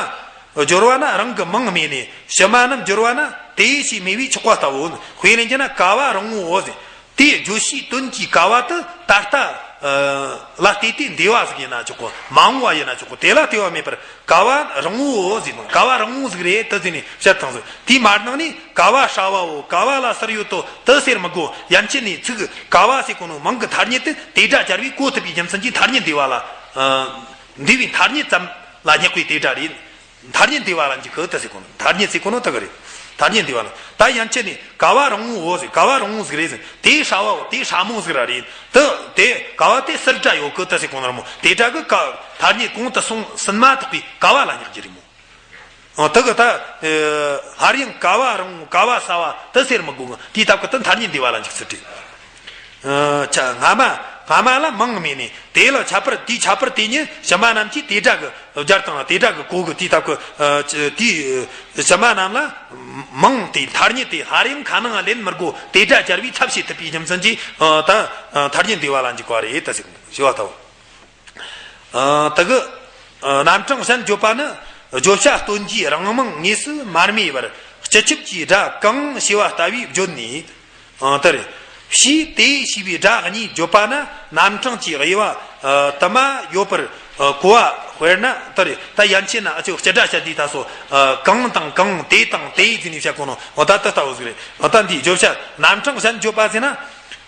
སྦྱོར་བ་ན་རང་གི་མིང་སྨོས་ནས་ཕྱི་མ་རྣམས་སྦྱོར་བ་ན་དེ་ཞེས་སྨྲས་པས་ཆོག་པ་ལྟ་བུ། དཔེ་ལེན་རྒྱུ་ན་ཀ་བ་རིང་བོའོ་ཟེར། དེའི་བརྗོད་བྱའི་དོན་གྱི་ཀ་བ་དེ་ད་ལྟ་ལ་ལྟོས་ཏེ་འདས་པ་ཟིག་ཡིན་ན་ཆོག་གོ། མ་འོངས་པ་ཡིན་ན་ཆོག་གོ། དེ་ལ་ལྟོས་པ་མེད་པར་ཀ་བ་རིང་བོའོ་ཟེར་ནོ། ཀ་བ་རིང་བོ་ཟིག་རེད་དེ་ཟེར་ནས་བཤད་བཏང་ཟིག། དེའི་མ་ནང་ནས་ཀ་བ་ཧྲ་བའོ། ཀ་བ་ལ་ཟུར་ཡོད་དོ་དེ་ཟེར་མི་དགོས། ཡན་ཆད་ནས་ཚིག་ཀ་བ་ཟེར་གོ་ནོ་མིང་གི་མཐར་ཉིད་དེ་དེ་སྒྲ་སྦྱར་བས་གོ་ཐུབ་པའི་རྒྱུ་མཚན་གྱིས་མཐར་ཉིད་འདས་པ་ལ། འདས་པའི་མཐར་ཉིད་ཙམ་ལ་སྙེག་པའི་དེ་སྒྲ་རེད། མཐར་ཉིད་འདས་པ་ལ་འཇུག་གི་ད་ཟེར་གོ་ནོ། མཐར་ཉིད་ཟེར་གོ་ནོ་ད་གི་རེད། མཐར་ཉིད་འདས་པ་ལ། ད་ཡན་ཆད་ནས་ཀ་བ་རིང་བོའོ་ཟེར། ཀ་བ་རིང་བོ་ཟིག་རེད་ཟེར། དེའི་ཧྲ་བའོ། དེའི་ཧྲ་མོ་ཟིག་ར་རེད། དེ་དེ་ཀ་བ་དེ་ཟུར་སྒྲ་ཡོད་གི་ད་ཟེར་གོ་ནོ་ར་མོ། དེ་སྒྲ་གི་ཀ་མཐར་ཉིད་གོང་དུ་སོང་ཟིན་མ་ཐག་པའི་ཀ་བ་ལ་སྙེག་རྒྱུ་རེད་མོ། ཨ་ད་གི་ད་སླར་ཡང་ཀ་བ་རིང་བོ་ཀ་བ་ས་བ་དེ་ཟེར་མི་དགོས་གི། དེའི་སྟབས་ཀྱིས་ད་མཐར་ཉིད་འདས་པ་ལ་འཇུག་ཚུལ་རེད། ཨ་ཆ་སྔ་མ་སྔ་མ་ལ་མིང་སྨོས་ནས་དེ་ལ་ཁྱད་པར་དེའི་ཁྱད་པར་དེ་ཉིད་ཕྱི་མ་རྣམས་ཀྱིས་དེ་སྒྲ་གི་སྦྱར་དང་དེ་སྒྲ་གི་གོ་གི། དེའི་སྟབས་ཀྱིས་ཨ་ཆ་དེའི་ཕྱི་མ་རྣམས་ལ་མིང་དེ་མཐར་ཉིད་དེ་སླར་ཡང་ཁ་ནང་ལེན་མི་དགོས། དེ་སྒྲ་སྦྱར་བས་ཚབ་བྱེད་ཐུབ་པའི་རྒྱུ་མཚན་གྱིས་ཨ་ད་ཨ་མཐར་ཉིད་འདས་པ་ལ་འཇུག་པ་རེད་ད་ཟེར་གི་ཞེས་པ་ལྟ་བུ། ཨ་ད་གི་ཨ་རྣམ་གྲངས་གཞན་བརྗོད་པ་ནི་བརྗོད་བྱ་སྟོན་རྒྱུའི་རང་མིང་དངོས་སུ་མ་སྨྲས་པར་སྤྱི་ཁྱབ་ཀྱི་སྒྲ་གང་ཞེས་པ་ལྟ་བུས་བརྗོད་ནས། ཨ་ད་རེ། ཕྱིས་དེ་ཞེས་པའི་སྒྲ་གཉིས་བརྗོད་པ་ན་རྣམ་གྲངས་ཀྱི་དབྱེ་བ་ཨ་དུ་མ་ཡོད་པར་ཨ་གོ་བ། དཔེར་ན་ད་རེ་ད་ཡན་ཆད་ན་ཨ་ཅོ་སྤྱི་སྒྲ་བཤད་དུས་ད་སོ་ཨ་གང་དང་གང་། དེ་དང་དེ་ཟེར་ནས་བཤད་གོ་ནོ། འོ་ད་དེ་ལྟ་བུ་ཟིག་རེད། འོ་ད་འདིའི་བརྗོད་བྱ་རྣམ་གྲངས་གཞན་བརྗོད་པ་ཟེར་ན།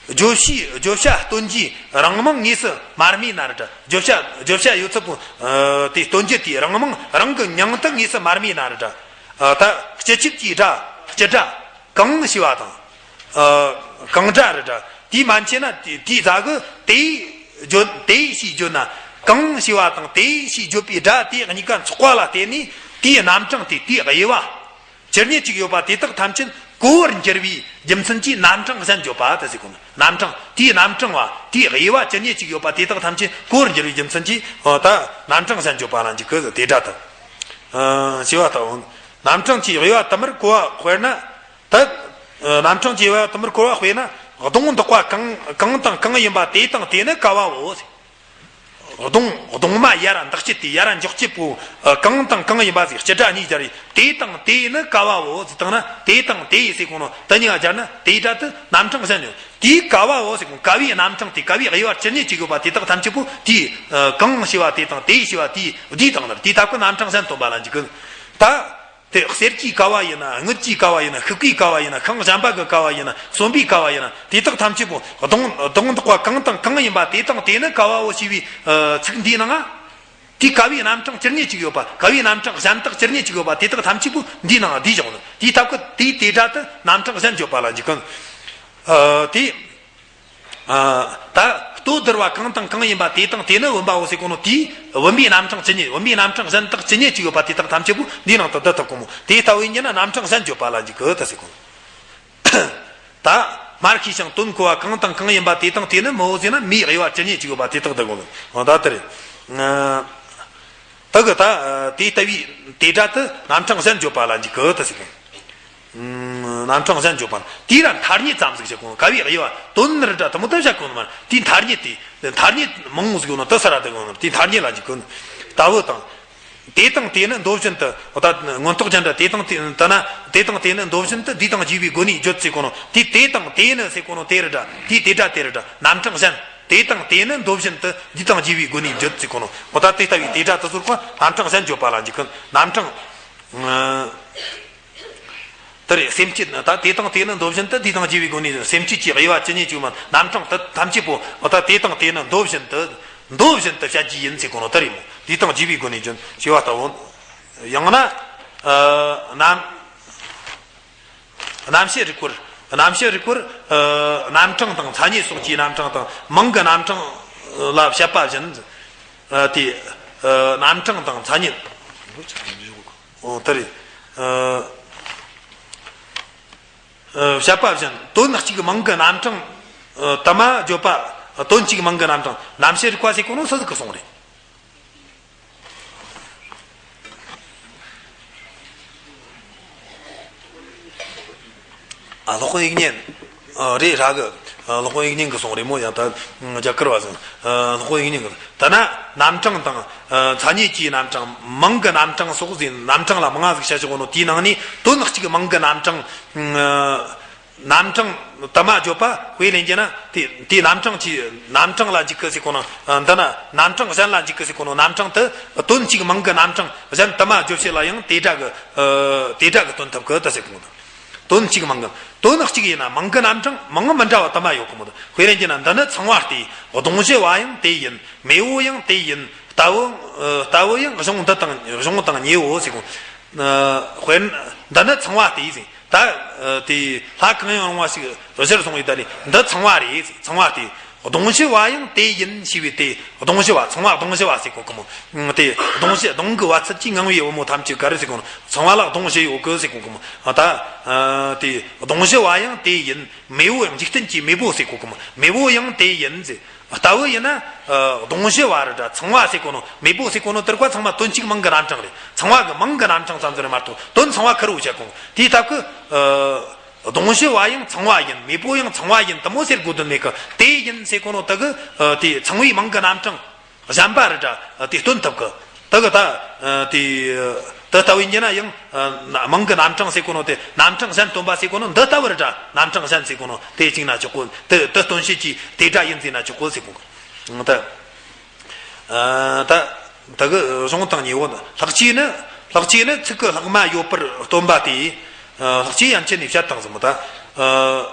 བརྗོད་བྱའི་བརྗོད་བྱ་སྟོན་རྒྱུའི་རང་མིང་དངོས་སུ་མ་སྨྲས་ན་ར་འདྲ། བརྗོད་བྱ་བརྗོད་བྱ་ཡོད་ཚད་པོ་ཨ་དེ་སྟོན་རྒྱུ་དེའི་རང་མིང་རང་གི་མྱིང་དེ་དངོས་སུ་མ་སྨྲས་ན་ར་འདྲ། ཨ་ད་སྤྱི་ཁྱབ་ཀྱི་སྒྲ་སྤྱི་སྒྲ་གང་ཞེས་པ་དང་། ཨ་གང་སྒྲ་ར་འདྲ། དེ་མན་ཆད་ན་དེ་དེའི་ཟ་གི་དེ་བརྗོད་དེ་ཞེས་བརྗོད་ན་གང་ཞེས་པ་དང་དེ་ཞེས་བརྗོད་པའི་སྒྲ་དེ་གཉིས་ཀ་ཚོགས་པ་ལ་བརྟེན་ནས་དེའི་རྣམ་གྲངས་དེ་དེའི་དབྱེ་བ། ཇི་སྙེད་ཅིག་ཡོད་པ་དེ་དག་ཐམས་ཅད་གོ་བར་འགྱུར་བའི་རྒྱུ་མཚན་གྱིས་རྣམ་གྲངས་གཞན་བརྗོད་པ་དེ་ཟེར་གོ་ནོ། རྣམ་གྲངས་དེའི་རྣམ་གྲངས་པ་དེའི་དབྱེ་བ་ཇི་སྙེད་ཅིག་ཡོད་པ་དེ་དག་ཐམས་ཅད་གོ་བར་འགྱུར་བའི་རྒྱུ་མཚན་གྱིས་ད་རྣམ་གྲངས་གཞན་བརྗོད་པ་ལ་འཇུག་གི་དེ་སྒྲ་དང་། ཨ་ཞེས་པ་ལྟ་བུ། རྣམ་གྲངས་ཀྱི་དབྱེ་བ་དུ་མར་གོ་བ་དཔེར་ན། ད་རྣམ་གྲངས་ཀྱི་དབྱེ་བ་དུ་མར་གོ་བ་དཔེར་ན། གདོང་འདོགས་པ་གང་གང་དང་གང་ཡིན་པ་དེ་དང་དེ་ནི་ཀ་བའོ། གདོང་གདོང་མ་ཡར་འདེགས་བྱེད་དེ་ཡར་འཇོག་བྱེད་པོ་གང་དང་གང་ཡིན་པ་ཟིག་སྤྱི་སྒྲ་གཉིས་སྦྱར་རེ། དེ་དང་དེ་ནི་ཀ་བའོ་ཟེར་བཏང་ན། དེ་དང་དེ་ཡི་ཟེར་གོ་ནོ་དེ་གཉིས་ཀ་སྦྱར་ན་དེའི་སྒྲ་དེ་རྣམ་གྲངས་གཞན་ཡོད། དེའི་ཀ་བའོ་ཟེར་གོ་ཀ་བའི་རྣམ་གྲངས་དེ་ཀ་བའི་དབྱེ་བ་ཇི་སྙེད་ཅིག་ཡོད་པ་དེ་དག་ཐམས་ཅད་པོ་དེའི་གང་ཞེས་པ་དེ་དང་དེ་ཞེས་པ་དེའི་བསྡུས་བཏང་ན་དེའི་སྟབས་ཀྱིས་རྣམ་གྲངས་གཞན་སྟོན་པ་ལ་འཇུག་གི་ད། དེ་གསེར་གྱི་ཀ་བ་ཡིན་ན། དངུལ་གྱི་ཀ་བ་ཡིན་ན། ཤུག་པའི་ཀ་བ་ཡིན་ན། ཤིང་གཞན་པ་གི་ཀ་བ་ཡིན་ན། གསོན་པོའི་ཀ་བ་ཡིན་ན། དེ་དག་ཐམས་ཅད་པོ་གདོང་གདོང་འདོགས་པ་གང་དང་གང་ཡིན་པ་དེ་དང་དེ་ནི་ཀ་བའོ་ཞེས་པའི་ཚིག་འདིའི་ནང་ང་། དེའི་ཀ་བའི་རྣམ་གྲངས་ཇི་སྙེད་ཅིག་ཡོད་པ། ཀ་བའི་རྣམ་གྲངས་གཞན་དག་ཇི་སྙེད་ཅིག་ཡོད་པ་དེ་དག་ཐམས་ཅད་པོ་འདིའི་ནང་ང་བསྡུས་བཞག་ནོ། དེའི་སྟབས་ཀྱིས་དེའི་དེ་སྒྲ་དེ་རྣམ་གྲངས་གཞན་བརྗོད་པ་ལ་འཇུག་གི། ཨ་དེ། ད་ལྟོ་ལྡིར་བ་གང་དང་གང་ཡིན་པ་དེ་དང་དེ་ནི་བུམ་པའོ་ཟེར་གོ་ནོ། དེའི་བུམ་པའི་རྣམ་གྲངས་ཇི་སྙེད། བུམ་པའི་རྣམ་གྲངས་གཞན་དག་ཇི་སྙེད་ཅིག་ཡོད་པ་དེ་དག་ཐམས་ཅད་པོ་འདིའི་ནང་དུ་བསྡུ་ཐུབ་གོ་མོ། དེ་ལྟ་བུ་ཡིན་ན་རྣམ་གྲངས་གཞན་བརྗོད་པ་ལ་འཇུག་གི་ད་ཟེར་གོ་ནོ། ད་མར་ཤེས་ཤིང་དོན་གོ་བ་གང་དང་གང་ཡིན་པ་དེ་དང་དེ་ནི་མིའོ་ཟེར་ན་མིའི་དབྱེ་བ་ཇི་སྙེད་ཅིག་ཡོད་པ་དེ་དག་བསྡུ་གོ་ནོ། འོ་ད་དེ་རེད། ད་གི་ད་དེ་ལྟ་བུའི་དེ་སྒྲ་དེ་རྣམ་གྲངས་གཞན་བརྗོད་པ་ལ་འཇུག་གི་ད་ཟེར་གོ་ནོ། རྣམ་གྲངས་གཞན་བརྗོད་པ་ན་དེ་ལ་མཐར་ཉིད་ཙམ་ཟིག་བཤད་གོ་ནོ། ཀ་བའི་དབྱེ་བ་དོན་ནི་རི་འདྲ་དུ་མོ་ད་བཤད་གོ་ནོ་མ། དེ་མཐར་ཉིད་དེ་མཐར་ཉིད་མང་བོ་ཟིག་ཡོད་ནོ་དེ་ས་ར་དེ་གོ་ནོ་དེ་མཐར་ཉིད་ལ་འཇུག་གོ་ནོ། ལྟ་བུ་དང་། དེ་དང་དེ་ནི་མདོ་བཞིན་དུ། འོ་ད་མངོན་རྟོགས་ཅན་འདྲ་དེ་དང་དེ་ད་ན་དེ་དང་དེ་ནི་མདོ་བཞིན་དུ་འདི་དང་བཅས་པའི་སྒོ་ནས་བརྗོད་ཟེར་གོ་ནོ། དེ་དེ་དང་དེ་ནི་ཟེར་གོ་ནོ་དེ་རི་འདྲ། དེ་དེ་སྒྲ་དེ་རི་འདྲ། རྣམ་གྲངས་གཞན། དེ་དང་དེ་ནི་མདོ་བཞིན་དུ་འདི་དང་བཅས་པའི་སྒོ་ནས་བརྗོད་ཟེར་གོ་ནོ། འོ་ད་དེ་ལྟ་བུའི་དེ་སྒྲ་དེ་ཚོར་ཀ་རྣམ་གྲངས་གཞན་བརྗོད་པ་ལ་འཇུག་གི། རྣམ་གྲངས། དེ་རེད། སེམས་བསྐྱེད་ནི་ད་དེ་དང་དེ་ནི་མདོ་བཞིན་དུ་འདི་དང་བཅས་པའི་སྒོ་ནས་སེམས་བསྐྱེད་ཀྱི་དབྱེ་བ་ཇི་སྙེད་ཅིག་མ་རྣམ་གྲངས་དེ་ཐམས་ཅད་པོ་འོ་ད་དེ་དང་དེ་ནི་མདོ་བཞིན་དུ་མདོ་བཞིན་དུ་བཤད་རྒྱུ་ཡིན་ཟེར་གོ་ནོ་དེ་རེད་མོ། འདི་དང་བཅས་པའི་སྒོ་ནས་བརྗོད་ཞེས་པ་ལྟ་བུ། ཡང་ན། རྣམ་རྣམ་བཤད་རིག་པར། རྣམ་བཤད་རིག་པར། རྣམ་གྲངས་དང་མཚན་ཉིད་སོགས་ཀྱི་རྣམ་གྲངས་དང་མིང་གི་རྣམ་གྲངས་ལ་བཤད་པ་བཞིན། དེ་རྣམ་གྲངས་དང་མཚན་ཉིད། ཨོ་དེ་རེད། བཤད་པ་བཞིན་དོན་གཅིག་མིང་གི་རྣམ་གྲངས་དུ་མ་བརྗོད་པ། དོན་གཅིག་མིང་གི་རྣམ་གྲངས། རྣམ་བཤད་རིག་པ་ཟེར་གོ་ནོ་སུ་ཟིག་གི་གསུང་རེད། ཨ། སློབ་དཔོན་དབྱིག་གཉེན། ཨ། རེད་ར་གི། ཨ། སློབ་དཔོན་དབྱིག་གཉེན་གི་གསུང་རེད་མོ། ཡང་ད་རྒྱ་གར་བ་ཟིག་ཨ། སློབ་དཔོན་དབྱིག་གཉེན་གི། ད་ན་རྣམ་གྲངས་དང་། ཨ། མཚན་ཉིད་ཀྱི་རྣམ་གྲངས། མིང་གི་རྣམ་གྲངས་སོགས་ཟེར། རྣམ་གྲངས་ལ་མང་ང་ཟིག་བཤད་ཆོག་གོ་ནོ། དེའི་ནང་ནས་དོན་གཅིག་མིང་གི་རྣམ་གྲངས། ཨ། རྣམ་གྲངས་དུ་མ་བརྗོད་པ། དཔེ་ལེན་རྒྱུ་ན་དེ་དེ་རྣམ་གྲངས་ཀྱི་རྣམ་གྲངས་ལ་འཇུག་གི་ཟེར་གོ་ནོ། འདི་ན་རྣམ་གྲངས་གཞན་ལ་འཇུག་གི་ཟེར་གོ་ནོ། རྣམ་གྲངས་དེ་དོན་གཅིག་མིང་གི་རྣམ་གྲངས་གཞན་དུ་མ་བརྗོད་བྱེད་ལ་ཡང་དེ་སྒྲ་གི། ཨ། དེ་སྒྲ་གི་དོན་ཐུབ་གི་ད་ཟེར་གོ་ནོ། དོན་གཅིག་མིང་གི། དོན་གཅིག་ཡིན་ན་མིང་གི་རྣམ་གྲངས་མིང་མི་འདྲ་བ་དུ་མ་ཡོད་གི་མོ། དཔེ་ལེན་རྒྱུ་ན་འདི་ནི་ཚངས་པ་སྟེ། གདོང་བཞི་བ་ཡང་དེ་ཡིན། མེས་པོ་ཡང་དེ་ཡིན། རྟ་བོ། ཨ། རྟ་བོ་ཡང་གཞུང་འདི་དང་། གཞུང་དང་ཉེ་བོ་ཟེར་གོ། ཨ། དཔེར་ན་འདི་ནི་ཚངས་པ་སྟེ་ཟེར། ད། ཨ། དེ་ལྷ་གང་ཡང་རུང་བ་ཞིག་གཞིར་བཟུང་བའི་ད་ནི་འདི་ཚངས་པ་རེད། ཚངས་པ་སྟེ། གདོང་བཞི་བ་ཡང་དེ་ཡིན་ཞེས་པའི་དེ། གདོང་བཞི་བ། ཚངས་པ་གདོང་བཞི་བ་ཟེར་གོ་གི་མོ། དེ་གདོང་བཞི། གདོང་གི་བ་ཚད་ཀྱིས་མངའ་བའི་བུ་མོ་ཐམས་ཅད་ག་རེ་ཟེར་གོ་ནོ། ཚངས་པ་ལ་གདོང་བཞི་ཡོད་གི་ཟེར་གོ་གི་མོ། ད། ཨ། དེ་གདོང་བཞི་བ་ཡང་དེ་ཡིན། མེས་པོ་ཡང་། འཇིག་རྟེན་གྱི་མེས་པོ་ཟེར་གོ་གི་མོ། མེས་པོ་ཡང་དེ་ཡིན་ཟེར། རྟ་བོ་ཡིན་ན། ཨ། གདོང་བཞི་བ་རེད་དྲ། ཚངས་པ་ཟེར་གོ་ནོ། མེས་པོ་ཟེར་གོ་ནོ་དེ་རིགས་པ་ཚང་མ་དོན་གཅིག་མིང་གི་རྣམ་གྲངས་རེད། ཚངས་པ་གི་མིང་གི་རྣམ་གྲངས་ཙམ་ཟིག་རེད་མ་གཏོགས་དོན་ཚངས་པ་ཁེར་བོ་བཤད་གོ། དེའི་སྟབས་ཀྱིས། ཨ། གདོང་བཞི་བ་ཡང་ཚངས་པ་ཡིན། མེས་པོ་ཡང་ཚངས་པ་ཡིན། དེ་མོ་ཟེར་དགོས་དོན་མེད་གི། དེ་ཡིན་ཟེར་གོ་ནོ་དེ་གིས། ཨ། དེ་ཚངས་པའི་མིང་གི་རྣམ་གྲངས་གཞན་པ་རེད་དྲ། དེ་སྟོན་ཐུབ་གི། དེ་གིས་ད། ཨ། དེ་དེ་ལྟ་བུ་ཡིན་རྒྱུ་ན་ཡང་། ཨ། མིང་གི་རྣམ་གྲངས་ཟེར་གོ་ནོ་དེ་རྣམ་གྲངས་གཞན་སྟོན་པ་ཟེར་གོ་ནོ་འདི་ལྟ་བུ་རེད་དྲ། རྣམ་གྲངས་གཞན་ཟེར་གོ་ནོ་དེ་གཅིག་ན་ཆོག་གོ། དེ་དེ་སྟོན་བྱེད་ཀྱི་དེ་སྒྲ་ཡིན་ཟེར་ན་ཆོག་གོ་ཟེར་གོ་གི། ད། ཨ། ད། ད་གི་གཞུང་དང་ཉེ་བོ་ནི། ལྷག་བཅས་ནི། ལྷག་བཅས་ནི་ཚིག་གི་ལྷག་མ་ཡོད་པར་སྟོན་པ་སྟེ། ཨ། ལྷག་བཅས་ཡན་ཆད་ནས་བཤད་དང་ཟེར་མོ། ད། ཨ།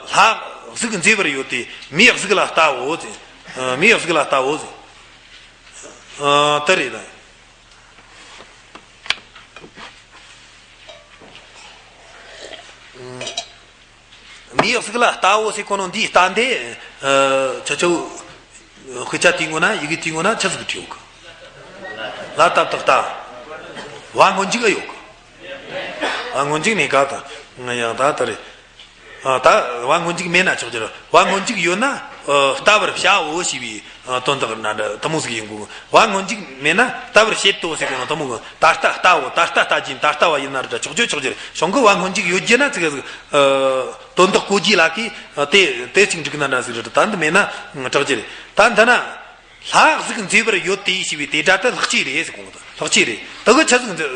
ལྷ་གཟུགས་མཛེས་པར་ཡོད་དེ། མིའི་གཟུགས་ལ་ལྟ་བོ་ཟེར། ཨ། མིའི་གཟུགས་ལ་ལྟ་བོ་ཟེར། ཨ། དེ་རེད་ད། མིའི་གཟུགས་ལ་ལྟ་བོ་ཟེར་གོ་ནོ་འདིའི་ལྟ་འདི། ཨ། ཁྱེད་ཆོ་དཔེ་ཆ་དེའི་ངོ་ན། ཡི་གེ་དེའི་ངོ་ན་ཆི་ཟིག་བྲིས་ཡོད་གི། ལ་ཏ་བཏགས་ལྟ། བ་སྔོན་འཇུག་ཨེ་ཡོད་གི། བ་སྔོན་འཇུག་མེད་ག་ད། ཡང་ད་དེ་རེད། ཨ། ད་བ་སྔོན་འཇུག་མེད་ན་ཆོག་རྒྱུ་རེད། བ་སྔོན་འཇུག་ཡོད་ན། ཨ། ལྟ་བར་བྱའོ་ཞེས་པའི། ཨ། དོན་དག་ན་འདྲ་དེ་མོ་ཟིག་ཡིན་དགོས། བ་སྔོན་འཇུག་མེད་ན་ལྟ་བར་བྱེད་དོ་ཟེར་གོ་ནོ་དེ་མོ་གི། ད་ལྟ་ལྟའོ། ད་ལྟ་ལྟ་རྒྱུ་ཡིན། ད་ལྟ་བ་ཡིན་ན་རེད་དྲ། ཆོག་རྒྱུ་ཆོག་རྒྱུ་རེད། གཞུང་གི་བ་སྔོན་འཇུག་ཡོད་རྒྱུ་ན་ཚིག་ག་ཟིག་ཨ། དོན་དག་གོ་རྒྱུ་ལ་གི། ཨ། དེ་དེ་གཅིག་འགྲིག་ན་འདྲ་ཟིག་རེད། ད་འདི་མེད་ན་དྲག་རྒྱུ་རེད། ད་འདི་ན། ལྷ་གཟུགས་མཛེས་པར་ཡོད་དེ་ཞེས་པའི་དེ་སྒྲ་དེ་ལྷག་བཅས་རེད་ཟེར་གོ་ནོ། ལྷག་བཅས་རེད། དེ་གིས་ཆི་ཟིག་མཛེས།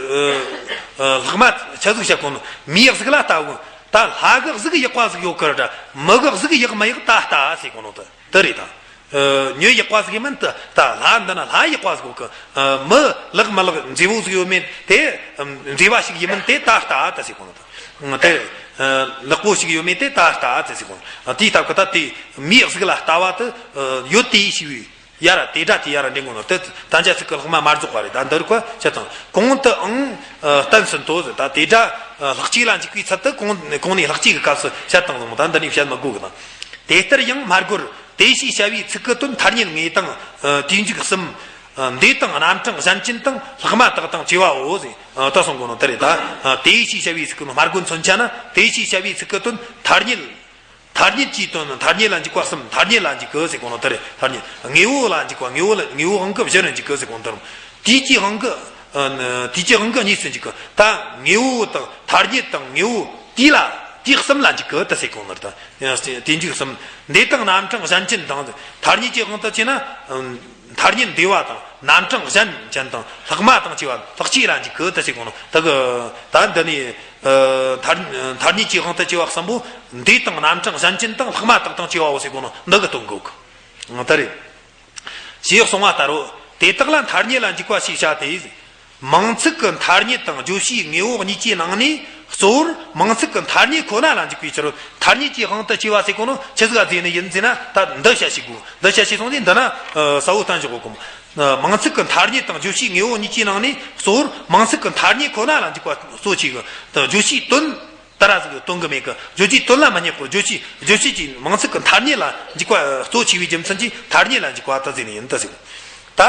ཨ། ལྷག་མ་ཆི་ཟིག་བཤད་གོ་ནོ། མིའི་གཟུགས་ལ་ལྟ་བོ། ད་ལྷ་གི་གཟུགས་ཡག་པ་ཟིག་ཡོད་གི་རེད་དྲ། མི་གི་གཟུགས་ཡག་མི་ཡག་ད་ལྟ་ཟེར་གོ་ནོ་དེ་དེ་རེད་ད། ཨ། མྱི་ཡག་པ་ཟིག་ཡིན་མིན་དེ་ལྟ། ལྷ་འདི་ན་ལྷ་ཡག་པ་ཟིག་ཡོད་གི། ཨ། མི་ལེགས་མི་ལེགས་མཛེས་པོ་ཟིག་ཡོད་མེད་དེ། ཨ། མཛེས་པ་ཞིག་ཡིན་མིན་དེ་ད་ལྟ་དེ་ཟེར་གོ་ནོ་དེ། དེ། ཨ། ལེགས་པོ་ཞིག་ཡོད་མེད་དེ་ད་ལྟ་དེ་ཟེར་གོ་ནོ། ཨ། དེའི་སྟབས་ཀྱིས་ད་དེ་མིའི་གཟུགས་ལ་ལྟ་བ་དེ། ཨ། ཡོད་དེ་ཞེས་པའི། ཡ་ར་དེ་སྒྲ་དེ་ཡ་ར་འདྲེན་དགོས་ནོ། དེ་དམ་བཅའ་ཚིག་གི་ལྷག་མ་མ་རྫོགས་པ་རེད། ད་འདི་རིགས་པ་བཤད་དང་། གོང་དུའང་བསྟན་ཟིན་ཏོ་ཟེར། ད་དེ་སྒྲ་ལྷག་བཅས་ལ་འཇུག་པའི་ཚུལ་དེ་གོང་གོང་ནས་ལྷག་བཅས་ཀྱི་སྐབས་སུ་བཤད་དང་ཟེར་མོ། ད་འདི་ནས་བཤད་མི་དགོས་གི་དང་། དེ་ལྟར་ཡང་སྨྲ་སྒོར། དེ་ཞེས་བྱ་བའི་ཚིག་གི་དོན་ཐ་སྙད་ངེས་དང་། ཨ། དུས་འཇུག་གསུམ། ཨ། འདས་དང་རྣམ་གྲངས་གཞན་ཅན་དང་ལྷག་མ་དག་དང་བཅས་པའོ་ཟེར། ཨ། ད་གསུང་གོ་ནོ་དེ་རེད་ད། ཨ། དེ་ཞེས་བྱ་བའི་ཚིག་གི་དོན། སྨྲ་སྒོ་མཚོན་ཆ་ན་དེ་ཞེས་བྱ་བའི་ཚིག་གི་དོན་ཐ་སྙད། ཐ་སྙད་ཀྱི་དོན། ཐ་སྙད་ལ་འཇུག་པ་གསུམ། ཐ་སྙད་ལ་འཇུག་གི་ཟེར་གོ་ནོ་དེ་རེད། ཐ་སྙད། དངོས་པོ་ལ་འཇུག་པ། དངོས་པོ་ལ། དངོས་པོའི་དབང་གིས་གཞིར་འཇུག་གི་ཟེར་གོ་ནོ་དེ་རེད། དུས་ཀྱི་དབང་གིས། ཨ། དུས་ཀྱི་དབང་གིས་གཉིས་སུ་འཇུག་གི། ད་དངོས་པོ་དང་ཐ་སྙད་དང་དངོས་པོ་དུས་ལ། དུས་གསུམ་ལ་འཇུག་གི་དེ་ཟེར་གོ་ནོ་རེད་ད། དུས་འཇུག་གསུམ། འདས་དང་རྣམ་གྲངས་གཞན་ཅན་དང་། ཐ་སྙད་ཀྱི་དབང་དུ་བྱས་ན། ཨ། ཐ་སྙད་འདས་པ་དང་རྣམ་གྲངས་གཞན་ཅན་དང་ལྷག་མ་དང་བཅས་པ་ལྷག་བཅས་ལ་འཇུག་གི་དེ་ཟེར་གོ་ནོ། ད་གི། ད་འདི་ནས། ཨ། ཐ་ཐ་སྙད་ཀྱི་དབང་དུ་བྱས་པ་གསུམ་པོ་འདས་དང་རྣམ་གྲངས་གཞན་ཅན་དང་ལྷག་མ་དག་དང་བཅས་པའོ་ཟེར་གོ་ནོ་འདི་གིས་སྟོན་དགོས་གི། ད་རེད། ཞེས་གསུངས་པ་ལྟར་རོ། དེ་དག་ལ་ཐ་སྙད་ལ་འཇུག་པ་ཞེས་བྱ་སྟེ། མིང་ཚིག་གི་མཐའ་གཉིད་དང་བརྗོད་བྱའི་དངོས་པོ་གཉིས་ཀྱི་ནང་ནས་གཙོ་བོར་མིང་ཚིག་གི་མཐའ་གཉིད་ཁོ་ན་ལ་འཇུག་པའི་ཕྱིར་རོ། མཐའ་གཉིད་ཀྱི་དབང་དུ་བྱས་པ་ཟེར་གོ་ནོ་ཆི་ཟིག་ག་ཟེར་ནི་ཡིན་ཟེར་ན། ད་འདི་བཤད་ཤེས་དགོས། འདི་བཤད་ཤེས་སོང་དུས་འདི་ན་གསལ་བོ་བསྟན་ཞིག་དགོས་གོ། མིང་ཚིག་གི་མཐའ་གཉིད་དང་བརྗོད་བྱའི་དངོས་པོ་གཉིས་ཀྱི་ནང་ནས་གཙོ་བོར་མིང་ཚིག་གི་མཐའ་གཉིད་ཁོ་ན་ལ་འཇུག་པ་གཙོ་ཆེ་གི། བརྗོད་བྱའི་དོན་ད་ར་ཟིག་གི་དོན་གི་མེད་གི། བརྗོད་བྱའི་དོན་ལ་མི་སྙེག་གོ། བརྗོད་བྱའི་བརྗོད་བྱའི་གི་མིང་ཚིག་གི་མཐའ་གཉིད་ལ་འཇུག་པ་གཙོ་ཆེ་བའི་རྒྱུ་མཚན་གྱིས་མཐའ་གཉིད་ལ་འཇུག་པ་ད་ཟེར་ནི་ཡིན་ད་ཟེར། ད་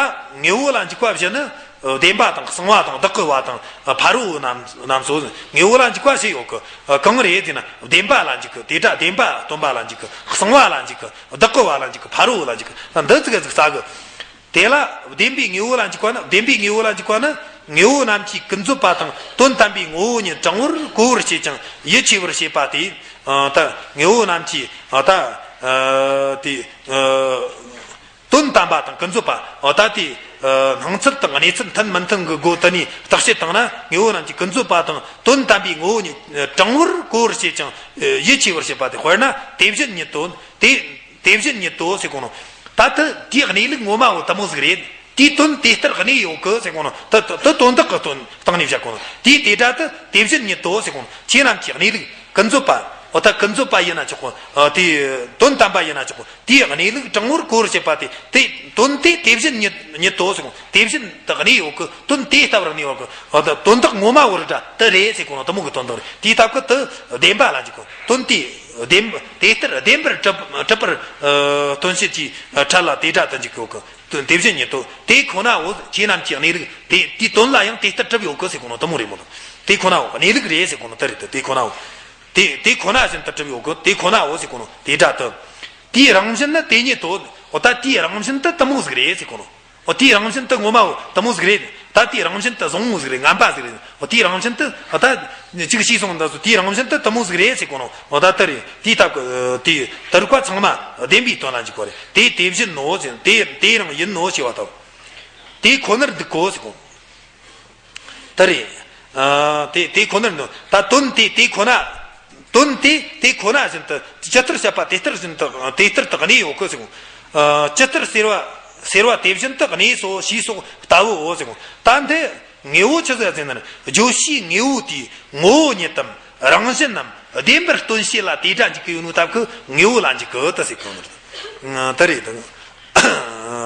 དངོས་པོ་ལ་འཇུག་པ་བཞི་ནི། བདེན་པ་དང་གསང་བ་དང་བདག་གི་བ་དང་ཕ་རོལ་པོ་རྣམས་རྣམས་སོ། དངོས་པོ་ལ་འཇུག་པ་བཞི་ཡོད་གི། གང་རེད་ཟེར་ན། བདེན་པ་ལ་འཇུག་གི། དེ་སྒྲ་བདེན་པ་སྟོན་པ་ལ་འཇུག་གི། གསང་བ་ལ་འཇུག་གི། བདག་གི་བ་ལ་འཇུག་གི། ཕ་རོལ་པོ་ལ་འཇུག་གི། ད་འདི་ཙི་གེ་ཟིག་རྩ་གི། དེ་ལ་བདེན་པའི་དངོས་པོ་ལ་འཇུག་པ་ནི། བདེན་པའི་དངོས་པོ་ལ་འཇུག་པ་ནི། དངོས་པོ་རྣམས་ཀྱི་ཀུན་རྫོབ་པ་དང་དོན་དམ་པའི་ངོ་བོ་ཉིད་དྲང་བོར་གོ་བར་བྱེད་ཅིང་ཡིད་ཆེས་པར་བྱེད་པ་སྟེ། ད་དངོས་པོ་རྣམས་ཀྱི་ད་དེ། དོན་དམ་པ་དང་ཀུན་རྫོབ་པ། འོ་ད་དེ། སྣང་ཚུལ་དང་གནས་ཚུལ་མཐུན་མི་མཐུན་གྱི་སྒོ་དེ་ནས་བརྟག་དཔྱད་བཏང་ན། དངོས་པོ་རྣམས་ཀྱི་ཀུན་རྫོབ་པ་དང་དོན་དམ་པའི་ངོ་བོ་ཉིད་དྲང་བོར་གོ་བར་བྱེད་ཅིང་ཡིད་ཆེས་པར་བྱེད་པ་སྟེ། དཔེར་ན་དེ་བཞིན་ཉིད་དོ། དེ་དེ་བཞིན་ཉིད་དོ་ཟེར་གོ་ནོ། ད་དེ་དེའི་གནས་ལུགས་ངོ་མ་བོ་དེ་མོ་ཟིག་རེད། དེའི་དོན་དེ་ལྟར་གནས་ཡོད་གི་ཟེར་གོ་ནོ། དེ་དེ་དོན་དག་གི་དོན་སྟེང་ནས་བཤད་གོ་ནོ། དེའི་དེ་སྒྲ་དེ་དེ་བཞིན་ཉིད་དོ་ཟེར་གོ་ནོ། ཁྱེད་རྣམས་ཀྱི་གནས་ལུགས་ཀུན་རྫོབ་པ། འོ་ད་ཀུན་རྫོབ་པ་ཡིན་ན་ཆོག་གོ། དེ་དོན་དམ་པ་ཡིན་ན་ཆོག་གོ། དེའི་གནས་ལུགས་དྲང་བོར་གོ་བར་བྱེད་པ་དེ། དེ་དོན་དེ་དེ་བཞིན་ཉིད་ཉིད་དོ་ཟེར་གོ། དེ་བཞིན་དུ་གནས་ཡོད་གི། དོན་དེ་ལྟ་བུར་གནས་ཡོད་གི། འོ་ད་དོན་དག་ངོ་མ་བོ་ར་དེ་རེད་ཟེར་གོ་ནོ་དེ་མོ་གི་དོན་དག་རེད། དེའི་སྟབས་ཀྱིས་དེ་བདེན་པ་ལ་འཇུག་གོ། དོན་དེ་བདེན་དེ་ལྟར་བདེན་པར་གྲུབ་གྲུབ་པར་དོན་བྱེད་ཀྱི་ཕྲད་ལ་དེ་སྒྲ་དེ་འཇུག་ཡོད་གི། དོན་དེ་བཞིན་ཉིད་དོ། དེ་ཁོ་ནའོ། ཁྱེད་རྣམས་ཀྱི་གནས་ལུགས་དེ་དེའི་དོན་ལ་ཡང་དེ་ལྟར་གྲུབ་ཡོད་གི་ཟེར་གོ་ནོ་དེ་མོ་རེད་མོ། དེ་ཁོ་ནའོ། གནས་ལུགས་རེད་ཟེར་གོ་ནོ་དེ་རེད། དེ་དེ་ཁོ་ནའོ། དེ་དེ་ཁོ་ན་བཞིན་དུ་གྲུབ་ཡོད་གི། དེ་ཁོ་ནའོ་ཟེར་གོ་ནོ་དེ་སྒྲ་དེ། དེའི་རང་བཞིན་ནི་དེ་ཉིད་དོ། འོ་ད་དེའི་རང་བཞིན་དེ་དེ་མོ་ཟིག་རེད་ཟེར་གོ་ནོ། འོ་དེའི་རང་བཞིན་དེ་ངོ་མའོ་དེ་མོ་ཟིག་རེད། ད་དེའི་རང་བཞིན་དེ་བཟང་མོ་ཟིག་རེད། ངན་པ་ཟིག་རེད། འོ་དེའི་རང་བཞིན་དེ་འོ་ད་གཅིག་ཤེས་སོང་ད་སོ། དེའི་རང་བཞིན་དེ་དེ་མོ་ཟིག་རེད་ཟེར་གོ་ནོ། འོ་ད་དེ་རེད། དེའི་སྟབས་ཀྱིས་དེའི་དེ་རིགས་པ་ཚང་མ་བདེན་པའི་དོན་ལ་འཇུག་པ་རེད། དེ་དེ་བཞིན་ནོ་ཟེར། དེ་དེ་རང་ཡིན་ནོ་ཞེས་པ་དང་། དེ་ཁོ་ནར་འདུག་གོ་ཟེར་གོ། ད་རེད། ཨ། དེ་དེ་ཁོ་ནར་འདུག། ད་དོན་དེ་དེ་ཁོ་ན། དོན་དེ་དེ་ཁོ་ན་བཞིན་དུ་ཇི་ལྟར་བཤད་པ་དེ་ལྟར་བཞིན་དུ་དེ་ལྟར་དུ་གནས་ཡོད་གི་ཟེར་གོ། ཨ། ཇི་ལྟར་སེར་བ་སེར་བ་དེ་བཞིན་དུ་གནས་སོ་ཞེས་སོགས་ལྟ་བུའོ་ཟེར་གོ། ད་འདི་དངོས་པོ་ཆི་ཟིག་ཟེར་ན། བརྗོད་བྱའི་དངོས་པོ་དེའི་ངོ་བོ་ཉིད་དམ་རང་བཞིན་ནམ་བདེན་པར་སྟོན་བྱེད་ལ་དེ་སྒྲ་འཇུག་གི་ཡོད་ནོ་སྟབས་ཀྱིས་དངོས་པོ་ལ་འཇུག་གི་ད་ཟེར་གོ་ནོ། ད་རེད་ད།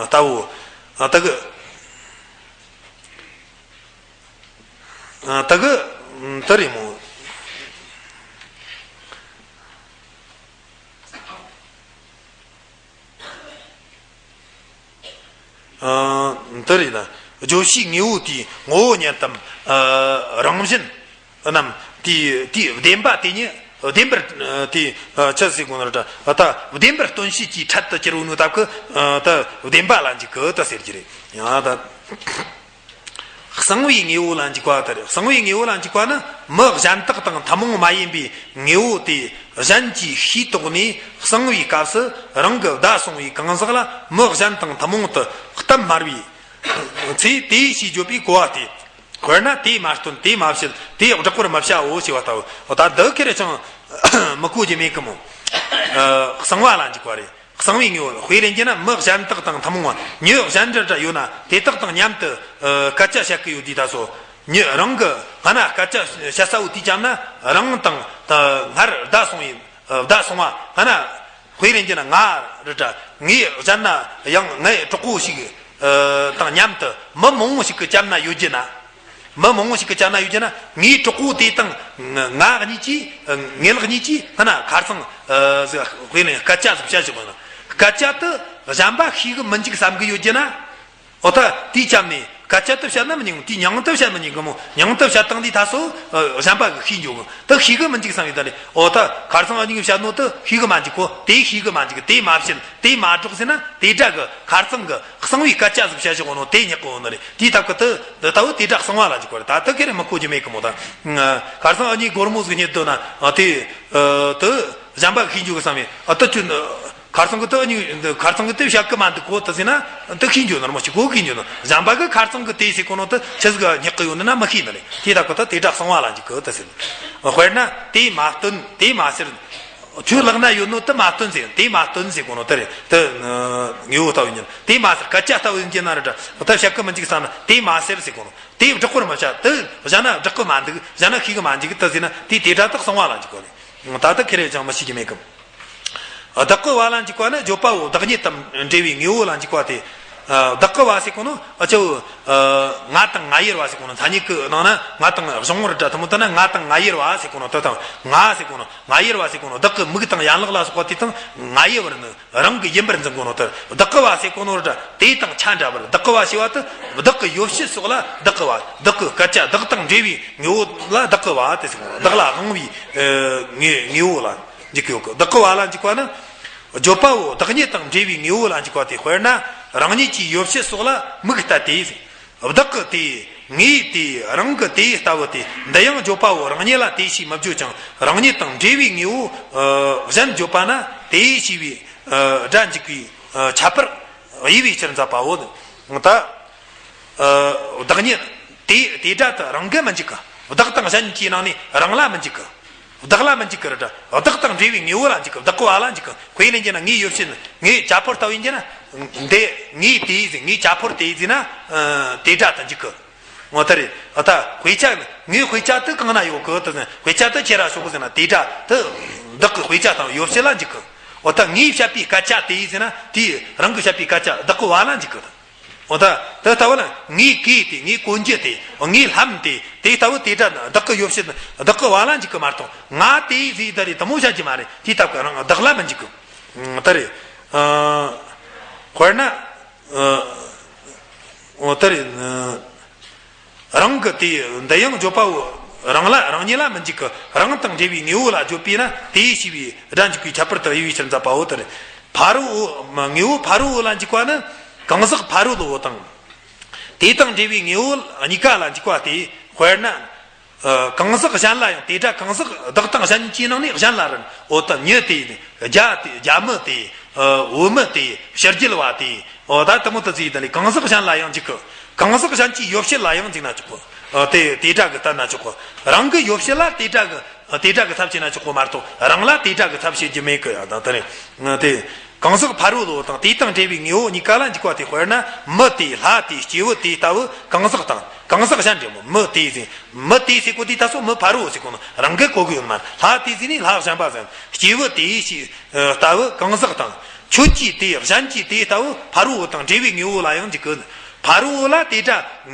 ལྟ་བུ། ད་གི། ད་གི། ད་རེད་མོ། ད་རེད་ད། བརྗོད་བྱའི་དངོས་པོ་དེའི་ངོ་བོ་ཉིད་དམ་རང་བཞིན་ནམ་དེའི་དེའི་བདེན་པ་དེ་ཉིད་བདེན་པར་དེ་ཆི་ཟེར་གོ་ནོ་ར། ད་བདེན་པར་སྟོན་བྱེད་ཀྱི་ཕྲད་དུ་གྱུར་ཡོད་ནོ་སྟབས་ཀྱིས་ད་བདེན་པ་ལ་འཇུག་གི་ད་ཟེར་གྱི་རེད། ཡང་ད། གསང་བའི་དངོས་པོ་ལ་འཇུག་པ་ལྟར། གསང་བའི་དངོས་པོ་ལ་འཇུག་པ་ནི་མི་གཞན་དག་དང་ཐུན་མོང་མ་ཡིན་པའི་དངོས་པོ་དེ་གཞན་གྱིས་ཤེས་རྟོགས་ནས་གསང་བའི་སྐབས་སུ་རང་གི་བརྡ་སོང་བའི་གང་ཟག་ལ་མི་གཞན་དང་ཐུན་མོང་དུ་གཏམ་སྨྲ་བའི་ཚེ། དེ་ཞེས་བརྗོད་པའི་གོ་བ་སྟེ། དཔེར་ན་དེས་མ་སྟོན། དེས་མ་བཤད། དེས་བསྒྲགས་པར་མི་བྱའོ་ཞེས་པ་ལྟ་བུ། ད་འདི་ཁེར་ཅང་མི་གོ་རྒྱུ་མེད་གི་མོ། གསང་བ་ལ་འཇུག་པ་རེད། གསང་བའི་དངོས་པོ། དཔེ་ལེན་རྒྱུ་ན་མི་གཞན་དག་དང་ཐུན་མོང་བ་མྱི་གཞན་འདྲ་འདྲ་ཡོད་ན་དེ་དག་དང་མཉམ་དུ་སྐད་ཆ་བཤད་ཀྱི་ཡོད་དུས་ད་སོ། མྱི་རང་གི་སྔ་ན་སྐད་ཆ་བཤད་ས་བོ་དེ་བཅམ་ན་རང་དང་སྔར་བརྡ་སོང་བའི་བརྡ་སོང་བ་སྔ་ན། དཔེ་ལེན་རྒྱུ་ན་ང་རེད་དྲ། ངའི་གཞན་ན་ཡང་ངའི་གྲོགས་པོ་ཞིག་དང་མཉམ་དུ་མི་མང་བོ་ཞིག་གི་བཅམ་ན་ཡོད་རྒྱུ་ན། མི་མང་བོ་ཞིག་གི་བཅར་ན་ཡོད་ཀྱི་ན། ངའི་གྲོགས་པོ་དེ་དང་ང་གཉིས་ཀྱིས། ངེད་ལག་གཉིས་ཀྱིས་ཧ་ན་ཁ་སང་ཟིག་དཔེ་ལེན་སྐད་ཆ་ཟིག་བཤད་བཞག་པ་ན། སྐད་ཆ་དེ་གཞན་པ་ཤེས་གི་མི་འཇུག་བསམ་གི་ཡོད་ཀྱི་ན། འོ་ད་དེའི་ཆ་ནས་སྐད་ཆ་དེ་བཤད་ན་མི་ཉན། དེའི་མྱིང་དེ་བཤད་མི་ཉན་གི་མོ། མྱིང་དེ་བཤད་སྟངས་དེ་ད་སོ་གཞན་པ་གིས་ཤེས་འགྱོ་གི། དེ་ཤེས་གི་མི་འཇུག་བསམ་ཡོད་ད་ལེ། འོ་ད་ཁ་སང་ཨ་ཉིག་བཤད་ནོ་དེ་ཤེས་གི་མ་འཇུག་གོ། དེ་ཤེས་གི་མ་འཇུག་གི། དེ་མ་བཤད། དེ་མ་སྒྲོགས་ཟེར་ན་དེ་འདྲ་གི་ཁ་སང་གི་གསང་བའི་སྐད་ཆ་ཟིག་བཤད་བཞག་ནོ་དེ་ཉག་གི་འོ་ནི་རེད། དེའི་སྟབས་ཀྱིས་དེ་དེ་ལྟ་བུ་དེ་འདྲ་གསང་བ་ལ་འཇུག་པ་རེད། ད་དེ་ཁེ་རེ་མི་གོ་རྒྱུ་མེད་གི་མོ། ད་ཁ་སང་ཨ་ཉིག་སྒོར་མོ་ཟིག་རྙེད་འདུག་ན་དེ་དེ་གཞན་པ་གིས་ཤེས་འགྱོ་གི་བསམ་ཡོད། ཨ་ད་ཁྱོད་ཁ་སང་གི་དེ་ཨ་ཉིག་ཁ་སང་གི་དེ་བཤད་གི་མ་འདུག་གོ་དེ་ཟེར་ན་དེ་ཤེས་འགྱོ་ནི་རེད་མོ། ཅིག་གོ་གི་འགྱོ་ནི། གཞན་པ་གིས་ཁ་སང་གི་དེ་ཟེར་གོ་ནོ་དེ་ཆི་ཟིག་ཉག་གི་ཡོད་ནི་ན་མི་ཤེས་ནི་རེད། དེའི་སྟབས་ཀྱིས་ད་དེ་འདྲ་གསང་བ་ལ་འཇུག་གི་དེ་ཟེར། དཔེར་ན་དེས་མ་སྟོན། དེས་མ་ཟེར། ཁྱོད་ལག་ན་ཡོད་ནོ་དེ་མ་སྟོན་ཟེར། དེ་མ་སྟོན་ཟེར་གོ་ནོ་དེ་རེད། དེ་དངོས་པོ་ལྟ་བུ་ཡིན་གྱི་ན། དེ་མ་ཟེར། སྐད་ཆ་ལྟ་བུ་ཡིན་གྱི་ན་རེད་དྲ། ད་བཤད་གི་མི་འཇུག་བསམ་ན་དེ་མ་ཟེར་ཟེར་གོ་ནོ། དེ་བསྒྲག་པར་མི་བྱ། དེ་བྱ་ན་བསྒྲག་གི་མ་འདུག་བྱ་ན་ཤེས་གི་མ་འཇུག་དེ་ཟེར་ན་དེ་དེ་སྒྲ་དེ་གསང་བ་ལ་འཇུག་གོ་ནི། ད་ལྟ་ཁེ་རེ་ཅང་མི་ཤེས་ཀྱི་མེད་གི། བདག་གི་བ་ལ་འཇུག་པ་ནི་བརྗོད་པ་བོ་བདག་ཉིད་དང་འབྲེལ་བའི་དངོས་པོ་ལ་འཇུག་པ་སྟེ། བདག་གི་བ་ཟེར་གོ་ནོ་ཨ་ཅོ། ང་དང་ང་ཡེར་བ་ཟེར་གོ་ནོ། ཐ་སྙད་ཀྱི་ནང་ན་ང་དང་གཞུང་ར་དྲ་ཐུན་མོང་དུ་ན་ང་དང་ང་ཡེར་བ་ཟེར་གོ་ནོ། དེ་དང་ང་ཟེར་གོ་ནོ། ང་ཡེར་བ་ཟེར་གོ་ནོ། བདག་གི་མིག་དང་ཡན་ལག་ལ་སོགས་པ་དེ་དང་ང་ཡེར་བར་ནི་རང་གི་ཡིན་པར་འཛིན་གོ་ནོ། དེ་བདག་གི་བ་ཟེར་གོ་ནོ་ར་དྲ་དེ་དང་ཆ་འདྲ་བར། བདག་གི་བ་ཞེས་པ་དེ་བདག་གི་ཡོ་བྱད་སོགས་ལ་བདག་གི་བ། བདག་གི་སྐད་ཆ་བདག་དང་འབྲེལ་བའི་དངོས་པོ་ལ་བདག་གི་བ་དེ་ཟེར་གོ་ནོ། བདག་ལ་དབང་བའི་དངོས་དངོས་པོ་ལ་འཇུག་གི་ཡོད་གི། བདག་གི་བ་ལ་འཇུག་པ་ནི། བརྗོད་པ་བོ་བདག་ཉིད་དང་འབྲེལ་བའི་དངོས་པོ་ལ་འཇུག་པ་སྟེ། དཔེར་ན་རང་ཉིད་ཀྱི་ཡོ་བྱད་སོགས་ལ་མིག་ལྟ་སྟེ། བདག་གི་དེ། ངའི་དེ། རང་གི་དེ་ལྟ་བུ་སྟེ། འདི་ཡང་བརྗོད་པ་བོ་རང་ཉིད་ལ་དེ་ཞེས་མི་བརྗོད་ཀྱང་རང་ཉིད་དང་འབྲེལ་བའི་དངོས་པོ་གཞན་བརྗོད་པ་ན་དེ་ཞེས་པའི་སྒྲ་འཇུག་པའི་ཁྱད་པར་དབྱེ་བའི་ཕྱིར་མཛད་པའོ། ད། བདག་ཉིད་དེ་དེ་སྒྲ་དེ་རང་གི་མི་འཇུག་གི། བདག་དང་གཞན་གྱི་ནང་ནས་རང་ལ་མི་འཇུག་གི། བདག་ལ་མི་འཇུག་གི་རེད་དྲ། བདག་དང་འབྲེལ་བའི་དངོས་པོ་ལ་འཇུག་གི། བདག་གི་བ་ལ་འཇུག་གི། དཔེ་ལེན་རྒྱུ་ན་ངའི་ཡོ་བྱད་ནི་ངའི་ཇ་ཕོར་ལྟ་བུ་ཡིན་རྒྱུ་ན། འདི་ངའི་དེ་ཟེར། ངའི་ཇ་ཕོར་དེ་ཟེར་ན་དེ་སྒྲ་དེ་འཇུག་གི། འོ་དེ་རེད། ད་དཔེ་ཆ་ངའི་དཔེ་ཆ་དེ་གང་ན་ཡོད་གི་དེ་ཟེར། དཔེ་ཆ་དེ་ཁྱེད་ར་ཤོག་གི་ཟེར་ན་དེ་སྒྲ་དེ་བདག་གི་དཔེ་ཆ་དང་ཡོ་བྱད་ལ་འཇུག་གི། འོ་ད་ངས་བཤད་པའི་སྐད་ཆ་དེ་ཟེར་ན་དེ་རང་གི་བཤད་པའི་སྐད་ཆ་བདག་གི་བ་ལ་འཇུག་གི། འོ་ད་དེ་ལྟ་བུ་ལ་ངའི་གོས་དེ། ངའི་གོན་རྒྱུ་དེ། ངའི་ལྷམ་དེ། དེ་ལྟ་བུ་དེ་འདྲ་བདག་གི་ཡོ་བྱད་བདག་གི་བ་ལ་འཇུག་གི་མ་གཏོགས་ང་དེ་ཟིག་ད་རེད་དེ་མོ་བྱ་རྒྱུ་མ་རེད། དེ་ལྟ་བུ་རང་བདག་ལ་མི་འཇུག་གི། ད་རེད། དཔེར་ན། འོ་ད་རེད། རང་གི་དེ། འདི་ཡང་བརྗོད་པ་བོ་རང་ལ་རང་ཉིད་ལ་མི་འཇུག་གི། རང་དང་འབྲེལ་བའི་དངོས་པོ་ལ་བརྗོད་པས་ན་དེ་ཞེས་པའི་སྒྲ་འཇུག་པའི་ཁྱད་པར་དུ་དབྱེ་བའི་ཕྱིར་མཛད་པའོ། དེ་རེད། ཕ་རོལ་པོ། དངོས་པོ་ཕ་རོལ་པོ་ལ་འཇུག་པ་ནི་གང་ཟག་ཕ་རོལ་པོ་དང་། དེ་དང་འབྲེལ་བའི་དངོས་པོ་གཉིས་ཀ་ལ་འཇུག་པ་སྟེ། དཔེར་ན། གང་ཟག་གཞན་ལ་ཡང་དེ་སྒྲ་གང་ཟག་བདག་དང་གཞན་གྱི་ནང་ནས་གཞན་ལ་རན། འོ་ད་མྱི་དེ། རྒྱ་དེ། རྒྱ་མི་དེ། བུད་མེད་དེ། ཕྱི་རྒྱལ་བ་དེ། འོ་ད་དེ་མོ་དེ་ཟིག་ད་ལས་གང་ཟག་གཞན་ལ་ཡང་འཇུག་གི། གང་ཟག་གཞན་གྱི་ཡོ་བྱད་ལ་ཡང་འཇུག་ན་ཆོག་གི། དེ་དེ་སྒྲ་གི་བཏགས་ན་ཆོག་གི། རང་གི་ཡོ་བྱད་ལ་དེ་སྒྲ་གི། དེ་སྒྲ་གི་ཚབ་བྱས་ན་ཆོག་གི་མ་གཏོགས་རང་ལ་དེ་སྒྲ་གི་ཚབ་བྱེད་རྒྱུ་མེད་གི། ཡང་དང་དེ་རེད། དེ། གང་ཟག་ཕ་རོལ་པོ་དང་དེ་དང་འབྲེལ་བའི་དངོས་པོ་གཉིས་ཀ་ལ་འཇུག་པ་སྟེ། དཔེར་ན་མི་དེ། ལྷ་དེ། སྐྱེས་བུ་དེ་ལྟ་བུ་གང་ཟག་དང་། གང་ཟག་གཞན་འབྲེལ་མོ། མི་དེ་ཟེར། མི་དེ་ཟེར་གོ་དེ་ད་སོ་མི་ཕ་རོལ་པོ་ཟེར་གོ་ནོ་རང་གི་གོ་གི་ཡོད་མ། ལྷ་དེ་ཟེར་ནི་ལྷ་གཞན་པ་ཟེར། སྐྱེས་བུ་དེ་ཞེས་ལྟ་བུ་གང་ཟག་དང་། ཁྱོད་ཀྱི་དེ། གཞན་གྱི་དེ་ལྟ་བུ་ཕ་རོལ་པོ་དང་འབྲེལ་བའི་དངོས་པོ་ལ་ཡང་འཇུག་གི། ཕ་རོལ་པོ་ལ་དེ་སྒྲ་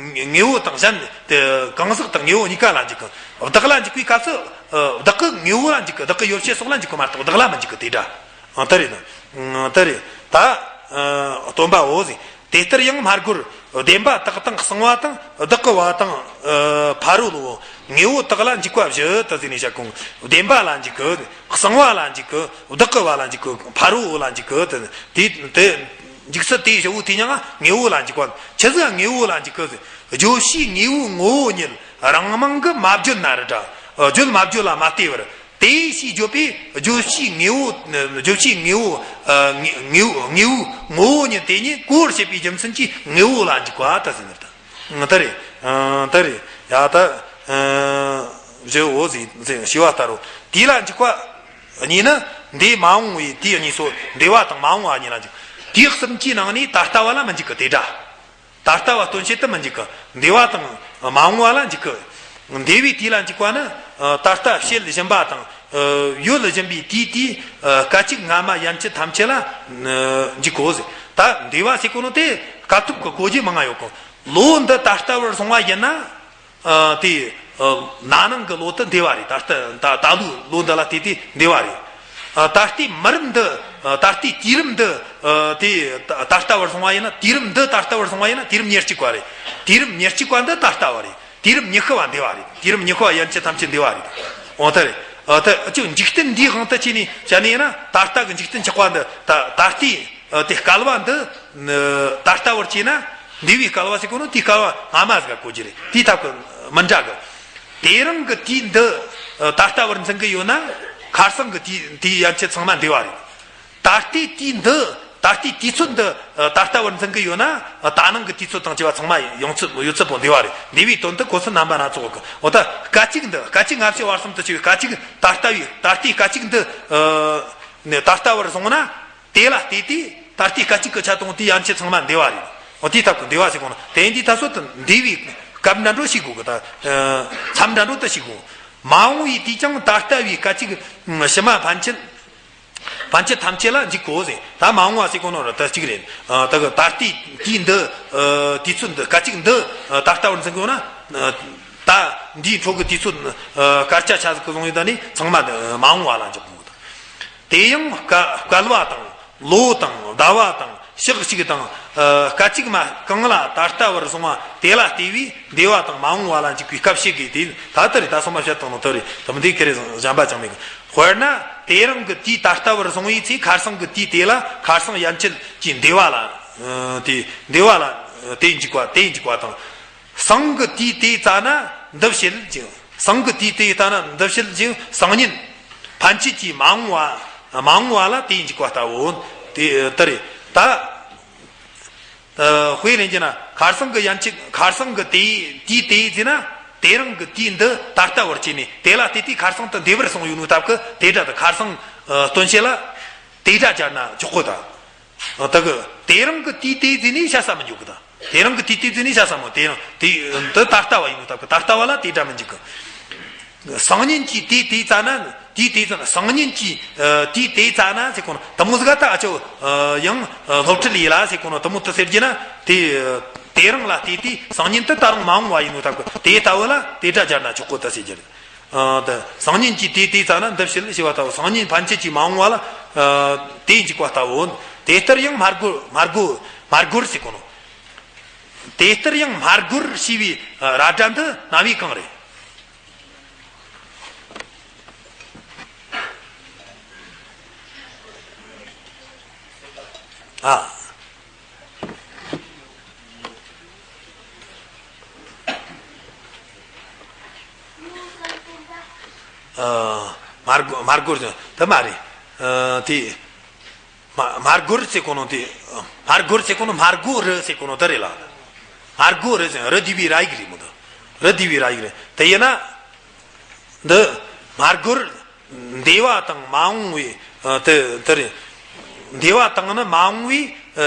དངོས་པོ་དང་གཞན་དེ་གང་ཟག་དང་དངོས་པོ་གཉིས་ཀ་ལ་འཇུག་གི། བདག་ལ་འཇུག་པའི་སྐབས་སུ་བདག་གི་དངོས་པོ་ལ་འཇུག་གི། བདག་གི་ཡོ་བྱད་སོགས་ལ་འཇུག་གི་མ་གཏོགས་བདག་ལ་མི་འཇུག་གི་དེ་སྒྲ། ཨ། ད་རེད་ན། ད་རེད། ད་སྟོན་པའོ་ཟེར། དེ་ལྟར་ཡང་སྨྲ་སྒོར་བདེན་པ་བདག་དང་གསང་བ་དང་བདག་གི་བ་དང་ཕ་རོལ་པོ། དངོས་པོ་དག་ལ་འཇུག་པ་བཞི་དུ་ཟེར་ནས་བཤད་གོ། བདེན་པ་ལ་འཇུག་གི། གསང་བ་ལ་འཇུག་གི། བདག་གི་བ་ལ་འཇུག་གི། ཕ་རོལ་པོ་ལ་འཇུག་གི། དེ་དེ་འཇུག་ས་དེ་བཞི་བོ་དེ་ཉིད་དངོས་པོ་ལ་འཇུག་པ། ཆི་ཟིག་དངོས་པོ་ལ་འཇུག་གི་ཟེར། བརྗོད་བྱའི་དངོས་པོའི་ངོ་བོ་ཉིད་རང་མིང་གིས་མ་བརྗོད་ན་རེད་དྲ། བརྗོད་མ་བརྗོད་ལ་མ་ལྟོས་པར། དེ་ཞེས་བརྗོད་པས་བརྗོད་བྱའི་དངོས་པོ། བརྗོད་བྱའི་དངོས་པོ། དངོས་དངོས་པོའི་ངོ་བོ་ཉིད་དེ་ཉིད་གོ་བར་བྱེད་པའི་རྒྱུ་མཚན་གྱིས་དངོས་པོ་ལ་འཇུག་པ་དེ་ཟེར་ནི་རེད། ད་རེད། ད་རེད། ཡ་ད་བཞི་བོ་ཟེར་ཟེར་ཞེས་པ་ལྟར་རོ། དེ་ལ་འཇུག་པ་གཉིས་ནི། འདས་མ་འོངས་པའི་དུས་གཉིས་སོ། འདས་པ་དང་མ་འོངས་པ་གཉིས་ལ་འཇུག། དུས་གསུམ་གྱི་ནང་ནས་ད་ལྟ་བ་ལ་མི་འཇུག་གི་དེ་སྒྲ། ད་ལྟ་བ་སྟོན་བྱེད་དུ་མི་འཇུག་གི། འདས་པ་དང་མ་འོངས་པ་ལ་འཇུག་གི། འདས་པའི་དུས་ལ་འཇུག་པ་ནི། ད་ལྟ་བྱེད་བཞིན་པ་དང་། ཡོད་བཞིན་པའི་དུས་དེའི་སྐད་ཅིག་སྔ་མ་ཡན་ཆད་ཐམས་ཅད་ལ་འཇུག་གོ་ཟེར། ད་འདས་པ་ཟེར་གོ་ནོ་དེ་སྐབས་ཐོབ་ཀྱི་གོ་རྒྱུ་མང་ང་ཡོད་གོ། ལོ་འདི་ད་ལྟ་བར་སོང་བ་ཡིན་ན། དེ་ན་ནིང་གི་ལོ་དེ་འདས་པ་རེད། ད་ལྟ་ད་ད་ལོའི་ལོ་འདི་ལ་དེ་དེ་འདས་པ་རེད། ད་ལྟའི་མི་རབས་འདི། ད་ལྟའི་དུས་རིམ་འདི། དེ་ད་ལྟ་བར་སོང་བ་ཡིན་ན། དུས་རིམ་འདི་ད་ལྟ་བར་སོང་བ་ཡིན་ན་དུས་རིམ་ཉེར་གཅིག་པ་རེད། དུས་རིམ་ཉེར་གཅིག་པ་འདི་ད་ལྟ་བ་རེད། དུས་རིམ་ཉི་ཤུ་བ་འདས་པ་རེད། དུས་རིམ་ཉི་ཤུ་བ་ཡན་ཆད་ཐམས་ཅད་འདས་པ་རེད། འོ་ད་རེད། ད་འཇིག་རྟེན་འདིའི་དབང་དུ་བྱས་ནས་བཤད་ནས་ཡིན་ན། ད་ལྟ་གི་འཇིག་རྟེན་ཆགས་པ་འདི་ད་ད་ལྟའི། དེ་བསྐལ་པ་འདི། ད་ལྟ་བར་བྱས་ན། འདས་པའི་བསྐལ་པ་ཟེར་གོ་ནོ་དེའི་བསྐལ་པ་སྔ་མ་ཟིག་ག་གོ་རྒྱུ་རེད། དེའི་ཐབས་ཀྱི་མི་འདྲ་གི། དེ་རིང་གི་དུས་འདི་ད་ལྟ་བར་འཛིན་གི་ཡོད་ན། ཁ་སང་གི་དུས་དེའི་ཡན་ཆད་ཚང་མ་འདས་པ་རེད། ད་ལྟའི་དུས་འདི་ ད་ལྟའི་དུས་ཚོད་འདི་ད་ལྟ་བར་འཛིན་གི་ཡོད་ན། ད་ནང་གི་དུས་ཚོད་དང་བཅས་པ་ཚང་མ་ཡོངས་ཚད་ཡོད་ཚད་པོ་འདུས་པ་རེད། འདུས་པའི་དོན་དུ་གོ་ཚུལ་རྣམ་པ་སྣ་ཚོགས་ཡོད་གི། འོ་ད་སྐད་ཅིག་འདི། སྐད་ཅིག་སྔ་ཕྱི་བར་གསུམ་དུ་ཕྱེ་བའི་སྐད་ཅིག་ད་ལྟ་བའི། ད་ལྟའི་སྐད་ཅིག་འདི་ནས་ད་ལྟ་བར་བཟུང་ན། དེ་ལ་ལྟོས་ཏེ་ད་ལྟའི་སྐད་ཅིག་གི་ཆ་དང་དེའི་ཡན་ཆད་ཚང་མ་འདུས་པ་རེད། འོ་དེའི་སྟབས་ཀྱིས་འདུས་པ་ཟེར་གོ་ནོ། དེ་འདི་ད་སོ་དུ་འདུས་པའི་སྐབས་འདྲ་འགྲོ་ཞིག་དགོས་གི། ད་མཚམས་འདྲ་འགྲོ་དུ་ཞིག་དགོས། མ་འོངས་པའི་དུས་ཀྱང་ད་ལྟ་བའི་སྐད་ཅིག་ཕྱི་མ་ཕན་ཆད། ཕན་ཆད་ཐམས་ཅད་ལ་འཇུག་གོ་ཟེར། ད་མ་འོངས་པ་ཟེར་གོ་ནོ་ར་ད་གཅིག་རེད། ད་གི་ད་ལྟའི་དུས་འདི། དུས་ཚོད་འདི། སྐད་ཅིག་འདི་ད་ལྟ་བར་འཛིན་དགོས་ན། ད་འདིའི་འཕྲོ་གི་དུས་ཚོད། སྐར་ཆ་ཆ་ཟིག་གི་བཟུང་ཡོད། ད་ནི་ཚང་མ་མ་འོངས་པ་ལ་འཇོག་དགོས། དེ་ཡང་བསྐལ་བསྐལ་བ་དང་། ལོ་དང་། ཟླ་བ་དང་། ཞག་གཅིག་དང་། སྐད་ཅིག་མ་གང་ལ་ད་ལྟ་བར་བཟུང་བ་དེ་ལ་ལྟོས་པའི་འདས་པ་དང་མ་འོངས་པ་ལ་འཇུག་པའི་སྐབས་ཤིག་གིས་དེ་ད་ལྟ་རེ་ད་སོ་མ་བཤད་བཏང་ནོ་དེ་རེད། དེ་མི་འདི་ཁེ་རེ་གཞན་པ་ཅང་མེད་གི། དཔེར་ན་དེ་རིང་གི་དུས་ད་ལྟ་བར་བཟུང་བའི་ཚེ་ཁ་སང་གི་དུས་དེ་ལ་ཁ་སང་ཡན་ཆད་ཀྱི་འདས་པ་ལ། དེ་འདས་པ་ལ་དེ་འཇུག་པ་དེ་འཇུག་པ་དང་། སང་གི་དུས་དེ་ཙ་ན་འདི་བྱེད་ཅིང་། སང་གི་དུས་དེ་ཙ་ན་འདི་བྱེད་ཅིང་སང་ཉིན་ཕན་ཆད་ཀྱི་མ་འོངས་པ་མ་འོངས་པ་ལ་དེ་འཇུག་པ་ལྟ་བུའོ། དེ་ལྟར་རེད་ད། དཔེ་ལེན་གྱི་ན་ཁ་སང་གི་ཡན་ཆད། ཁ་སང་གི་དེ་དུས་དེ་ཟེར་ན་དེ་རིང་གི་དུས་འདི་ད་ལྟ་བར་བྱས་ནས་དེ་ལ་ལྟོས་ཏེ་ཁ་སང་དུ་འདས་པར་སོང་ཡོད་ནོ་སྟབས་ཀྱིས་དེ་སྒྲ་དེ་ཁ་སང་སྟོན་བྱེད་ལ་དེ་སྒྲ་སྦྱར་ན་ཆོག་གོ་ད། ད་གི་དེ་རིང་གི་དུས་དེ་ཟེར་ནས་བྱ་ས་མི་འཇུག་གི་ད། དེ་རིང་གི་དུས་དེ་ཟེར་ནས་བྱ་ས་མོ། དེ་རིང་དེ་འདི་ད་ལྟ་བ་ཡིན་ནོ་སྟབས་ཀྱིས་ད་ལྟ་བ་ལ་དེ་སྒྲ་མི་འཇུག་གི། སང་ཉིན་གྱི་དུས་དེ་ཙ་ན། དུས་དེ་ཙ་ན། སང་ཉིན་གྱི་དུས་དེ་ཙ་ན་ཟེར་གོ་ནོ་དེ་མོ་ཟིག་ད་ཨ་ཅོ་ཡང་སློབ་ཁྲིད་ལས་ལ་ཟེར་གོ་ནོ་དེ་མོ་དེ་ཟེར་གྱི་ན། དེ་དེ་རིང་ལ་ལྟོས་ཏེ་སང་ཉིན་དེ་ད་རུང་མ་འོངས་པ་ཡིན་ནོ་སྟབས་ཀྱིས་དེ་ལྟ་བུ་ལ་དེ་སྒྲ་སྦྱར་ན་ཆོག་གོ་ད་ཟེར་གྱི་རེད། ཨ། ད་སང་ཉིན་གྱི་དུས་དེ་ཙ་ན་འདི་བྱེད་ཞེས་པ་ལྟ་བུ། སང་ཉིན་ཕན་ཆད་ཀྱི་མ་འོངས་པ་ལ་དེ་འཇུག་པ་ལྟ་བུ། དེ་ལྟར་ཡང་སྨྲ་སྒོར་སྨྲ་སྒོར་སྨྲ་སྒོར་ཟེར་གོ་ནོ། དེ་ལྟར་ཡང་སྨྲ་སྒོར་ཞེས་པའི་ར་སྒྲ་འདི་རྣམ་དབྱེ་གང་རེད། ཨ། ཨ། སྨྲ་སྒོ་སྨྲ་སྒོར་དེ་མ་རེད། ཨ། དེ་སྨྲ་སྨྲ་སྒོར་ཟེར་གོ་ནོ་དེ། སྨྲ་སྒོར་ཟེར་གོ་ནོ་སྨྲ་སྒོ་རུ་ཟེར་གོ་ནོ་དེ་རེད་ལ། སྨྲ་སྒོ་རུ་ཟེར་རུ་བསྡུས་པའི་ར་ཡིག་རེད་མོ་དེ། རུ་བསྡུས་པའི་ར་ཡིག་རེད། དེ་ཡིན་ན་འདི་སྨྲ་སྒོར། འདས་པ་དང་མ་འོངས་པའི་དེ་དེ་རེད། འདས་པ་དང་ནི་མ་འོངས་པའི་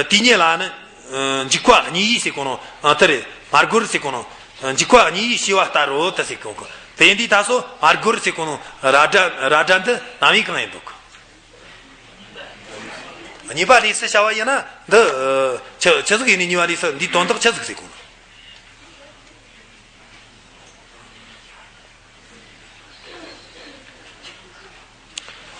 དུས་ཉིད་ལ་ནི་འཇུག་པ་གཉིས་ཡོད་ཟེར་གོ་ནོ་དེ་རེད། སྨྲ་སྒོར་ཟེར་གོ་ནོ་འཇུག་པ་གཉིས་ཡོད་ཞེས་པ་ལྟར་རོ་དེ་ཟེར་གོ་གི། དེ་ཡིན་དུས་ད་སོ་སྨྲ་སྒོར་ཟེར་གོ་ནོ་ར་སྒྲ་ར་སྒྲ་འདི་རྣམ་དབྱེ་གང་ཡིན་འདུག། གཉིས་པ་ལས་སུ་བྱ་བ་ཡིན་ན་འདི་ཆི་ཆི་ཟིག་ཡིན་ནི། གཉིས་པ་ལས་སུ་འདིའི་དོན་དག་ཆི་ཟིག་ཟེར་གོ་ནོ།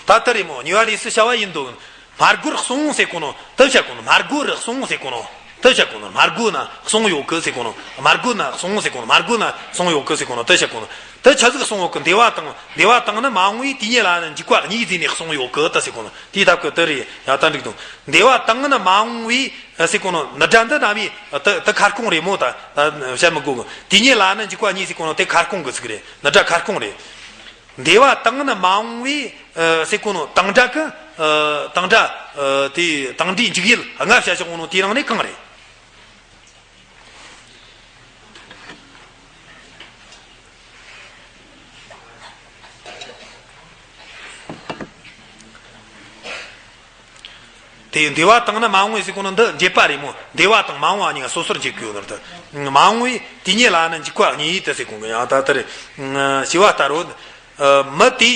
ད་ལྟ་རེད་མོ། གཉིས་པ་ལས་སུ་བྱ་བ་ཡིན་འདུག། སྨྲ་སྒོར་གསུངས་ཟེར་གོ་ནོ་དེ་བྱ་གོ་ནོ། སྨྲ་སྒོ་རུ་གསུངས་ཟེར་གོ་ནོ་དེ་བྱ་གོ་ནོ། སྨྲ་སྒོ་ན་གསུངས་ཡོད་གི་ཟེར་གོ་ནོ། སྨྲ་སྒོ་ན་གསུངས་ཟེར་གོ་ནོ། སྨྲ་སྒོ་ན་གསུངས་ཡོད་གི་ཟེར་གོ་ནོ་དེ་བྱ་གོ་ནོ། དེ་ཆ་ཟིག་གསུངས་ཡོད་གི། འདས་པ་དང་འདས་པ་དང་ནི་མ་འོངས་པའི་དུས་ཉིད་ལ་ནི་འཇུག་པ་གཉིས་ཟེར་ནས་གསུངས་ཡོད་གི་དེ་ཟེར་གོ་ནོ། དེའི་སྟབས་ཀྱིས་དེ་རེད་ཡ། ད་འགྲིག་དང་། འདས་པ་དང་ནི་མ་འོངས་པའི་ཟེར་གོ་ནོ་ནི་སྒྲ་འདི་རྣམ་དབྱེ་དེ་དེ་ཁ་སྐོང་རེད་མོ། ད་ད་བཤད་མི་དགོས་གི། དུས་ཉིད་ལ་ནི་འཇུག་པ་གཉིས་ཟེར་གོ་ནོ་དེ་ཁ་སྐོང་གི་ཚིག་རེད། ནི་སྒྲ་ཁ་སྐོང་རེད། འདས་པ་དང་ནི་མ་འོངས་པའི་ཨ་ཟེར་གོ་ནོ་དང་སྒྲ་གི། ཨ་དང་སྒྲ། ཨ་དེ་དང་སྒྲའི་འཇུག་ཡུལ་ལྔ་བྱ་ཆོག་གོ་ནོ་དེའི་ནང་ནས་གང་རེད། དེ་འདས་པ་དང་ནི་མ་འོངས་པའི་ཟེར་གོ་ནོ་འདི་འབྱེད་པ་རེད་མོ། འདས་པ་དང་མ་འོངས་པ་གཉིས་ཀ་སོ་སོར་འབྱེད་དགོས་ནོ་རེད། མ་འོངས་པའི་དུས་ཉིད་ལ་ནི་འཇུག་པ་གཉིས་ཡོད་དེ་ཟེར་གོ་གི། ཡང་ད་ལྟར་ཞེས་པ་ལྟར་རོ། མི་དེ་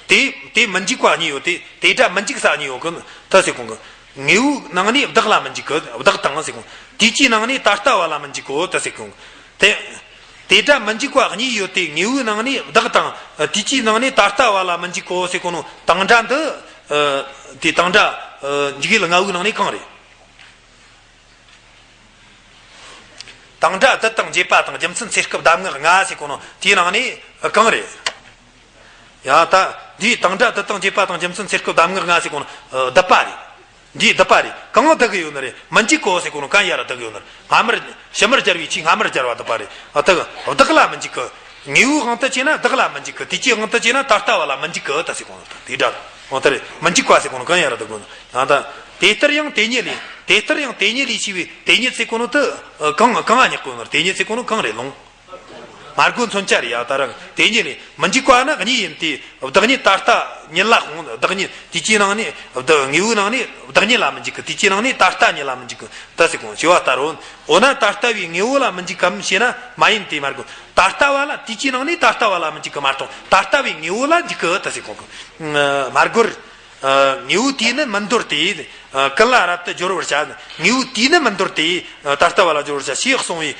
དེ་དེ་མི་འཇུག་པ་གཉིས་ཡོད་དེ། དེ་སྒྲ་མི་འཇུག་ས་གཉིས་ཡོད་གི་དེ་ཟེར་གོ་གི། དངོས་པོའི་ནང་ནས་བདག་ལ་མི་འཇུག་གི། བདག་དང་ཟེར་གོ། དུས་ཀྱི་ནང་ནས་ད་ལྟ་བ་ལ་མི་འཇུག་གོ་དེ་ཟེར་གོ་གི། དེ་དེ་སྒྲ་མི་འཇུག་པ་གཉིས་ཡོད་དེ། དངོས་པོའི་ནང་ནས་བདག་དང་། དུས་ཀྱི་ནང་ནས་ད་ལྟ་བ་ལ་མི་འཇུག་གོ་ཟེར་གོ་ནོ་དང་སྒྲ་འདི། དེ་དང་སྒྲ་འཇུག་ཡུལ་ལྔ་པོའི་ནང་ནས་གང་རེད། དང་སྒྲ་སྡུད་དང་འབྱེད་པ་དང་རྒྱུ་མཚན་ཚེ་སྐབས་གདམས་ངག་ལྔ་ཟེར་གོ་ནོ་དེའི་ནང་ནས་གང་རེད། ཡང་ད་འདིའི་དང་སྒྲ་སྡུད་དང་འབྱེད་པ་དང་རྒྱུ་མཚན་ཚེ་སྐབས་གདམས་ངག་ལྔ་ཟེར་གོ་ནོ་སྡུད་པ་རེད། འདིའི་སྡུད་པ་རེད། གང་སྡུད་གི་ཡོད་ནི་རེད། མི་འཇུག་གོ་ཟེར་གོ་ནོ་གན་ཡ་ར་སྡུད་གི་ཡོད་ནི་རེད། སྔ་མར་ཕྱི་མར་སྦྱར་བའི་ཆེས་སྔ་མར་སྦྱར་བ་སྡུད་པ་རེད། ཨ་ད་བདག་ལ་མི་འཇུག་གི། དངོས་པོའི་དབང་དུ་བྱས་ན་བདག་ལ་མི་འཇུག་གི། དུས་ཀྱི་དབང་དུ་བྱས་ན་ད་ལྟ་བ་ལ་མི་འཇུག་གི་ད་ཟེར་གོ་ནོ་དེ་འདྲ། འོ་ད་རེད། མི་འཇུག་པ་ཟེར་གོ་ནོ་གན་ཡ་ར་སྡུད་གོ་ནོ་ཡང་ད། དེ་ལྟར་ཡང་དེ་ཉིད་ལས། དེ་ལྟར་ཡང་དེ་ཉིད་ལས་ཞེས་པའི་དེ་ཉིད་ཟེར་གོ་ནོ་དེ་གང་གང་ང་ཉག་གོ་ནོ། དེ་ཉིད་ཟེར་གོ་ནོ་གང་རེད་ལོང་། མར་གོ་མཚོན་ཆ་རེད་ཡ། ད་རང་དེ་ཉིད་ལས་མི་འཇིག་པ་ནི་གཉིས་ཡིན་ཏེ། བདག་ཉིད་ད་ལྟ་ཉིད་ལ་དཔོག་བདག་ཉིད་དུས་ཀྱི་ནང་ནས་བདག་དངོས་པོའི་ནང་ནས་བདག་ཉིད་ལ་མི་འཇིག་གི། དུས་ཀྱི་ནང་ནས་ད་ལྟ་ཉིད་ལ་མི་འཇིག་གི་ད་ཟེར་གོ་ནོ་ཞེས་པ་ལྟར་རོ། འོ་ན་ད་ལྟ་བའི་དངོས་པོ་ལ་མི་འཇིག་གམ་ཞེ་ན། མ་ཡིན་ཏེ་མར་གོ། ད་ལྟ་བ་ལ། དུས་ཀྱི་ནང་ནས་ད་ལྟ་བ་ལ་མི་འཇིག་གི་མ་གཏོགས་ད་ལྟ་བའི་དངོས་པོ་ལ་འཇིག་གི་ད་ཟེར་གོ་གི། མར་གོ། དངོས་པོ་དེས་ནི་མི་འདོར་ཏེ། ཀུན་ལ་རབ་ཏུ་སྦྱོར་བར་བྱ། དངོས་པོ་དེས་ནི་མི་འདོར་ཏེ། ད་ལྟ་བ་ལ་སྦྱོར་བར་བྱ་ཞེས་གསུངས་པས།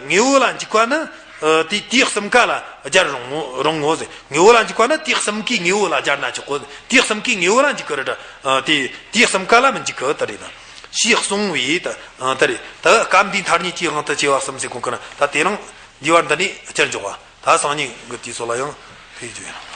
དངོས་པོ་ལ་འཇིག་པ་ནི། དེ་དེའི་གསུམ་ཀ་ལ་སྦྱར་རུང་ངོ་རུང་ངོ་ཟེར། དངོས་པོ་ལ་འཇིག་པ་ནི་དེའི་གསུམ་ཀའི་དངོས་པོ་ལ་སྦྱར་ན་ཆོག་གོ། དེའི་གསུམ་ཀའི་དངོས་པོ་ལ་འཇིག་གི་རེད་དྲ། དེ་དེའི་གསུམ་ཀ་ལ་མི་འཇིག་གི་ད་རེད་ན། ཞེས་གསུངས་པས་ད་ད་རེད། ད་སྐབས་འདིའི་མཐའ་གཉིས་ཀྱི་དབང་དུ་བྱས་པ་གསུམ་ཟེར་གོ་གི་ན། ད་དེ་རིང་འདི་བར་འདི་ནས་བསྐྱར་འཇོག་པ། ད་སང་ཉིན་གི་དུས་ཚོད་ལ་ཡང་དེ་བརྗོད་ཡིན།